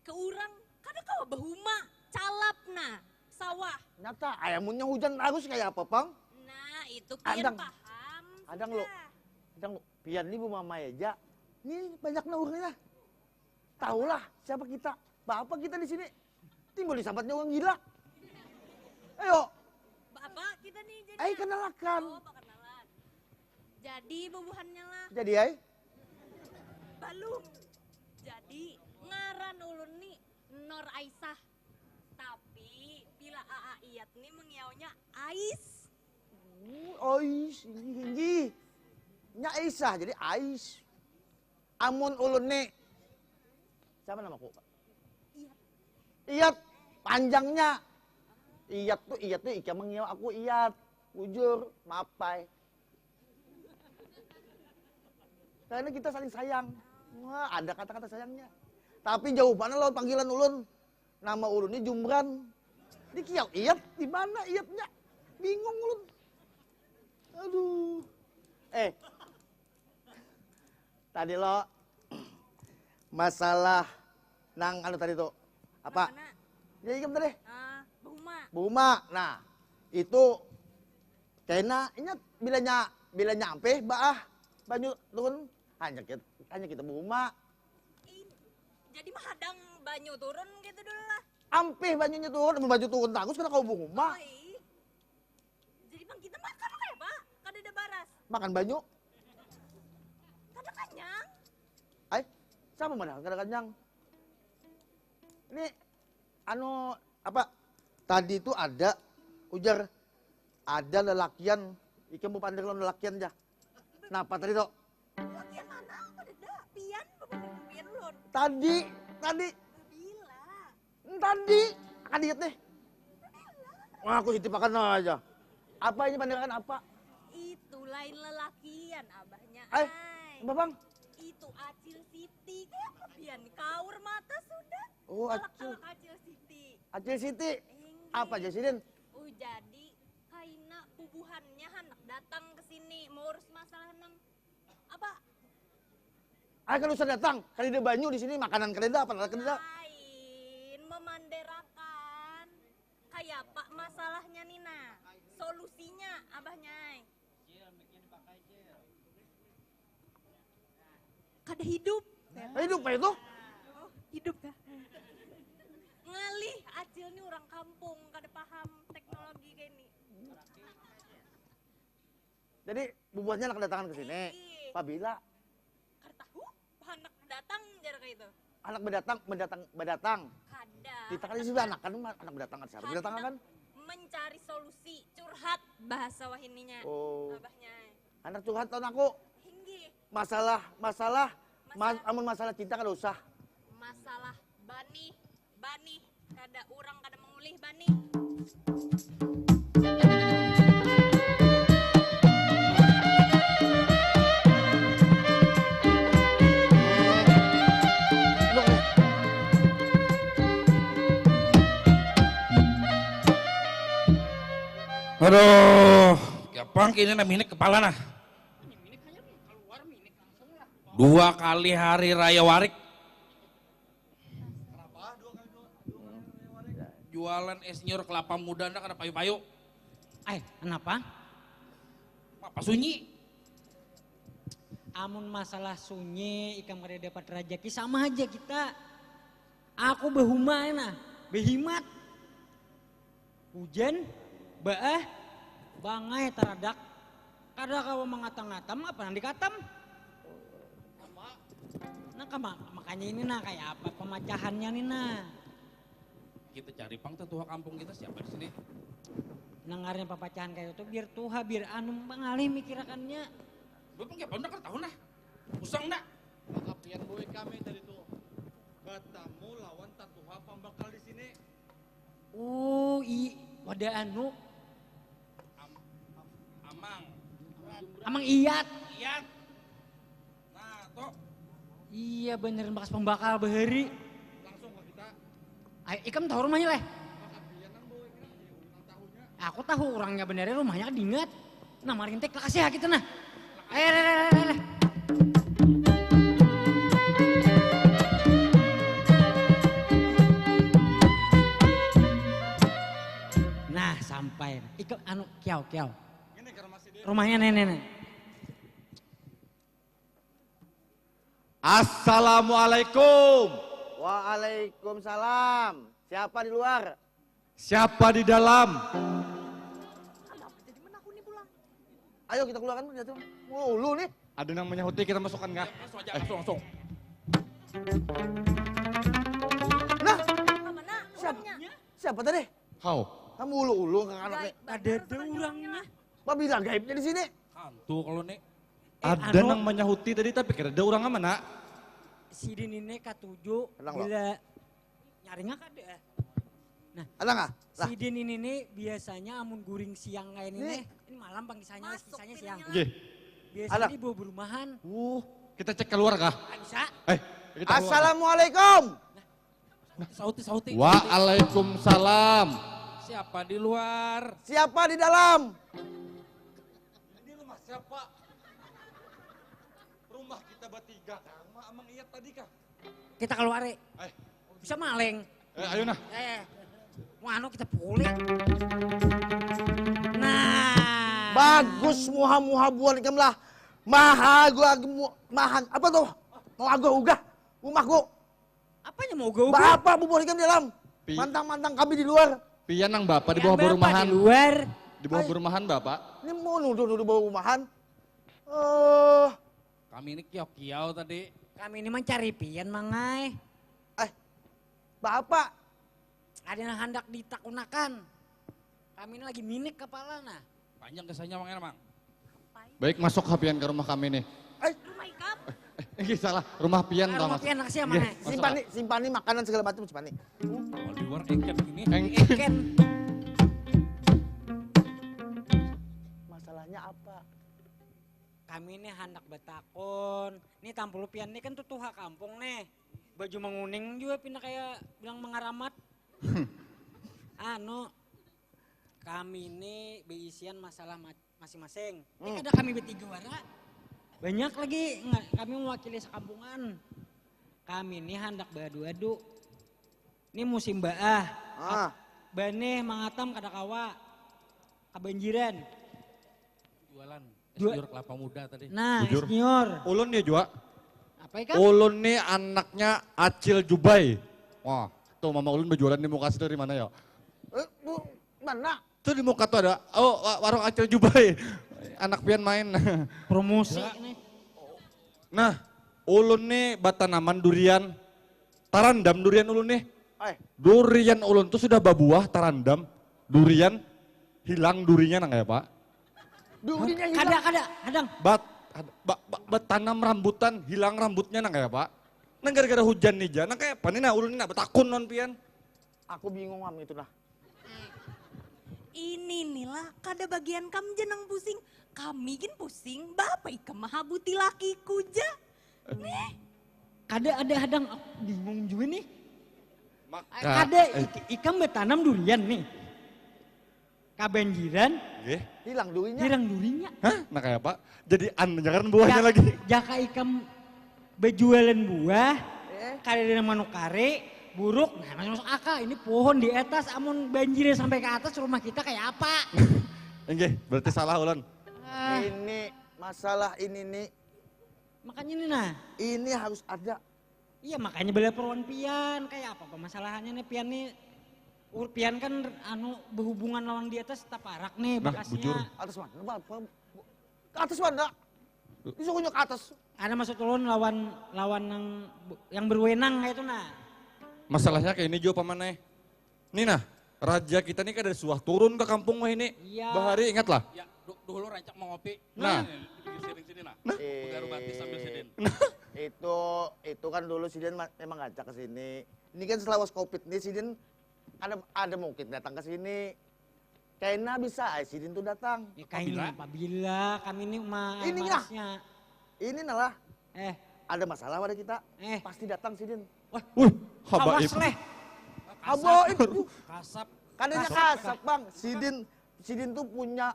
Ke urang kada kawa bahuma, calap nah, sawah. Nyata ai amunnya hujan tarus kaya apa pang? Nah itu pian paham sudah. Adang lo, adang lo, pian ni bumamai aja. Ni banyak nah urang ni nah. Tahulah siapa kita, baapa kita di sini. Timbul disambatnya urang gila. Ayo. Baapa kita ni jadi. Ai kanalakan. Oh bakanalan. Jadi bubuhannya lah. Jadi ai. Balum. Jadi ngaran ulun ni Nor Aisyah. Tapi bila Aa Iyat ni mengiaunya Ais. Hmm, Ais, inggih, inggih. Nya Aisyah, jadi Ais. Amun ulun ni, siapa namaku? Iyat. Iyat, panjangnya. Iyat tu, Iyat tu, ikam mengiau aku Iyat. Bujur, mapai. Karena kita saling sayang. Wah, ada kata-kata sayangnya. Tapi jauh mana lawan panggilan ulun. Nama ulun ni Jumran. Di kiau Iyat, di mana Iyatnya? Bingung ulun. Aduh. Eh. Tadi lo masalah nang anu tadi tuh. Apa? Mana? Ya ikam tadi. Ah, bahuma. Bahuma. Nah, itu kena inya bilanya bilanya ampih baah banyu turun hanya kita hanya kita bahuma. Ih, jadi mahadang banyu turun gitu dulu lah. Ampih banyunya turun, banyu turun tagus kena kau bahuma. Oi. Jadi pang kita makan apa ya, Pak? Kada ada baras. Makan banyu. Kada kanyang. Ai, siapa mana kada kanyang? Ini anu apa? Tadi itu ada ujar ada lelakian, ikam mau pandir lawan lelakian dah. Napa tadi tuh? Lelakian mana? Kada ada. Pian bukan pian ulun. Tadi, tadi. Bila? Tadi, kadiat nih. Wah, aku hitipakan aja. Apa ini pandangan apa? Itu lain lelakian, abahnya. Eh, apa, Bang? Itu Acil Siti. Kayak apa pian kaur mata sudah. Oh, Acil. Acil Siti. Acil Siti. Apa aja sidin? Oh, jadi kaina bubuhannya handak datang ke sini mau urus masalah nang apa? Ai kada usah datang, kadada banyu di sini, makanan kadada, apa kadada. Lain, memanderakan. Kaya apa masalahnya ni nah? Solusinya abahnya ai. Kada hidup. Hidup apa itu? Oh, hidup kah? Ngalih, Acil ni urang kampung, kada paham teknologi kaya ni. Jadi bubuhannya handak kedatangan ke sini. Ih. Pabila? Kada tahu, handak datang jar kaya itu. Handak bedatang, mendatang, bedatang. Kada. Kita kan sudah anak kan, anak bedatang kan siapa? Bedatang kan? Mencari solusi, curhat bahasa wahininya. Oh. Abahnya. Handak curhat lawan aku. Inggih. Masalah, masalah, mas, amun masalah cinta kada usah. Masalah banih. Banih, kada urang kada mengulih banih. Aduh, gampang kini nah minik kepala nah. Dua kali hari raya warik. Jualan es nyiur kelapa muda ndak kada payu-payu. Ai, kenapa? Apa sunyi? Amun masalah sunyi, ikam kada dapat rajaki, sama haja kita. Aku bahuma nah, behimat. Hujan, baah, bangai taradak. Kada kawa mangata-ngatam apa nang dikatam. Nah, kama, makanya ini nah, kaya apa pamacahannya nih nah. Kita cari pang tetuha kampung kita siapa di sini. Nang ngarannya papacahan kaya itu biar tuha, biar anu mangalih mikirakannya. Bapang kaya apa ndak kada tahu nah. Usang ndak. Maka pian bui kami tadi tuh batamu lawan tatuha pambakal di sini. Oh, i, wadah anu. Am, am, amang. Amang Iyat. Iyat. Nah, toh. Iya bener bekas pembakal bahari. Langsung ke kita. Ayo, ikam tahu rumahnya leh? Aku tahu orangnya benernya rumahnya kan diingat. Nah, mari kita kasih ya kita nah. Ayo, ayo, ayo, ayo. Nah, sampai. Ikut anu kiau kiau. Rumahnya nenek nenek. Assalamualaikum. Waalaikumsalam. Siapa di luar? Siapa di dalam? Ayo kita keluarkan jatuh. Ulu nih. Ada yang menyahuti kita masukkan kah? Langsung aja, eh. langsung, langsung. Nah, siapa, siapa tadi? How? Kamu ulu-ulu ke anak nih. Ada ada orangnya. Pabila gaibnya di sini? Hantu kalau nih. Eh, ada anu, nang menyahuti tadi tapi kira ada orang mana? Sidin ini katuju bila Nyaringnya kada. Nah, ada nggak? Nah. Sidin ini nih biasanya amun guring siang kayak ini, ini, nih, ini malam pang kisahnya, kisahnya siang. Iya. Biasanya di bawah berumahan. Uh, kita cek keluar kah? Ah, bisa. Eh, kita keluar. Assalamualaikum. Nah, sauti, sauti. Waalaikumsalam. Siapa di luar? Siapa di dalam? Ini rumah siapa? Rumah kita bertiga kah? Rumah Amang Iyat tadi kah? Kita keluar, eh. Eh, Bisa maling. eh ayo nah. Eh, mau anu kita pukuli. Nah. Bagus muha-muha buhan ikam lah. Maha gua gemu-, mahan apa tuh? Mau agak ugah rumahku. Apanya mau gau? Baapa bubuhan ikam di dalam? Pi- Mantang-mantang kami di luar. Pian nang bapak di Yang bawah bapak perumahan. Di luar. Di bawah Ai. Perumahan bapak. Ini mau nuduh-nuduh bau rumahan. Eh, Kami ini kiau-kiau tadi. Kami ini mencari pian, Mangai. eh, Bapak. Ada yang hendak ditakunakan. Kami ini lagi minik kepala, nah. Panjang kisahnya Mang Ermang. Baik, masuk ha pian ke rumah kami nih. Eh, Rumah ikam. Eh, ini salah, rumah pian Ah, tau rumah mas. pian, aksi Iya, mana? masuk. Simpan nih, simpan nih makanan segala macam simpan nih. Kalau di luar engket ini. Ikan. Masalahnya apa? Kami ini hendak bertakun. Nih tampulu pian ini kan tuh tuha kampung nih. Baju menguning juga pindah kayak bilang mengaramat. Anu, kami ini beisian masalah ma- masing-masing. Ini Hmm. kada kami bertiga wara. Banyak lagi nga- kami mewakili sekampungan. Kami ini hendak beradu-adu. Ini musim baah. Ah. Baneh mangatam kada kawa. Kabanjiran. Jualan. Dua- Sayur kelapa muda tadi. Nah, Bujur. Senior. Ulun ya Jua. Apa ikam? Ulun nih anaknya Acil Jubai. Wah, tuh mama ulun berjualan di muka situ dari mana ya? Eh, bu, mana? Tuh di muka tuh ada, oh wa- warung Acil Jubai. Anak pian main. Promosi nih. Nah, ulun nih batanaman durian. Tarandam durian ulun nih. Eh, Durian ulun tuh sudah babuah tarandam. Durian hilang durinya nang kaya apa? durinya hilang. Kada, kada, hadang. Bat, ad- ba- ba- batanam rambutan hilang rambutnya nang kaya apa? Nang gara-gara hujan nih ja, nang kaya apa nih nah ulun nih nak batakun non pian. Aku bingung am itu nah. Ini nih lah, kada bagian kam ja nang pusing. Kami gin pusing, bapa ikam mahabuti lakiku ja. Nih, Kada ada hadang, aku bingung juga nih. Maka, Kada eh, ik- ikam bertanam durian nih. Kabanjiran, nggih. Hilang durinya. hirang durinya. Hah? Nah kaya apa? Jadi anjakan buahnya Ja- lagi. Jaka ikam berjualan buah, Eh, kada ada nang manukari, buruk, nah masuk, masuk akal. Ini pohon di atas, amun banjirnya sampai ke atas rumah kita kayak apa? Enggih, berarti salah ulun. Ah, ini masalah ini nih, makanya nih nah. Ini harus ada. Iya makanya bela peruan pian, kayak apa permasalahannya nih pian nih. Ur pian kan anu berhubungan lawan di atas taparak nih Nah, bakasnya. Bujur. Atas mana? Apa? Ke atas mana? Disuruhnya ke atas. Ada maksud ulun lawan lawan yang yang berwenang kayak itu nah. Masalahnya kayak ini juga paman eh. Nih nah, raja kita nih kada suah turun ke kampung wah ini. Iya. Bahari ingat lah. Ya, du- dulu rancak mau ngopi. Nah. Di pinggir sidin sini nah. Eh, Aromatis sambil sidin. itu itu kan dulu sidin ma- memang ngajak ke sini. Ini kan selawas covid nih sidin ada ada mungkin datang ke sini. Kayaknya bisa ay sidin tuh datang. Ya, kayaknya apabila kami ini mah Ini lah. Malasnya. Ini nah lah Eh, ada masalah pada kita. Eh. Pasti datang sidin. Wah, Wih, habaib. Awas leh. Habaib. Kasap. Kadanya kasap bang. Sidin sidin tuh punya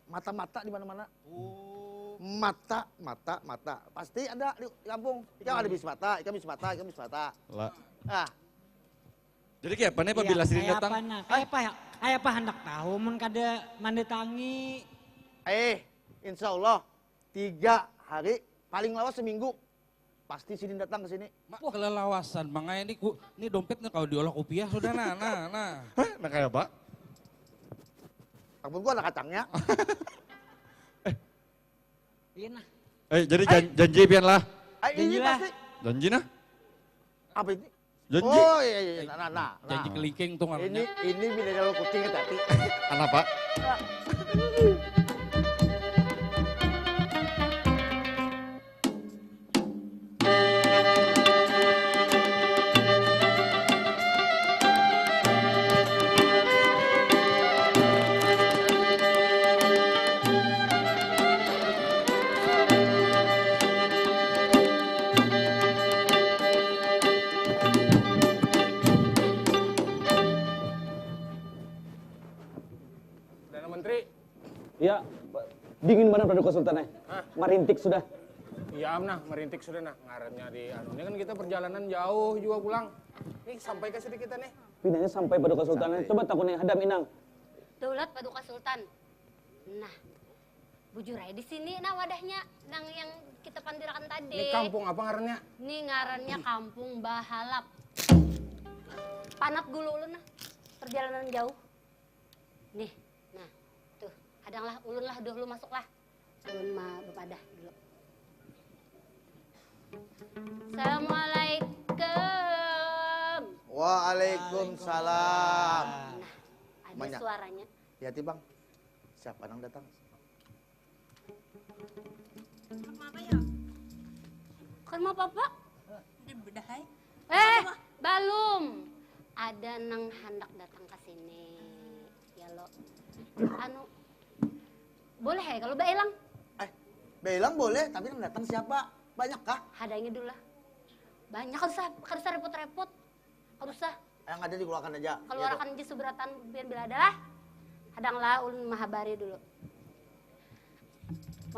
mata-mata di mana-mana. Oh. Mata, mata, mata. Pasti ada di kampung. Ikan ada bis mata, ikan bis mata, ikan bis mata. Lah. Ah, Jadi kayak apa nih apabila Iya, sidin kayak datang? Apa, nah? Kayak apa, kayak apa hendak tahu mun kada mendatangi. Eh, insya Allah tiga hari paling lawas seminggu pasti sidin datang ke sini. Mak kelelawasan mangai ini ku, ini dompetnya kalau diolah kopiah sudah nah nah nah. Hah? Nah kayak apa? Ampun gua ada kacangnya. Iya nah. Eh jadi jan- janji pian lah. Ah, ini Janjilah. Pasti. Janji nah. Apa ini? Janji. Oh iya iya iya. Nah, nah, nah. Janji kelingking tuh Ini ngarannya. ini beda jalur kucing tadi. Kenapa? Mana Paduka Sultan eh? Hah? Marintik sudah. Iya am nah, merintik sudah nah. Ngarannya di anu. Ini kan kita perjalanan jauh juga pulang. Nih sampai ke sini kita nih. Pinanya sampai Paduka Sultan. Sampai. Coba takuni hadam inang. Daulat Paduka Sultan. Nah, bujur aja di sini nah wadahnya nang yang kita pandirakan tadi. Ini kampung apa ngarannya? Ini ngarannya Kampung Bahalap. Panat gulu ulun nah, perjalanan jauh. Nih, nah, tuh, hadanglah ulun lah dahulu masuklah. Ulun ma bepadah dulu. Assalamualaikum. Waalaikumsalam. Nah, ada Banyak. Suaranya. Hati-hati bang, siapa nang datang? Kan mau apa? Udah bedah hai. Eh, balum. Ada nang handak datang ke sini. Ya lo. Anu, boleh ya kalau bailang? Eh, bailang boleh, tapi nang datang siapa? Banyak kah? Hadangnya dulu lah. Banyak, kada usah, kada usah repot-repot. Kada usah. Yang ada dikeluarkan aja. Keluarakan aja subratan biar bila ada lah. Hadang lah ulun mahabari dulu.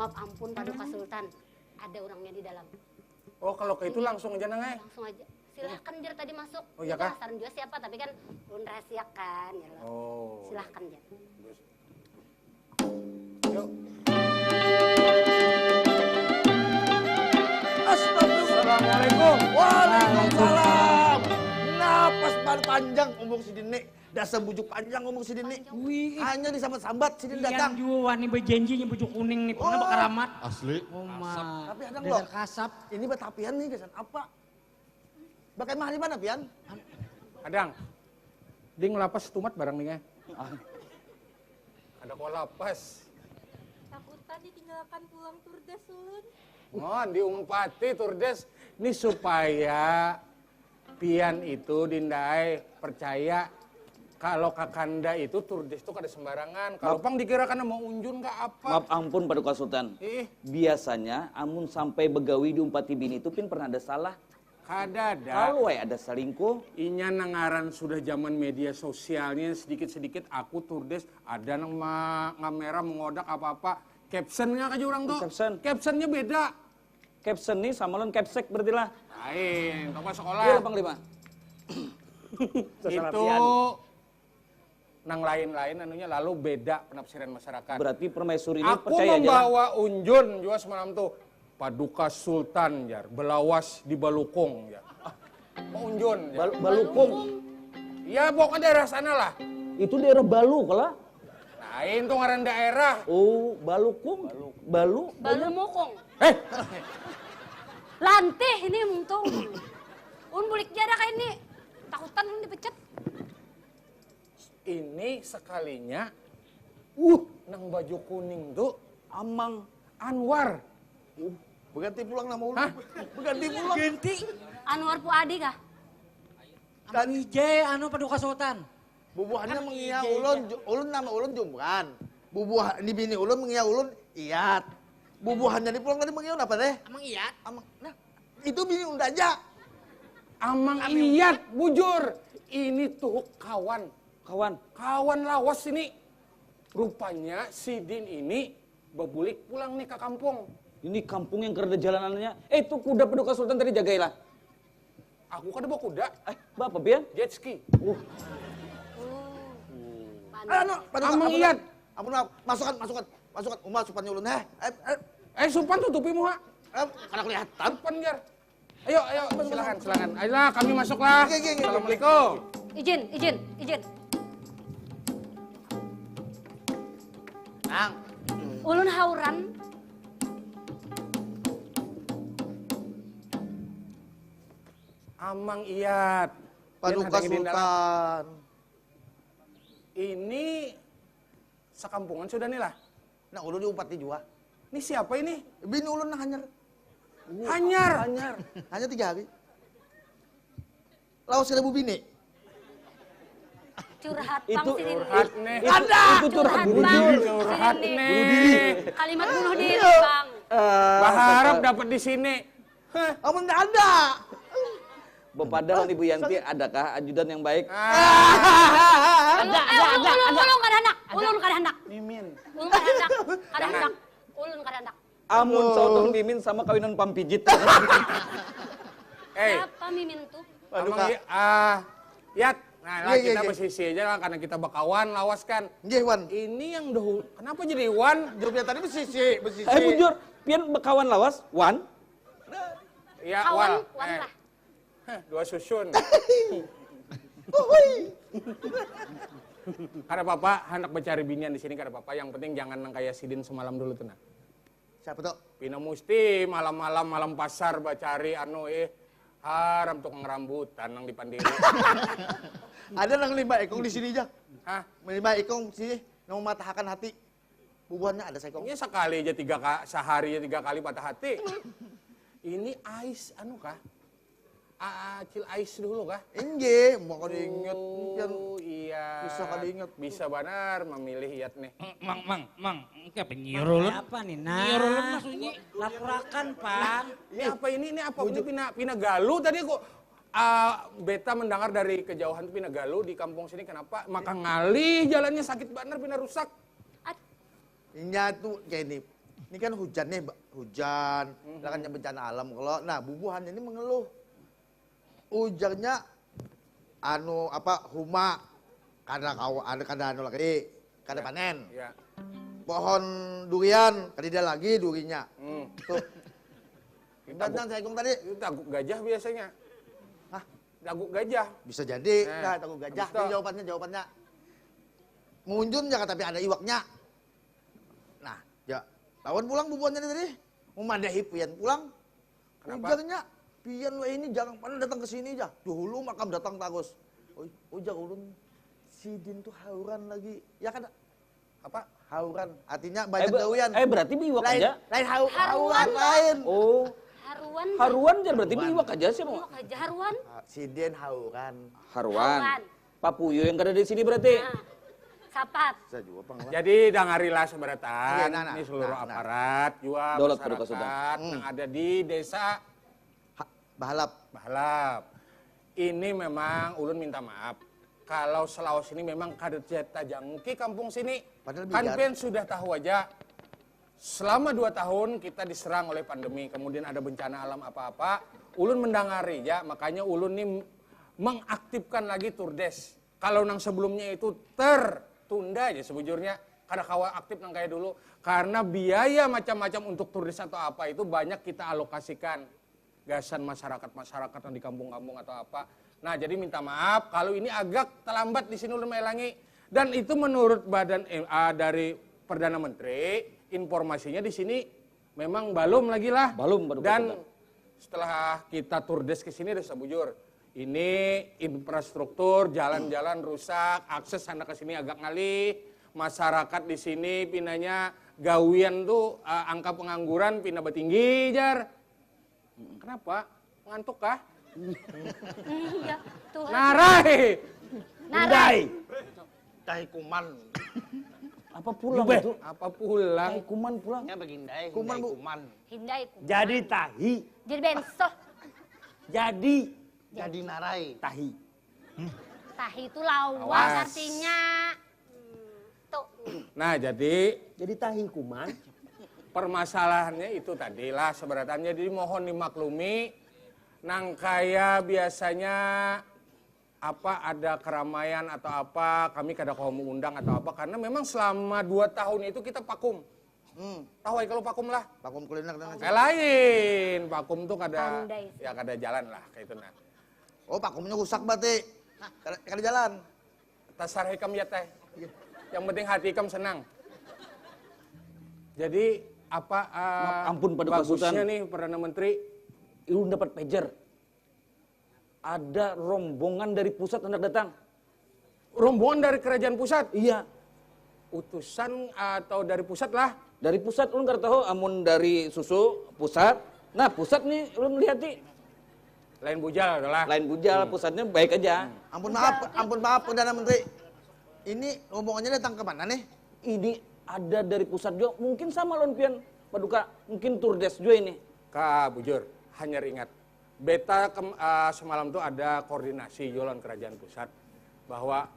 Maaf ampun Paduka Sultan, ada orangnya di dalam. Oh kalau kayak itu langsung aja nang eh. Langsung aja. Silahkan jer tadi masuk. Oh, iya Ini kah? Penasaran juga siapa, tapi kan ulun rahasiakan ya lo. Oh. Silahkan jer. Yuk. Astagfirullah. Assalamualaikum. Waalaikumsalam. Napas ban panjang umur si Dini. Dasar bujuk panjang umur si Dini. Wih, ih. Hanya disambat-sambat si Dini Pian datang. Jua wani berjanji nya bujuk kuning nih, pernah bakaramat. Asli. Oh ma. Tapi ada Dasar nggak? Kasap. Ini batapian nih gasan apa? Pakai mahal mana pian? Adang. Ding lapas tumat barang nih eh. Ada kau lapas. Takutan ditinggalkan pulang turdas ulun. Ngon diumpati turdes ni supaya pian itu Dindai percaya kalau kakanda itu turdes itu kada sembarangan. Kalau pang dikira kana mau unjun ke apa? Maaf ampun Paduka Sultan. Ih. Biasanya amun sampai begawi diumpati bini itu pin pernah ada salah. Kada ada. Kalau wae ada selingkuh. Inya nangaran sudah zaman media sosialnya sedikit-sedikit aku turdes ada nang ma ngamera mengodak apa-apa. Caption nggak aja orang tuh. Caption. Captionnya beda. Caption nih sama lawan capsek berarti lah. Lain, toko sekolah. Iya Panglima. Itu nang lain-lain anunya lalu beda penafsiran masyarakat. Berarti permaisuri ini Aku percaya aja lah. Membawa unjun juga semalam tuh. Paduka Sultan jar, belawas di Balukung jar. Mau unjun jar. Bal- Balukung. Ya pokoknya daerah sana lah. Itu daerah Balu kala. Lain tuh ngaran daerah. Oh, Balukung. Balu. Balu mukung. Eh, Lantih ini untung. Un bulik jara kayak ini. Takutan un dipecat. Ini sekalinya uh nang baju kuning tuh Amang Anwar. Berganti pulang nama ulun. Hah? Berganti pulang. Ganti. Anwar Puadi kah? Kan ije anu Paduka Sultan. Bubuhannya Kan mengia ije, ulun, ije. Ju- ulun nama ulun Jumran. Bubuhan di bini ulun mengia ulun Iyat. Bubuhannya di pulang tadi mengia ulun apa teh? Emang iya? Amang, nah, itu bini ulun aja. Amang Iyat, bujur. Ini tuh kawan. Kawan. Kawan lawas ini. Rupanya sidin ini bebulik pulang nih ke kampung. Ini kampung yang kerada jalanannya. Eh, itu kuda Paduka Sultan tadi jagailah. Aku kada bawa kuda. Eh, bapak pian? Jet ski. Ayo, no, pada Amang ampun, Iyat. Ampun, ampun, masukan, masukan, masukan, uma supannya ulun, heh. Eh, eh, Eh, supan tutupi muha. eh, kada kelihatan. Supan jar. Ayo, ayo, silakan, silakan. Ayolah, kami masuklah. Oke, oke, oke, oke. Assalamualaikum. Izin, izin, izin. Nang. Ulun hauran. Amang Iyat. Paduka Pian hadang ini dalam. Sultan. Ini sekampungan sudah nih lah. Nah, ulun diumpati jua. Ini siapa ini? Bini ulun nang hanyar. Hanyar. Hanyar. Hanya tiga hari. Lawas kada bubini. Curhat Itu pang sini. Curhat nih. Itu, itu curhat Curhat, bunuh Bang. diri. Curhat Sini. nih. Kalimat bunuh diri, Bang. Eh, Baharap dapat di sini. Amun ada. Bepadah lawan Ibu Yanti, adakah ajudan yang baik? Ah, Ulun, eh, ulun, ulun, ulun kada handak. Ulun kada handak. Mimin. Ulun kada handak. Kada handak. Ulun kada handak. Amun cowok tuh mimin sama kawinan pampijit. Eh, Siapa mimin tuh? Aduh, Kak. Ah, Yat. Nah, lah, Iya, iya, kita iya. Bersisi aja lah karena kita bakawan lawas kan. Nggih, Wan. Ini yang dahulu. Kenapa jadi Wan? Jawabnya tadi bersisi, bersisi. Ayo bujur, pian bekawan lawas, Wan. Ya, Kawan, Wal. wan Eh, lah. Heh, dua susun. Kada apa-apa, hendak mencari binian di sini kada apa-apa. Yang penting jangan nang kayak sidin semalam dulu tuh nah. Siapa tuh? Pina musti malam-malam malam pasar bacari anu eh haram tukang rambutan nang di pandiri. Ada nang lima ekong di sini aja. Hah? Lima ekong sih, nang mematahkan hati. Bubuhannya ada seekong. Ini sekali aja tiga ka, sehari aja tiga kali patah hati. Ini ais anu kah? Acil ais dulu kah? Inggih, mau kada inget. Pian Oh iya. Bisa kada inget. Bisa banar memilih iat nih. Mang, mang, mang, engke penyiur ulun. Apa nih Penyiur ulun nah? Masunyi. Lapurakan pang. Ini apa ini? Ini apa? Ini pina, pina galu tadi kok. Ah, beta mendengar dari kejauhan tuh pina galu di kampung sini kenapa? Maka ngalih jalannya sakit banar pina rusak. Inya tuh kayak ini. Ini kan hujan nih, Mbak. Hujan. Lah kan bencana alam kalau nah bubuhannya ini mengeluh. Ujarnya anu apa huma kada kawa ada kada anu lagi, kada panen. Ya. Pohon durian kada ada lagi durinya. Hmm. Tuh. Bantan saya tadi. Itu taguk gajah biasanya. Hah? Taguk gajah. Bisa jadi. Nah, Nah, taguk gajah. habis itu. Ini jawabannya, jawabannya. Munjun ya tapi ada iwaknya. Nah, ya. Lawan pulang bubuhannya tadi. Memadahi pian pulang. Kenapa? Ujarnya, pian weh ini jangan pernah datang ke sini aja. Dulu makam datang terus. Oi, ujar ulun. Sidin tuh hauran lagi. Ya kada? Apa? Hauran. Artinya Eh, banyak be- gawian. eh, berarti biwak lain, aja. Lain hau, Haruan. Hauran lain. Oh, Haruan. haruan jar berarti biwak aja sih mau. Biwak aja haruan. Ah, sidin hauran. Haruan. Haruan. Papuyu yang kada di sini berarti. Nah, sapat. Bisa juga pang lah. Jadi dangarilah seberatan Iya, nah, nah, ini seluruh nah, nah. aparat juga Daulat Paduka Sutan. masyarakat yang ada di desa Ha, bahalap. Bahalap. Ini memang ulun minta maaf. Kalau selawas ini memang kada tajangki kampung sini. Padahal Kan biar. Pian sudah tahu aja. Selama dua tahun kita diserang oleh pandemi, kemudian ada bencana alam apa-apa, ulun mendangari ya, makanya ulun nih mengaktifkan lagi Turdes. Kalau nang sebelumnya itu tertunda aja sebujurnya, kada kawa aktif nang kayak dulu karena biaya macam-macam untuk Turdes atau apa itu banyak kita alokasikan gasan masyarakat-masyarakat yang di kampung-kampung atau apa. Nah, jadi minta maaf kalau ini agak terlambat di sini ulun melangi. Dan itu menurut badan eh, ah, dari Perdana Menteri, informasinya di sini memang belum lagi lah. Belum, baru Dan betul. Setelah kita Turdes ke sini, Desa Bujur, ini infrastruktur, jalan-jalan rusak, akses sana ke sini agak ngalih, masyarakat di sini pinanya gawian tuh eh, angka pengangguran pina batinggi jar. Kenapa? Ngantuk kah? Iya, Tuhan. Narai. Narai. Tahi kuman. Apa pulang itu? Apa pulang? Tahi kuman pulang. Ya begindai, Kuman, hindai Bu. Kuman. Hindai kuman. Jadi tahi, Jadi bensoh. jadi Jadi narai. Tahi. Tahi Tahi itu lawas Lawas. Artinya. Hmm, tuh. Nah, jadi Jadi tahi kuman. Permasalahannya itu tadi lah sebenarnya, jadi mohon dimaklumi nang kaya biasanya apa ada keramaian atau apa kami kada kawa mengundang atau apa karena memang selama dua tahun itu kita vakum. Hmm. Tahu ai kalau vakum lah. Vakum kuliner dengan Eh, lain, vakum tuh kada Pandai sih. Ya kada jalan lah kayak itu nah. Oh, vakumnya rusak berarti. Kada, kada jalan. Tasar ikam ya teh. Yang penting hati ikam senang. Jadi apa uh, Maaf, ampun, Paduka bagusnya Sutan. Nih Perdana Menteri Ulun dapat pager. Ada rombongan dari pusat hendak datang. Rombongan dari kerajaan pusat. Iya. Utusan atau dari pusat lah. Dari pusat ulun kada tahu, amun dari susu pusat. Nah, pusat nih ulun lihati. Lain bujal adalah. Lain bujal, pusatnya baik aja. Ampun maaf, ampun maaf Perdana Menteri. Ini rombongannya datang ke mana nih? Ini ada dari pusat juga, mungkin sama lawan pian Paduka, mungkin Turdes juga ini. Ka bujur, hanyar ingat. Beta kem, uh, semalam tuh ada koordinasi juga lawan kerajaan pusat bahwa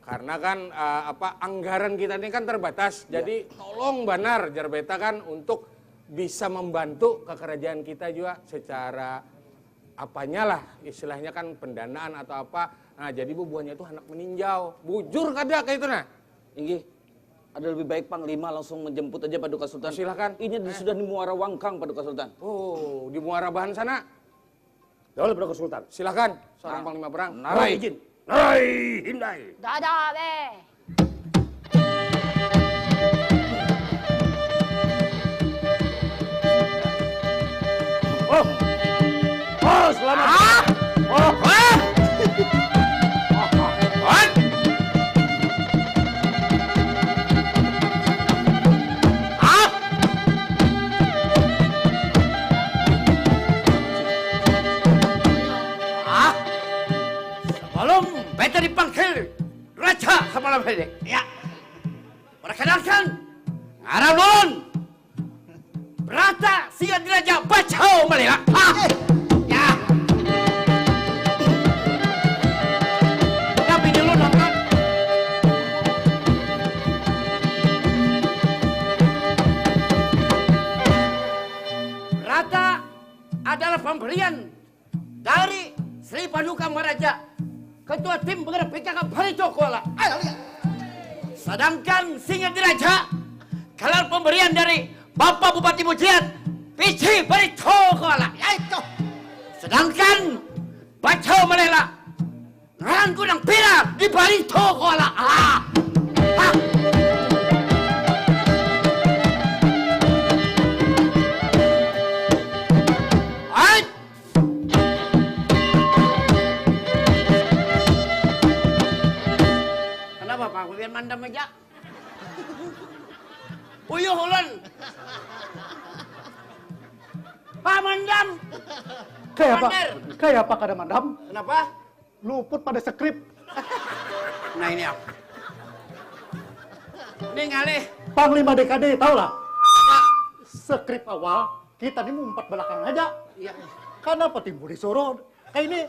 Karena kan, eh, apa, anggaran kita ini kan terbatas. Ya. Jadi tolong banar jar beta kan untuk bisa membantu ke kerajaan kita juga secara apanya lah, istilahnya kan pendanaan atau apa. Nah, jadi bubuhannya tuh handak meninjau. Bujur kada kayak itu nah. Inggih. Ada lebih baik Panglima langsung menjemput aja Paduka Sultan. Silakan. Ini eh. Sudah di Muara Wangkang Paduka Sultan. Oh, di Muara Bahan sana. Dalam Paduka Sultan. Silakan, seorang nah. Panglima perang. Narai izin. Narai hindai. Dada be. Oh. Oh, selamat. Ah! Oh. Ah! What? Ah! Ah! Sebelum beta dipanggil Raja semalam ini. Ya. Perkenalkan, ngaran ulun Brata Singa Diraja Bacau Malila. Ah. Ya. Tapi dulu nonton. Brata adalah pemberian dari Sri Paduka Maraja, Ketua Tim Penggerak P K K Barito Kuala. Sedangkan Singa Diraja, gelar pemberian dari Bapak Bupati Mujiat, P C Barito Kuala. Sedangkan Bacau Malela, ngaranku nang pira di Barito Kuala. Ah. Ah. Ait. Kenapa Pak Kulian mandam aja? Uyuh ulun. Pak mandam. Kayak apa? Kayak apa kada mandam? Kenapa? Luput pada script. Nah ini apa? Ini ngalih. Panglima D K D, tahu lah. Apa? Script awal, kita ini umpat belakang aja. Iya. Kenapa timbul disuruh kayak ini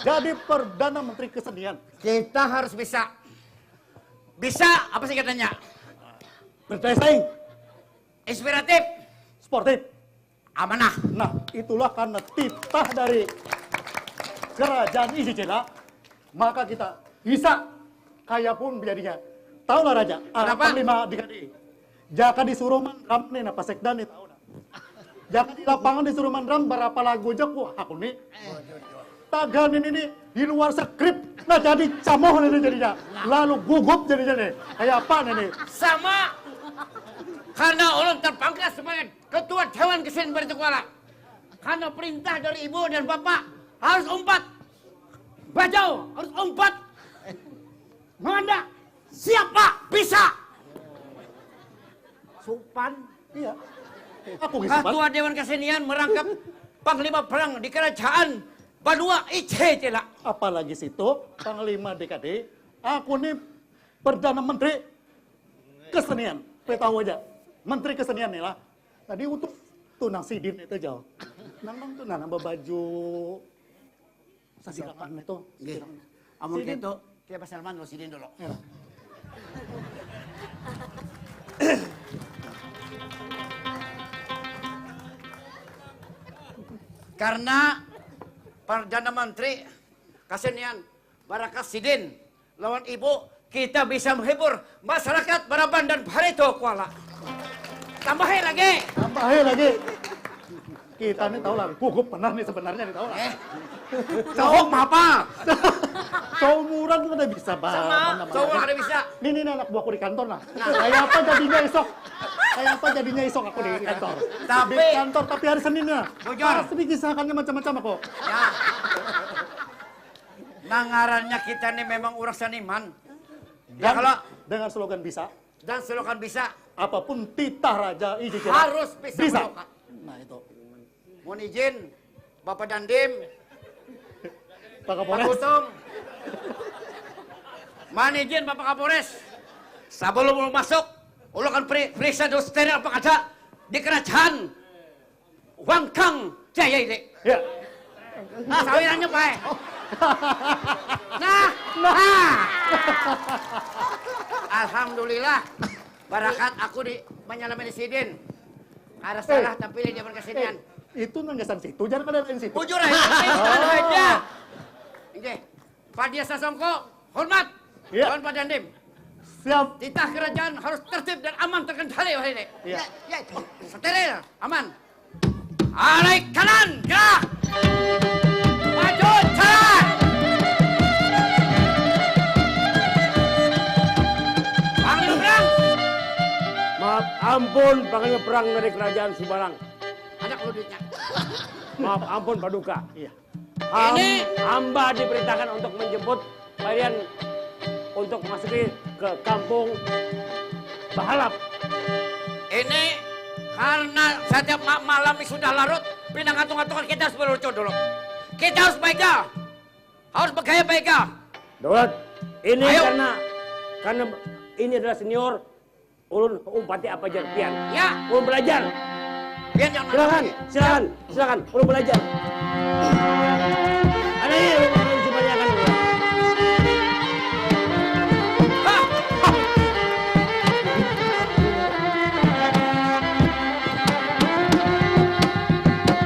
jadi Perdana Menteri Kesenian? Kita harus bisa. Bisa, apa sih katanya? Bersaing. Inspiratif. Sportif. Amanah. Nah, itulah karena titah dari kerajaan Iji Cila, maka kita bisa kaya pun jadinya. Tahulah Raja, anak panglima di kadi. Jaka disuruh mandram nih, napa sekda nih tahu nah. Jaka di lapangan disuruh mandram berapa lagu aja, wah aku nih. Tagal ini nih di luar skrip, nah jadi camoh ini jadinya. Lalu gugup jadinya nih. Kayak apa nih? Sama. Karena ulun terpangkas sebagai Ketua Dewan Kesenian Barito Kuala. Karena perintah dari ibu dan bapak harus umpat. Bajau harus umpat. Manda siapa bisa? Supan. Iya. Aku Ketua Dewan Kesenian merangkap panglima perang di kerajaan Banua Ice Cila. Apalagi situ panglima D K D, aku nih perdana menteri kesenian. Kita tahu aja. Menteri kesenian nih lah. Tadi untuk tuh nang sidin itu jauh. Nang nang tuh nang nambah baju sasiraman itu. Amun itu kita pasal mana sidin dulu. Ya. Karena Perdana Menteri kesenian barakas sidin lawan ibu kita bisa menghibur masyarakat Baraban dan Barito Kuala. Tambahi lagi. Tambahi lagi. Kita nih tahu lah, gugup benar nih sebenarnya nih tahu lah. Eh. Cowok apa? Seumuran tuh udah bisa bang. Sama, cowok ada bisa. Nih nih anak buahku di kantor nah. Nah. Kayak apa jadinya esok? Kayak apa jadinya esok aku di kantor? Tapi di kantor tapi hari Senin ya. Bujur. Pasti dikisahkannya macam-macam aku. Ya. Nah ngarannya kita nih memang orang seniman. Dan ya, kalau dengan slogan bisa. Dan slogan bisa. Apapun titah raja iji harus bisa, bisa. Nah itu. Mohon izin Bapak Dandim. Pak Kapolres. Pak Gusung. Mohon izin Bapak Kapolres. Sebelum ulun masuk, ulun akan periksa dulu steril apa ada di kerajaan Wangkang Jaya ini. Ya. Nah, sawirannya baik. Nah, nah. Alhamdulillah, barakat aku di menyalaman sidin. Kada salah tampil di zaman kesenian. Eh, itu nang gasan situ, jangan kada lain situ. Bujur aja, bujur aja. Inggih. Padia Sasongko, hormat. Iya. Lawan Padandim. Siap. Titah kerajaan harus tertib dan aman terkendali wahini. Iya. Iya, iya. Steril, aman. Alai kanan, gerak. Maju, jalan. Panglima perang. Maaf ampun, panglima perang dari kerajaan Subalang. Ada kalau duitnya. Maaf ampun, Paduka. Iya. Ham-, ini hamba diperintahkan untuk menjemput kalian untuk masuki ke kampung Bahalap. Ini karena setiap ma-, malam sudah larut, pinang ngatung-ngatungan kita harus berlucu dulu. Kita harus baikal. Harus bergaya baikal. Daulat, ini ayo. Karena, karena ini adalah senior, ulun umpati apa jar pian. Ya. Ulun belajar. Pian jangan silakan, silakan, silakan. Ulun belajar. Ada ini, ulun, ulun supaya kan. Hah? Hah?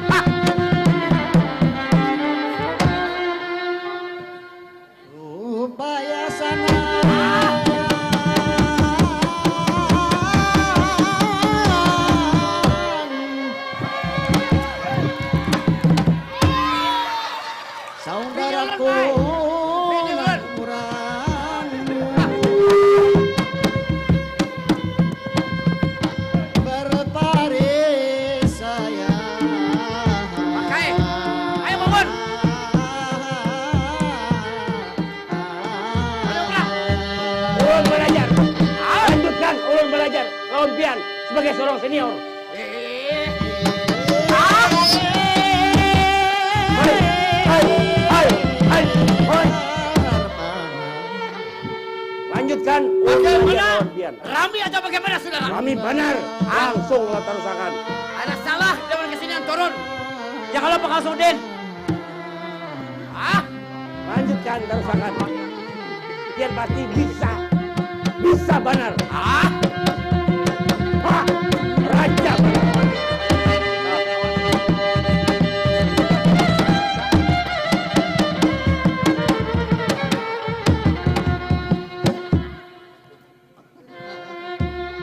Hah? Upaya sanang. Saudaraku. Urang berparis sayang. Pakai. Ayo, bangun. Ulun belajar. Lanjutkan, ulun belajar. Lawan pian sebagai seorang senior. Eh. Ah. Hai, hai, hai, hai, hai. Lanjutkan, ulun belajar lawan pian. Rami atau bagaimana, saudara? Rami banar. Ah. Langsung lah tarusakan. Ada salah dengan kesenian turun. Ya kalau bakal sudin. Ah, lanjutkan tarusakan. Pian pasti bisa. Bisa banar. Ah. Hah, raja banar.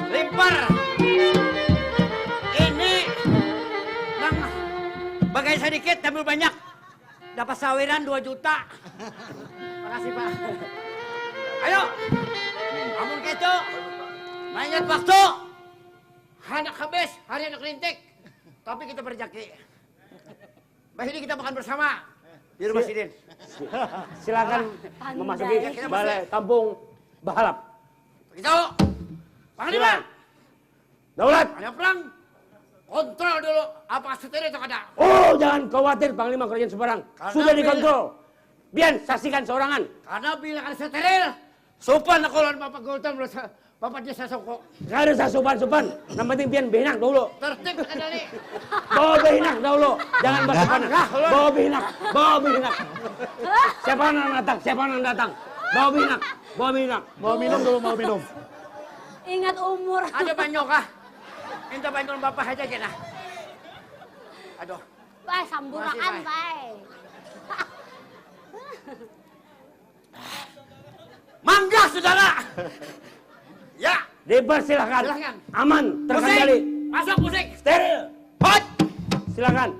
Limpar. Ini nang bagai sadikit, tambah banyak. Dapat sawiran dua juta. Makasih, Pak. Ayo. Amun kaitu, maingat waktu. Handak habis, hari handak lintik. Tapi kita berjaki. Bahini kita makan bersama di rumah sidin. Si-, silakan memasuki balai kampung Bahalap. Begitu. Panglima. Silakan. Daulat. Ada perang. Kontrol dulu apa steril atau kada. Oh, jangan khawatir, Panglima Kerajaan Subarang. Sudah dikontrol. Pian saksikan sorangan. Karena bila kada steril, sopan aku lawan Bapak Gultom, lawan sa-, Bapak Desa Soko. Kada usah sopan-sopan. Nang penting pian behinak dulu. Tertib kendali. Bawa behinak dahulu. Jangan basopan. Bawa behinak. Bawa behinak. Siapa nang datang? Siapa nang datang? Bawa behinak. Bawa behinak. Mau minum dulu, mau minum. Ingat umur. Ada banyu kah? Minta banyu lawan Bapak aja kena. Aduh. Bah, samburakan, Pai. Mangga, saudara. Ya. Dipersilahkan. Silahkan. Aman, terkendali. Musik. Masuk musik. Steril. Hot. Silakan.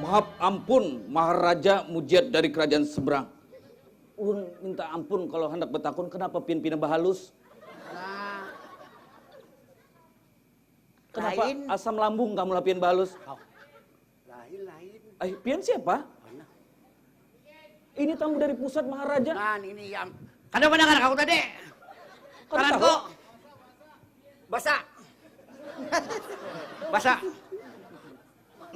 Maaf ampun, Maharaja Mujiat dari kerajaan seberang. Ulun minta ampun kalau handak betakun, kenapa pian pina bahalus? Nah. Kenapa lain. Asam lambung kamu lah pian bahalus? Hau. Lain, lain. Ay, pian siapa? Mana? Ini tamu dari pusat, Maharaja. Nah, ini yang kada mendengar kau tadi. Karanku. Basa. Basa.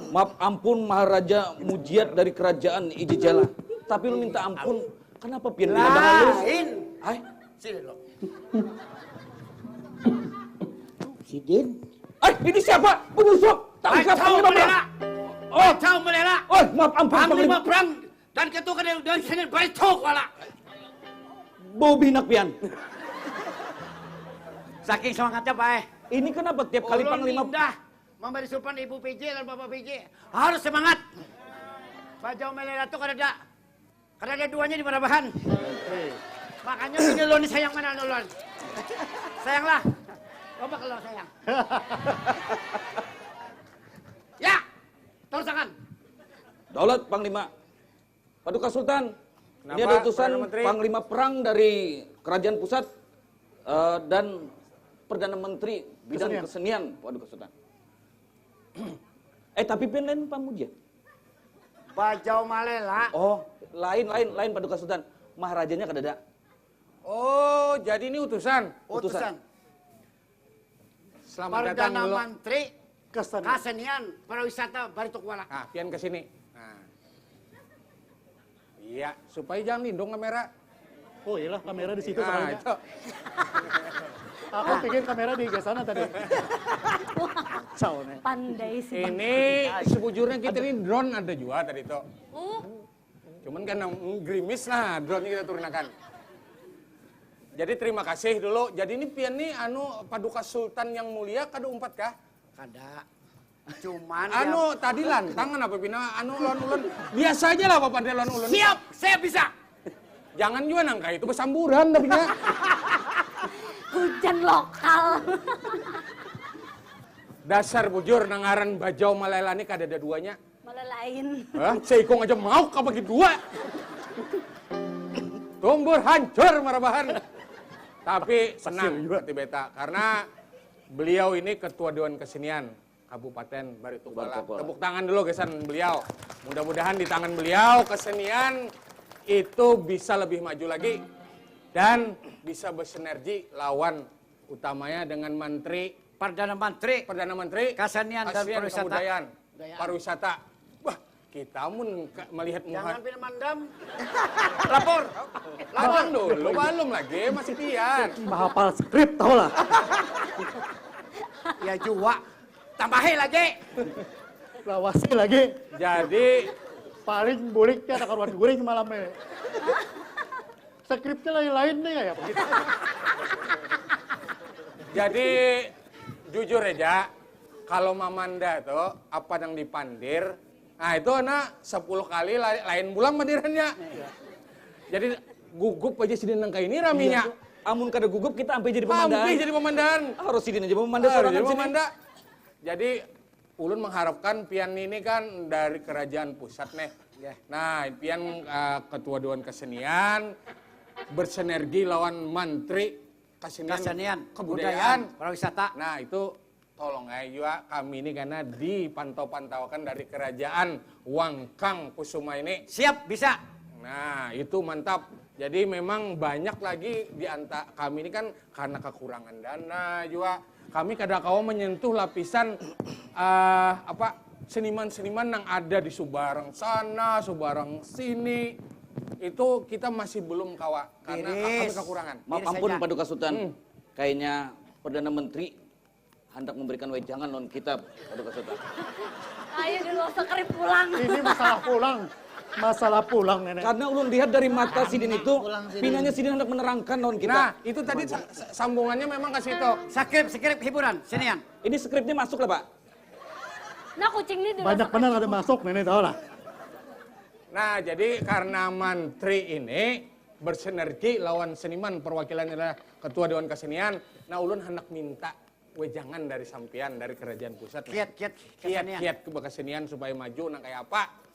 Maaf ampun, Maharaja Mujiat dari kerajaan Ijejala. Tapi lu minta ampun, kenapa pian pina bahalus? Lain. Ay. Sini lo. Sidin. Eh, ini siapa? Penyusup. Tangkap Kacau Panglima Malela. Perang. Oh, Kacau Malela. Oh, maaf ampun Panglima Panglima. Perang dan ketua kedai dan sini barituk wala. Bau binak pian. Saking semangatnya, Pak. Ini kenapa tiap kali Ulun Panglima indah memberi supan Ibu P J dan Bapak P J. Harus semangat. Bajau Malela tuh kada ada. Kada ada duanya di Marabahan. Makanya ini lo nih sayang mana lo, Lon? Sayanglah. Coba kalau sayang. Ya, terusakan. Daulat Panglima. Paduka Sultan. Ini Kenapa, ada utusan Perdana Menteri? Panglima Perang dari Kerajaan Pusat eh, dan Perdana Menteri bidang kesenian, Paduka Sultan. Eh, tapi pian lain pamuja. Bajau Malela. Oh, lain lain lain Paduka Sultan. Maharajanya kadada. Oh, jadi ini utusan. Utusan. Utusan. Selamat datang Perdana dulu. Menteri Kesenian. Kesenian Pariwisata Barituk Wala. Nah, pian ke sini. Nah. Iya, supaya jangan lindung kamera. Oh iyalah, kamera di situ Nah, soalnya. Itu. Aku pikir kamera di sana tadi. Kacau nih. Pandai sih. Ini sebujurnya kita ini drone ada juga tadi tuh. Uh, Cuman kan yang gerimis lah drone kita turunakan. Jadi terima kasih dulu. Jadi ini pian nih anu Paduka Sultan yang mulia kada umpat kah? Kada. Cuman Anu yang tadi lantang kenapa pina anu lawan ulun? Biasa aja lah bapak dia lawan ulun. Siap, saya bisa. Jangan juga nangka itu besamburan tapi nya. Hujan lokal. Dasar bujur nangaran Bajau Malela ini kada ada duanya. Malah lain. Hah? Seikung aja mau apa gitu dua. Tumbur hancur Marabahan. Tapi senang hati beta karena beliau ini ketua Dewan Kesenian Kabupaten Baritukala. Tepuk tangan dulu kesan beliau. Mudah-mudahan di tangan beliau kesenian itu bisa lebih maju lagi dan bisa bersinergi lawan utamanya dengan Mantri Perdana Menteri Perdana Menteri Kesenian dan Pariwisata. Kebudayaan Pariwisata. Wah, kita mun melihat muka. Jangan pina mandam. Lapor. Lapor dulu, belum lagi, masih pian. Mahapal skrip tau lah. Ya jua. Tambahi lagi. Lawasi lagi. Jadi paling buliknya ada karuan guring malam ini. Skripnya lain-lain nih kayak apa gitu. Jadi jujur aja, kalau mamanda tuh apa yang dipandir, nah itu anak sepuluh kali lain pulang mandirannya. Jadi gugup aja sidin nang kayak ini raminya. Amun kada gugup kita ampe jadi pemandaan. Ampe jadi pemandaan. Harus sidin aja pemandaan Harus sorangan jadi sini. pemanda. Jadi ulun mengharapkan pian ini kan dari kerajaan pusat nih. Nah, pian uh, ketua dewan kesenian bersinergi lawan mantri kesenian, Kesenian, kebudayaan. Pariwisata. Nah, itu tolong aja juga kami ini karena dipantau-pantaukan dari kerajaan Wangkang Kusuma ini. Siap, bisa. Nah, itu mantap. Jadi memang banyak lagi di anta kami ini kan karena kekurangan dana juga. Kami kada kawa menyentuh lapisan eh, apa seniman-seniman yang ada di subarang sana, subarang sini. Itu kita masih belum kawa karena kami Iris. kekurangan. Maaf Diri ampun saja. Paduka Sultan. Kayaknya Perdana Menteri hendak memberikan wejangan lawan kita Paduka Sultan. Ayo dulu skrip pulang. Ini masalah pulang. Masalah pulang nenek. Karena ulun lihat dari mata sidin itu, pinanya sidin hendak menerangkan lawan kita. Nah, itu tadi sa- sa- sambungannya memang ke situ. Skrip, skrip hiburan, sinian. Ini skripnya masuk lah Pak. Nah kucing ini dulu. Banyak benar ada masuk nenek tahu lah. Nah, jadi karena mantri ini bersinergi lawan seniman perwakilannya adalah ketua dewan kesenian. Nah, ulun hendak minta wejangan dari sampian dari kerajaan pusat. Kiat, kiat, kiat, kesenian. kiat ke kesenian supaya maju nang kayak apa?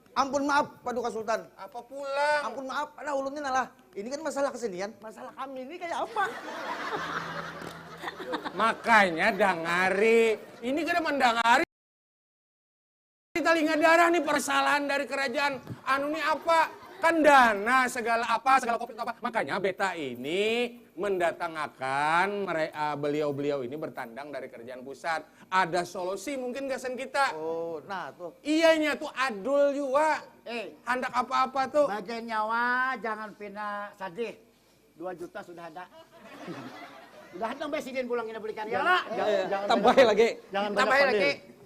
Ampun maaf, Paduka Sultan. Apa pulang? Ampun maaf, ada ulun ni nalah. Ini kan masalah kesenian, masalah kami ini kayak apa? Makanya dangari. Ini kada mendangari. Talinga darah nih persalahan dari kerajaan. Anu nih apa? Kan dana segala apa, segala covid apa. Makanya beta ini mendatangakan mere- ah, beliau-beliau ini bertandang dari kerajaan pusat. Ada solusi mungkin gasan kita. Oh, nah tuh. Iyanya tuh adul juga. Eh, Handak apa-apa tuh. Bagian nyawa jangan pina sadih. Dua juta sudah ada. Udah tambah sidin pulang kita belikan ya Jangan, lah. jangan, jangan Tambahi banyak, lagi. Jangan Tambahi banyak lagi. Pandir.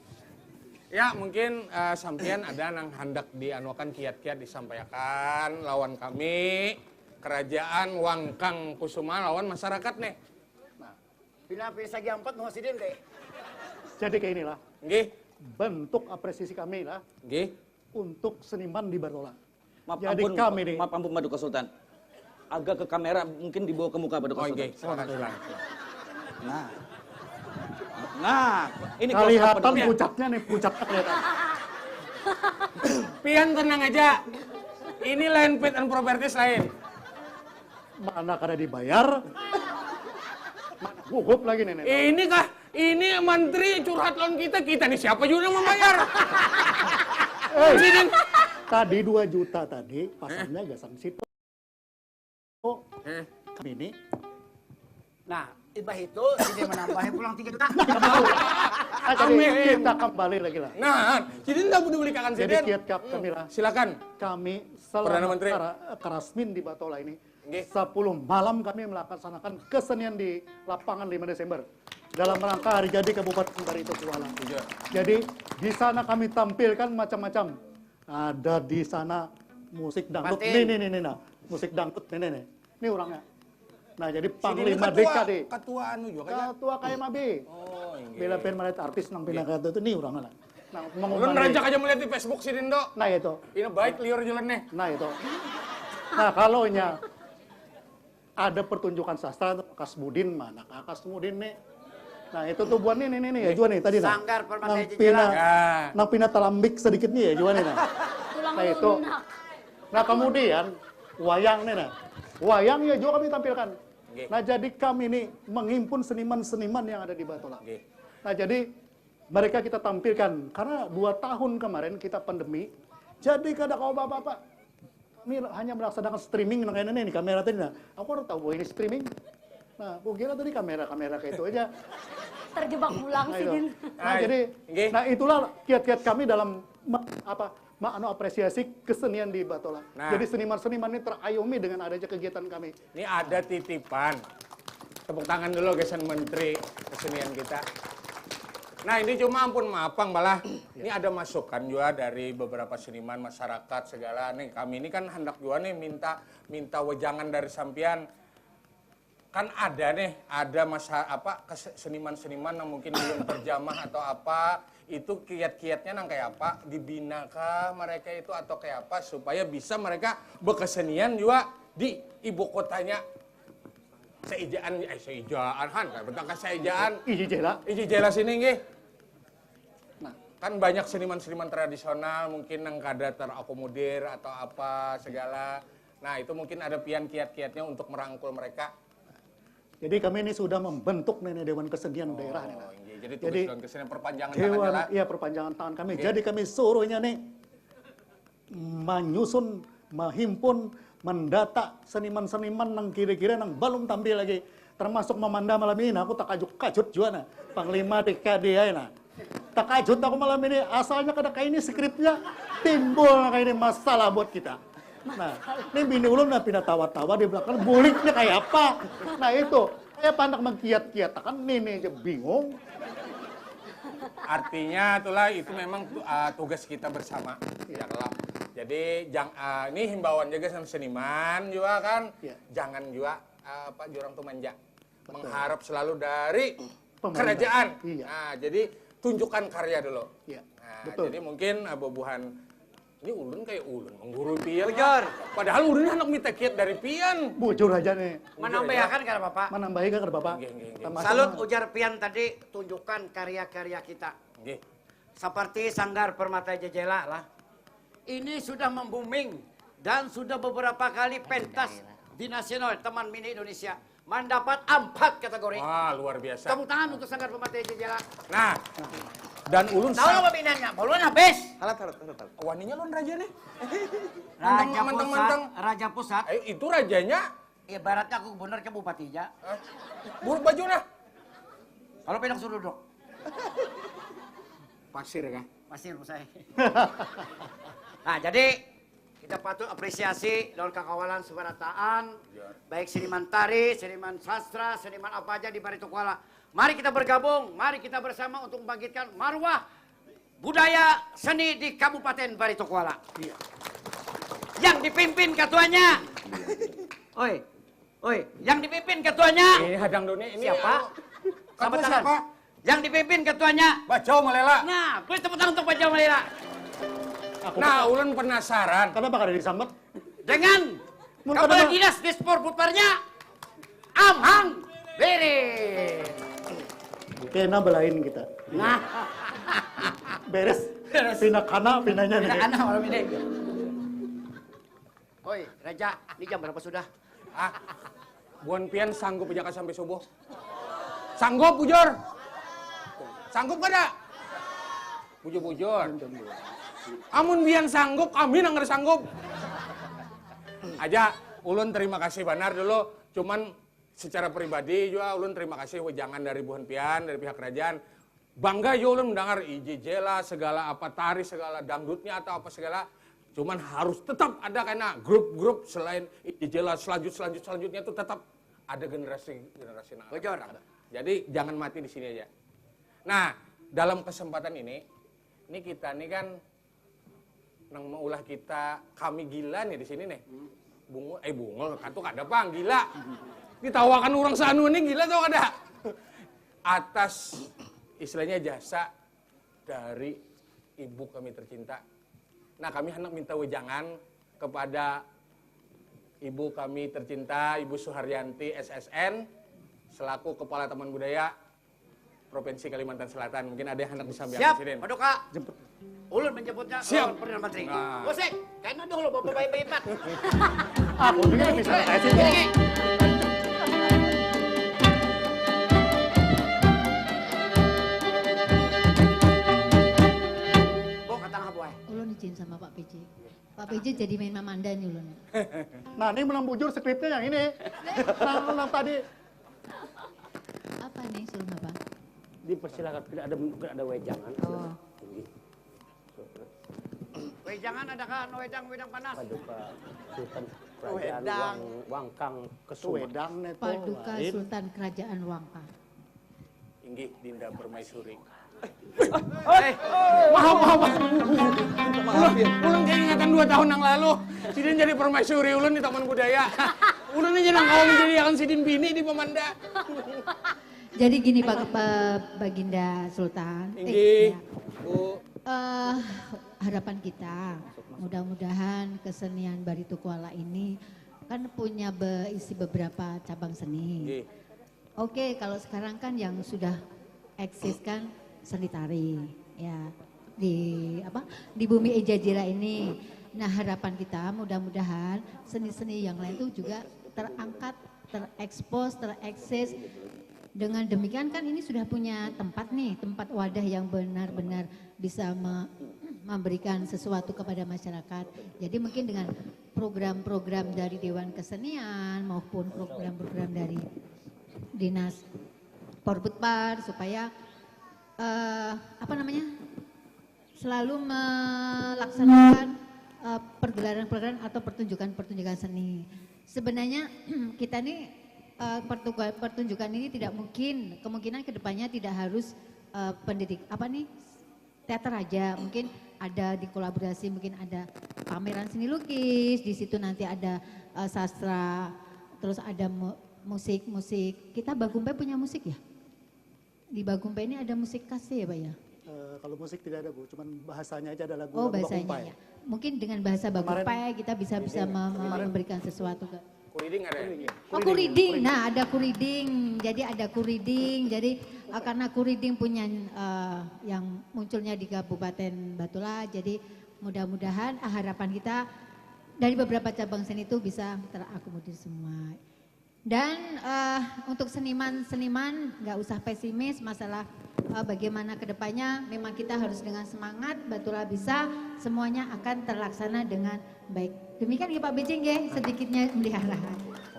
Ya mungkin eh, sampian ada nang handak di anuakan kiat-kiat disampaikan lawan kami kerajaan Wangkang Kusuma lawan masyarakat nih. Pina pina sagi ampat nunggu sidin deh. Jadi kayak inilah Nggih, bentuk apresiasi kami lah nggih. Untuk seniman di Batola. Maaf Jadi ampun, kami nih. Maaf ampun Paduka Sultan. Agak ke kamera mungkin dibawa ke muka Paduka Oh Sultan. nggih, silakan silakan. Nah. Nah, ini Kelihatan close up, pucatnya nih, pucatnya kelihatan. Pian tenang aja. Ini lain fit and properties lain. Mana kada dibayar, mana gugup lagi nih. nih. Ini kah? Ini menteri curhat lawan kita. Kita nih siapa juga yang membayar? Eh, Sidin. Tadi dua juta tadi pasangnya gasan situ. Oh, Eh, kami ini. Nah, imbah itu sidin menambahi pulang tiga juta. Ah, jadi Amin. kita kembali lagi lah. Nah, jadi tidak boleh beli kakan Jadi sidin. kiat kap kami lah. Silakan. Kami Perdana selama Menteri. kera- kerasmin di Batola ini, Nggih. sepuluh malam kami melaksanakan kesenian di lapangan lima Desember dalam rangka hari jadi Kabupaten Barito Kuala. Iya. Jadi di sana kami tampilkan macam-macam. Ada di sana musik dangdut. Pati. Nih, nih, nih, nih, nah. Musik dangdut nih, nih, nih. Ini orangnya. Nah, jadi Sidin panglima ketua, D K D. Ketua anu juga kan? Ketua K M A B. Oh, inggih. Bila pen melihat artis nang pindah ke itu, ini orangnya lah. Nah, Ulun rancak aja melihat di Facebook sidin do. Nah, itu. Ini baik liur jalan nih. Nah, itu. Nah, kalau nya ada pertunjukan sastra tuh, Kasbudin, mana Kak Kasbudin nih? Nah, itu tuh buat nih, nih, nih, nih, ya juga nih tadi nah. Sanggar Permata Nang Jejela. pina, Ya. nang pina talambik sedikit nih ya juga nih nah. Tulang Nah, itu. lunak. Nah, kemudian wayang nih nah. Wayang ya juga kami tampilkan. Nggih. Nah, jadi kami ini menghimpun seniman-seniman yang ada di Batola. Nggih. Nah, jadi mereka kita tampilkan karena dua tahun kemarin kita pandemi, jadi kada kawa apa-apa. Kami hanya melaksanakan streaming nang kaya ini nih kamera tadi nah. Aku kada tahu bahwa ini streaming. Nah, aku kira tadi kamera-kamera kayak itu aja. Terjebak pulang Nah, sidin. itu. Nah, Ay, jadi nggih. nah itulah kiat-kiat kami dalam me- apa ma- anu apresiasi kesenian di Batola. Nah. Jadi seniman-seniman ini terayomi dengan adanya kegiatan kami. Ini ada titipan. Tepuk tangan dulu gasan menteri kesenian kita. Nah, ini cuma ampun maaf Pang balah. Ini ada masukan juga dari beberapa seniman masyarakat segala. Nih, kami ini kan hendak juga nih minta minta wejangan dari sampian. Kan ada nih, ada masa apa kes- seniman-seniman yang mungkin belum terjamah atau apa, itu kiat-kiatnya nang kayak apa, dibinakah mereka itu atau kayak apa supaya bisa mereka berkesenian juga di ibu kotanya. Seijaan, eh seijaan han, kan betang ke seijaan. Ih, jela. Iji jelas ini nggih. Nah, Kan banyak seniman-seniman tradisional mungkin yang kada terakomodir atau apa segala. Nah, itu mungkin ada pian kiat-kiatnya untuk merangkul mereka. jadi kami ini sudah membentuk nih, nih, Dewan Kesenian Daerah nih. Oh, Nah. iya. Jadi tugas Jadi, Dewan Kesenian perpanjangan tangan Dewan, lah. Iya, perpanjangan tangan kami. Iya. Jadi kami suruhnya nih menyusun, menghimpun, mendata seniman-seniman yang kira-kira yang belum tampil lagi. Termasuk Mamanda malam ini, nah, aku terkajut-kajut juga nah. Panglima D K D aja nah. Terkajut aku malam ini, asalnya kada kayak ini skripnya. Timbul kayak ini masalah buat kita. Nah, ini bini ulun nah pindah tawa-tawa di belakang, buliknya kayak apa? Nah itu, kayak pandak mengkiat-kiat kan ini aja bingung. Artinya itulah itu memang tu- ah, tugas kita bersama. Ya kelak. Jadi jang, ah, ini himbauan juga sama seniman juga kan. Iya. Jangan juga ah, apa jurang tuh manja. Mengharap selalu dari Pemerintah. Kerajaan. Iya. Nah, jadi tunjukkan karya dulu. Iya, Nah, betul. Jadi mungkin ah, bubuhan ini ulun kayak ulun menggurui pian. Bujur. Padahal ulun anak minta kiat dari pian. Bujur aja nih. Menambahakan kada apa-apa. Menambahi kan Bapak? Nggih, nggih, nggih. Tambah Salut semangat. Ujar pian tadi tunjukkan karya-karya kita. Nggih. Seperti Sanggar Permata Jejela lah. Ini sudah membooming dan sudah beberapa kali pentas di nasional teman mini Indonesia mendapat empat kategori. Wah, luar biasa. Tepuk tangan untuk Sanggar Permata Jejela. Nah, dan ulun Tahu apa pinanya? Ulun habis. Halat, halat, halat, halat. Waninya ulun raja nih. Raja Manteng, Pusat, manteng. Raja Pusat. Eh, itu rajanya Ibaratnya aku gubernur ke bupati aja. buruk baju nah. Kalau pinang suruh duduk. Pasir kah? Pasir usai. Nah, jadi Kita patut apresiasi lawan kakawalan sabarataan, baik seniman tari, seniman sastra, seniman apa aja di Barito Kuala. Mari kita bergabung, mari kita bersama untuk membangkitkan marwah budaya seni di Kabupaten Barito Kuala. Yang dipimpin ketuanya. Oi, oi, yang dipimpin ketuanya. Ini hadang duni ini siapa? Sabar, siapa? Yang dipimpin ketuanya. Bajau Malela. Nah, beri tepuk tangan untuk Bajau Malela. Nah, ulun penasaran. Kenapa kada disambat? Dengan kepala dinas Dispor Butparnya, Amhang Bere. Kena belain kita. Nah. Beres. Pindah kana pindahnya nih. Anak malam ini. Oi, Raja, ini jam berapa sudah? Ah, buan pian sanggup aja sampai subuh. Sanggup bujur. Sanggup kada? Bujur-bujur. Amun pian sanggup, kami nang kada sanggup. Aja, ulun terima kasih banar dulu. Cuman secara pribadi juga ulun terima kasih wejangan dari buhan pian, dari pihak kerajaan. Bangga juga ulun mendengar I J J lah, segala apa tari, segala dangdutnya atau apa segala. Cuman harus tetap ada karena grup-grup selain I J J lah, selanjut selanjut selanjutnya tuh tetap ada generasi generasi nang akan Bujur. Datang. Jadi jangan mati di sini aja. Nah, dalam kesempatan ini, ini kita nih kan nang maulah kita kami gila nih di sini nih. Bungul, eh bungul, katu kada pang gila. Ditawakan orang sanu nih gila tau kada? Atas istilahnya jasa dari ibu kami tercinta. Nah, kami hendak minta wejangan kepada ibu kami tercinta, Ibu Suharyanti S S N, selaku Kepala Taman Budaya Provinsi Kalimantan Selatan. Mungkin ada yang hendak disampaikan Siap, Sidin. Paduka. Ulun menjemputnya Siap. Lawan Perdana Menteri. Nah. Musik, kena dulu bapak bayi beripat. Aku juga bisa kasih. Gini, gini. Bawa ke tengah, boy. Ulun izin sama Pak P J. Pak P J jadi main mamanda nih ulun. Nah, ini menang bujur skripnya yang ini. Nah, menang tadi. Apa nih suruh apa? Dipersilakan, tidak ada mungkin ada wejangan. Oh. Tinggi. Wejangan ada kan, wedang, wedang panas. Paduka Sultan Kerajaan Wedang. Wang, Wangkang Kesuma. Wedang nih tuh. Paduka Lain. Sultan Kerajaan Wangkang. Inggih Dinda Permaisuri. Eh, Maaf, maaf, maaf. Ulun, ulun kayak ingatan dua tahun yang lalu. Sidin jadi permaisuri ulun di Taman Budaya. Ulun aja nang kawan jadi akan sidin bini di pemanda. Jadi gini Pak, Pak Baginda Sultan. Inggih, Ya. Bu. Eh, harapan kita mudah-mudahan kesenian Barito Kuala ini kan punya berisi beberapa cabang seni. Inggih. Oke, kalau sekarang kan yang sudah eksis kan seni tari, ya di apa di bumi Ejajira ini. Nah harapan kita mudah-mudahan seni-seni yang lain tuh juga terangkat, terekspos, tereksis. Dengan demikian kan ini sudah punya tempat nih, tempat wadah yang benar-benar bisa me- memberikan sesuatu kepada masyarakat. Jadi mungkin dengan program-program dari Dewan Kesenian maupun program-program dari Dinas Porbudpar supaya eh, apa namanya selalu melaksanakan eh, pergelaran-pergelaran atau pertunjukan-pertunjukan seni. Sebenarnya kita nih eh, pertunjukan, pertunjukan ini tidak mungkin kemungkinan kedepannya tidak harus eh, pendidik apa nih teater aja mungkin ada di kolaborasi mungkin ada pameran seni lukis di situ nanti ada eh, sastra terus ada mu- musik musik kita Bagumpai punya musik ya di Bagumpai ini ada musik khas ya pak ya Eh, kalau musik tidak ada bu, cuman bahasanya aja ada lagu oh lagu bahasanya Bakumpai. Ya mungkin dengan bahasa Bagumpai kita bisa bisa mem- memberikan sesuatu ke Kuriding ada ya? Oh, kuriding. Nah, ada kuriding. Jadi ada kuriding. Jadi uh, karena kuriding punya uh, yang munculnya di Kabupaten Batula, jadi mudah-mudahan uh, harapan kita dari beberapa cabang seni itu bisa terakomodir semua. Dan uh, untuk seniman-seniman nggak usah pesimis masalah uh, bagaimana kedepannya. Memang kita harus dengan semangat, Batula bisa, semuanya akan terlaksana dengan baik. Demikian ya Pak Bijing ya, sedikitnya melihara.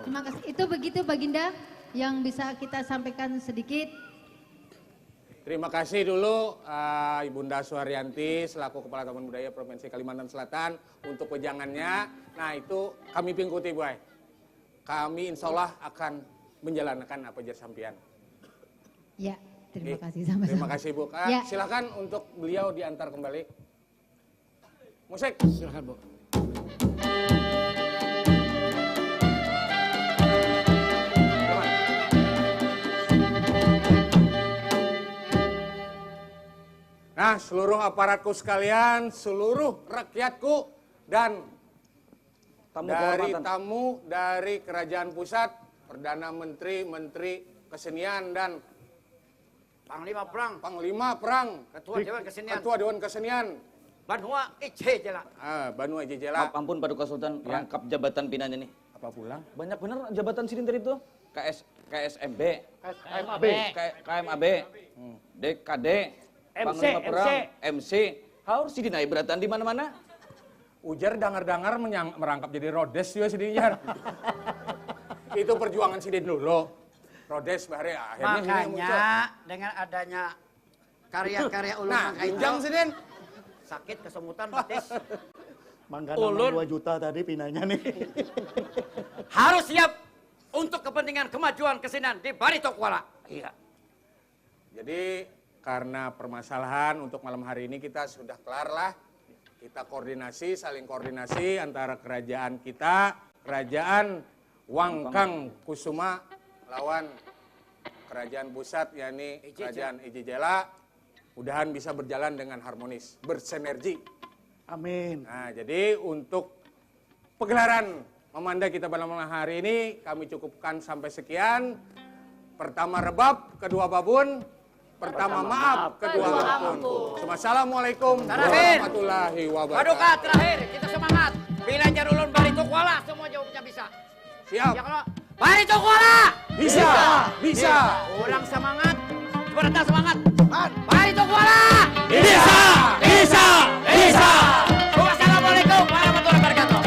Terima kasih. Itu begitu Baginda yang bisa kita sampaikan sedikit. Terima kasih dulu uh, Ibunda Suharyanti selaku Kepala Taman Budaya Provinsi Kalimantan Selatan untuk wejangannya. Nah, itu kami pingkuti, Buai. Kami insya Allah akan menjalankan apa jar sampian. Ya, terima kasih sama-sama. Terima kasih, Bu. Uh, ya. Silakan untuk beliau diantar kembali. Musik. Silakan, Bu. Nah, seluruh aparatku sekalian, seluruh rakyatku, dan tamu dari tamu dari kerajaan pusat, perdana menteri, menteri kesenian dan Panglima Perang. Panglima Perang. Ketua Dewan Kesenian. Ketua Dewan Kesenian. Banua I J Jela. Ah, Banua I J Jela. Maaf, ampun Paduka Sultan, ya. Rangkap jabatan pinanya nih. Apa pulang? Banyak bener jabatan sidin tadi tuh. K S, K S M B. K S M A B. K, K M A B. Hmm. D K D. M C, Panglima Perang. M C. M C. Harus sidin ai beratan di mana-mana. Ujar dangar-dangar merangkap jadi Rodes juga sidin jar. Itu perjuangan sidin dulu. Rodes bahari akhirnya Makanya dengan adanya karya-karya ulun nah, nang kaitu. Sidin. Sakit kesemutan betis. Mangga ulun dua juta tadi pinanya nih. Harus siap untuk kepentingan kemajuan kesenian di Barito Kuala. Iya. Jadi karena permasalahan untuk malam hari ini kita sudah kelar lah. Kita koordinasi, saling koordinasi antara kerajaan kita, kerajaan Wangkang Kusuma lawan kerajaan pusat yakni kerajaan Ijejela. Mudahan bisa berjalan dengan harmonis, bersinergi. Amin. Nah, jadi untuk pegelaran Mamanda kita pada malam hari ini kami cukupkan sampai sekian. Pertama rebab, kedua babun, pertama maaf, kedua ampun. Assalamualaikum warahmatullahi wabarakatuh. Paduka terakhir, kita semangat. Bila jarulun balik kok walah semua jawabnya bisa. Siap. Ya kalau Baritu Kuala. Bisa, bisa. Orang semangat, berta semangat. Baritu Kuala. Bisa, bisa, bisa. Wassalamualaikum warahmatullahi wabarakatuh.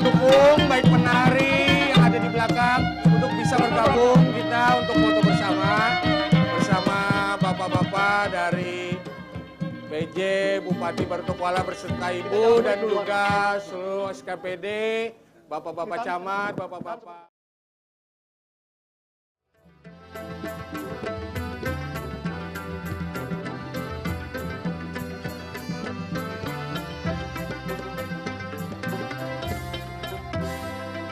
Dukung baik penari yang ada di belakang untuk bisa bergabung kita untuk foto bersama bersama bapak-bapak dari P J Bupati Baru Kuala beserta Ibu dan juga seluruh S K P D, bapak-bapak camat, bapak-bapak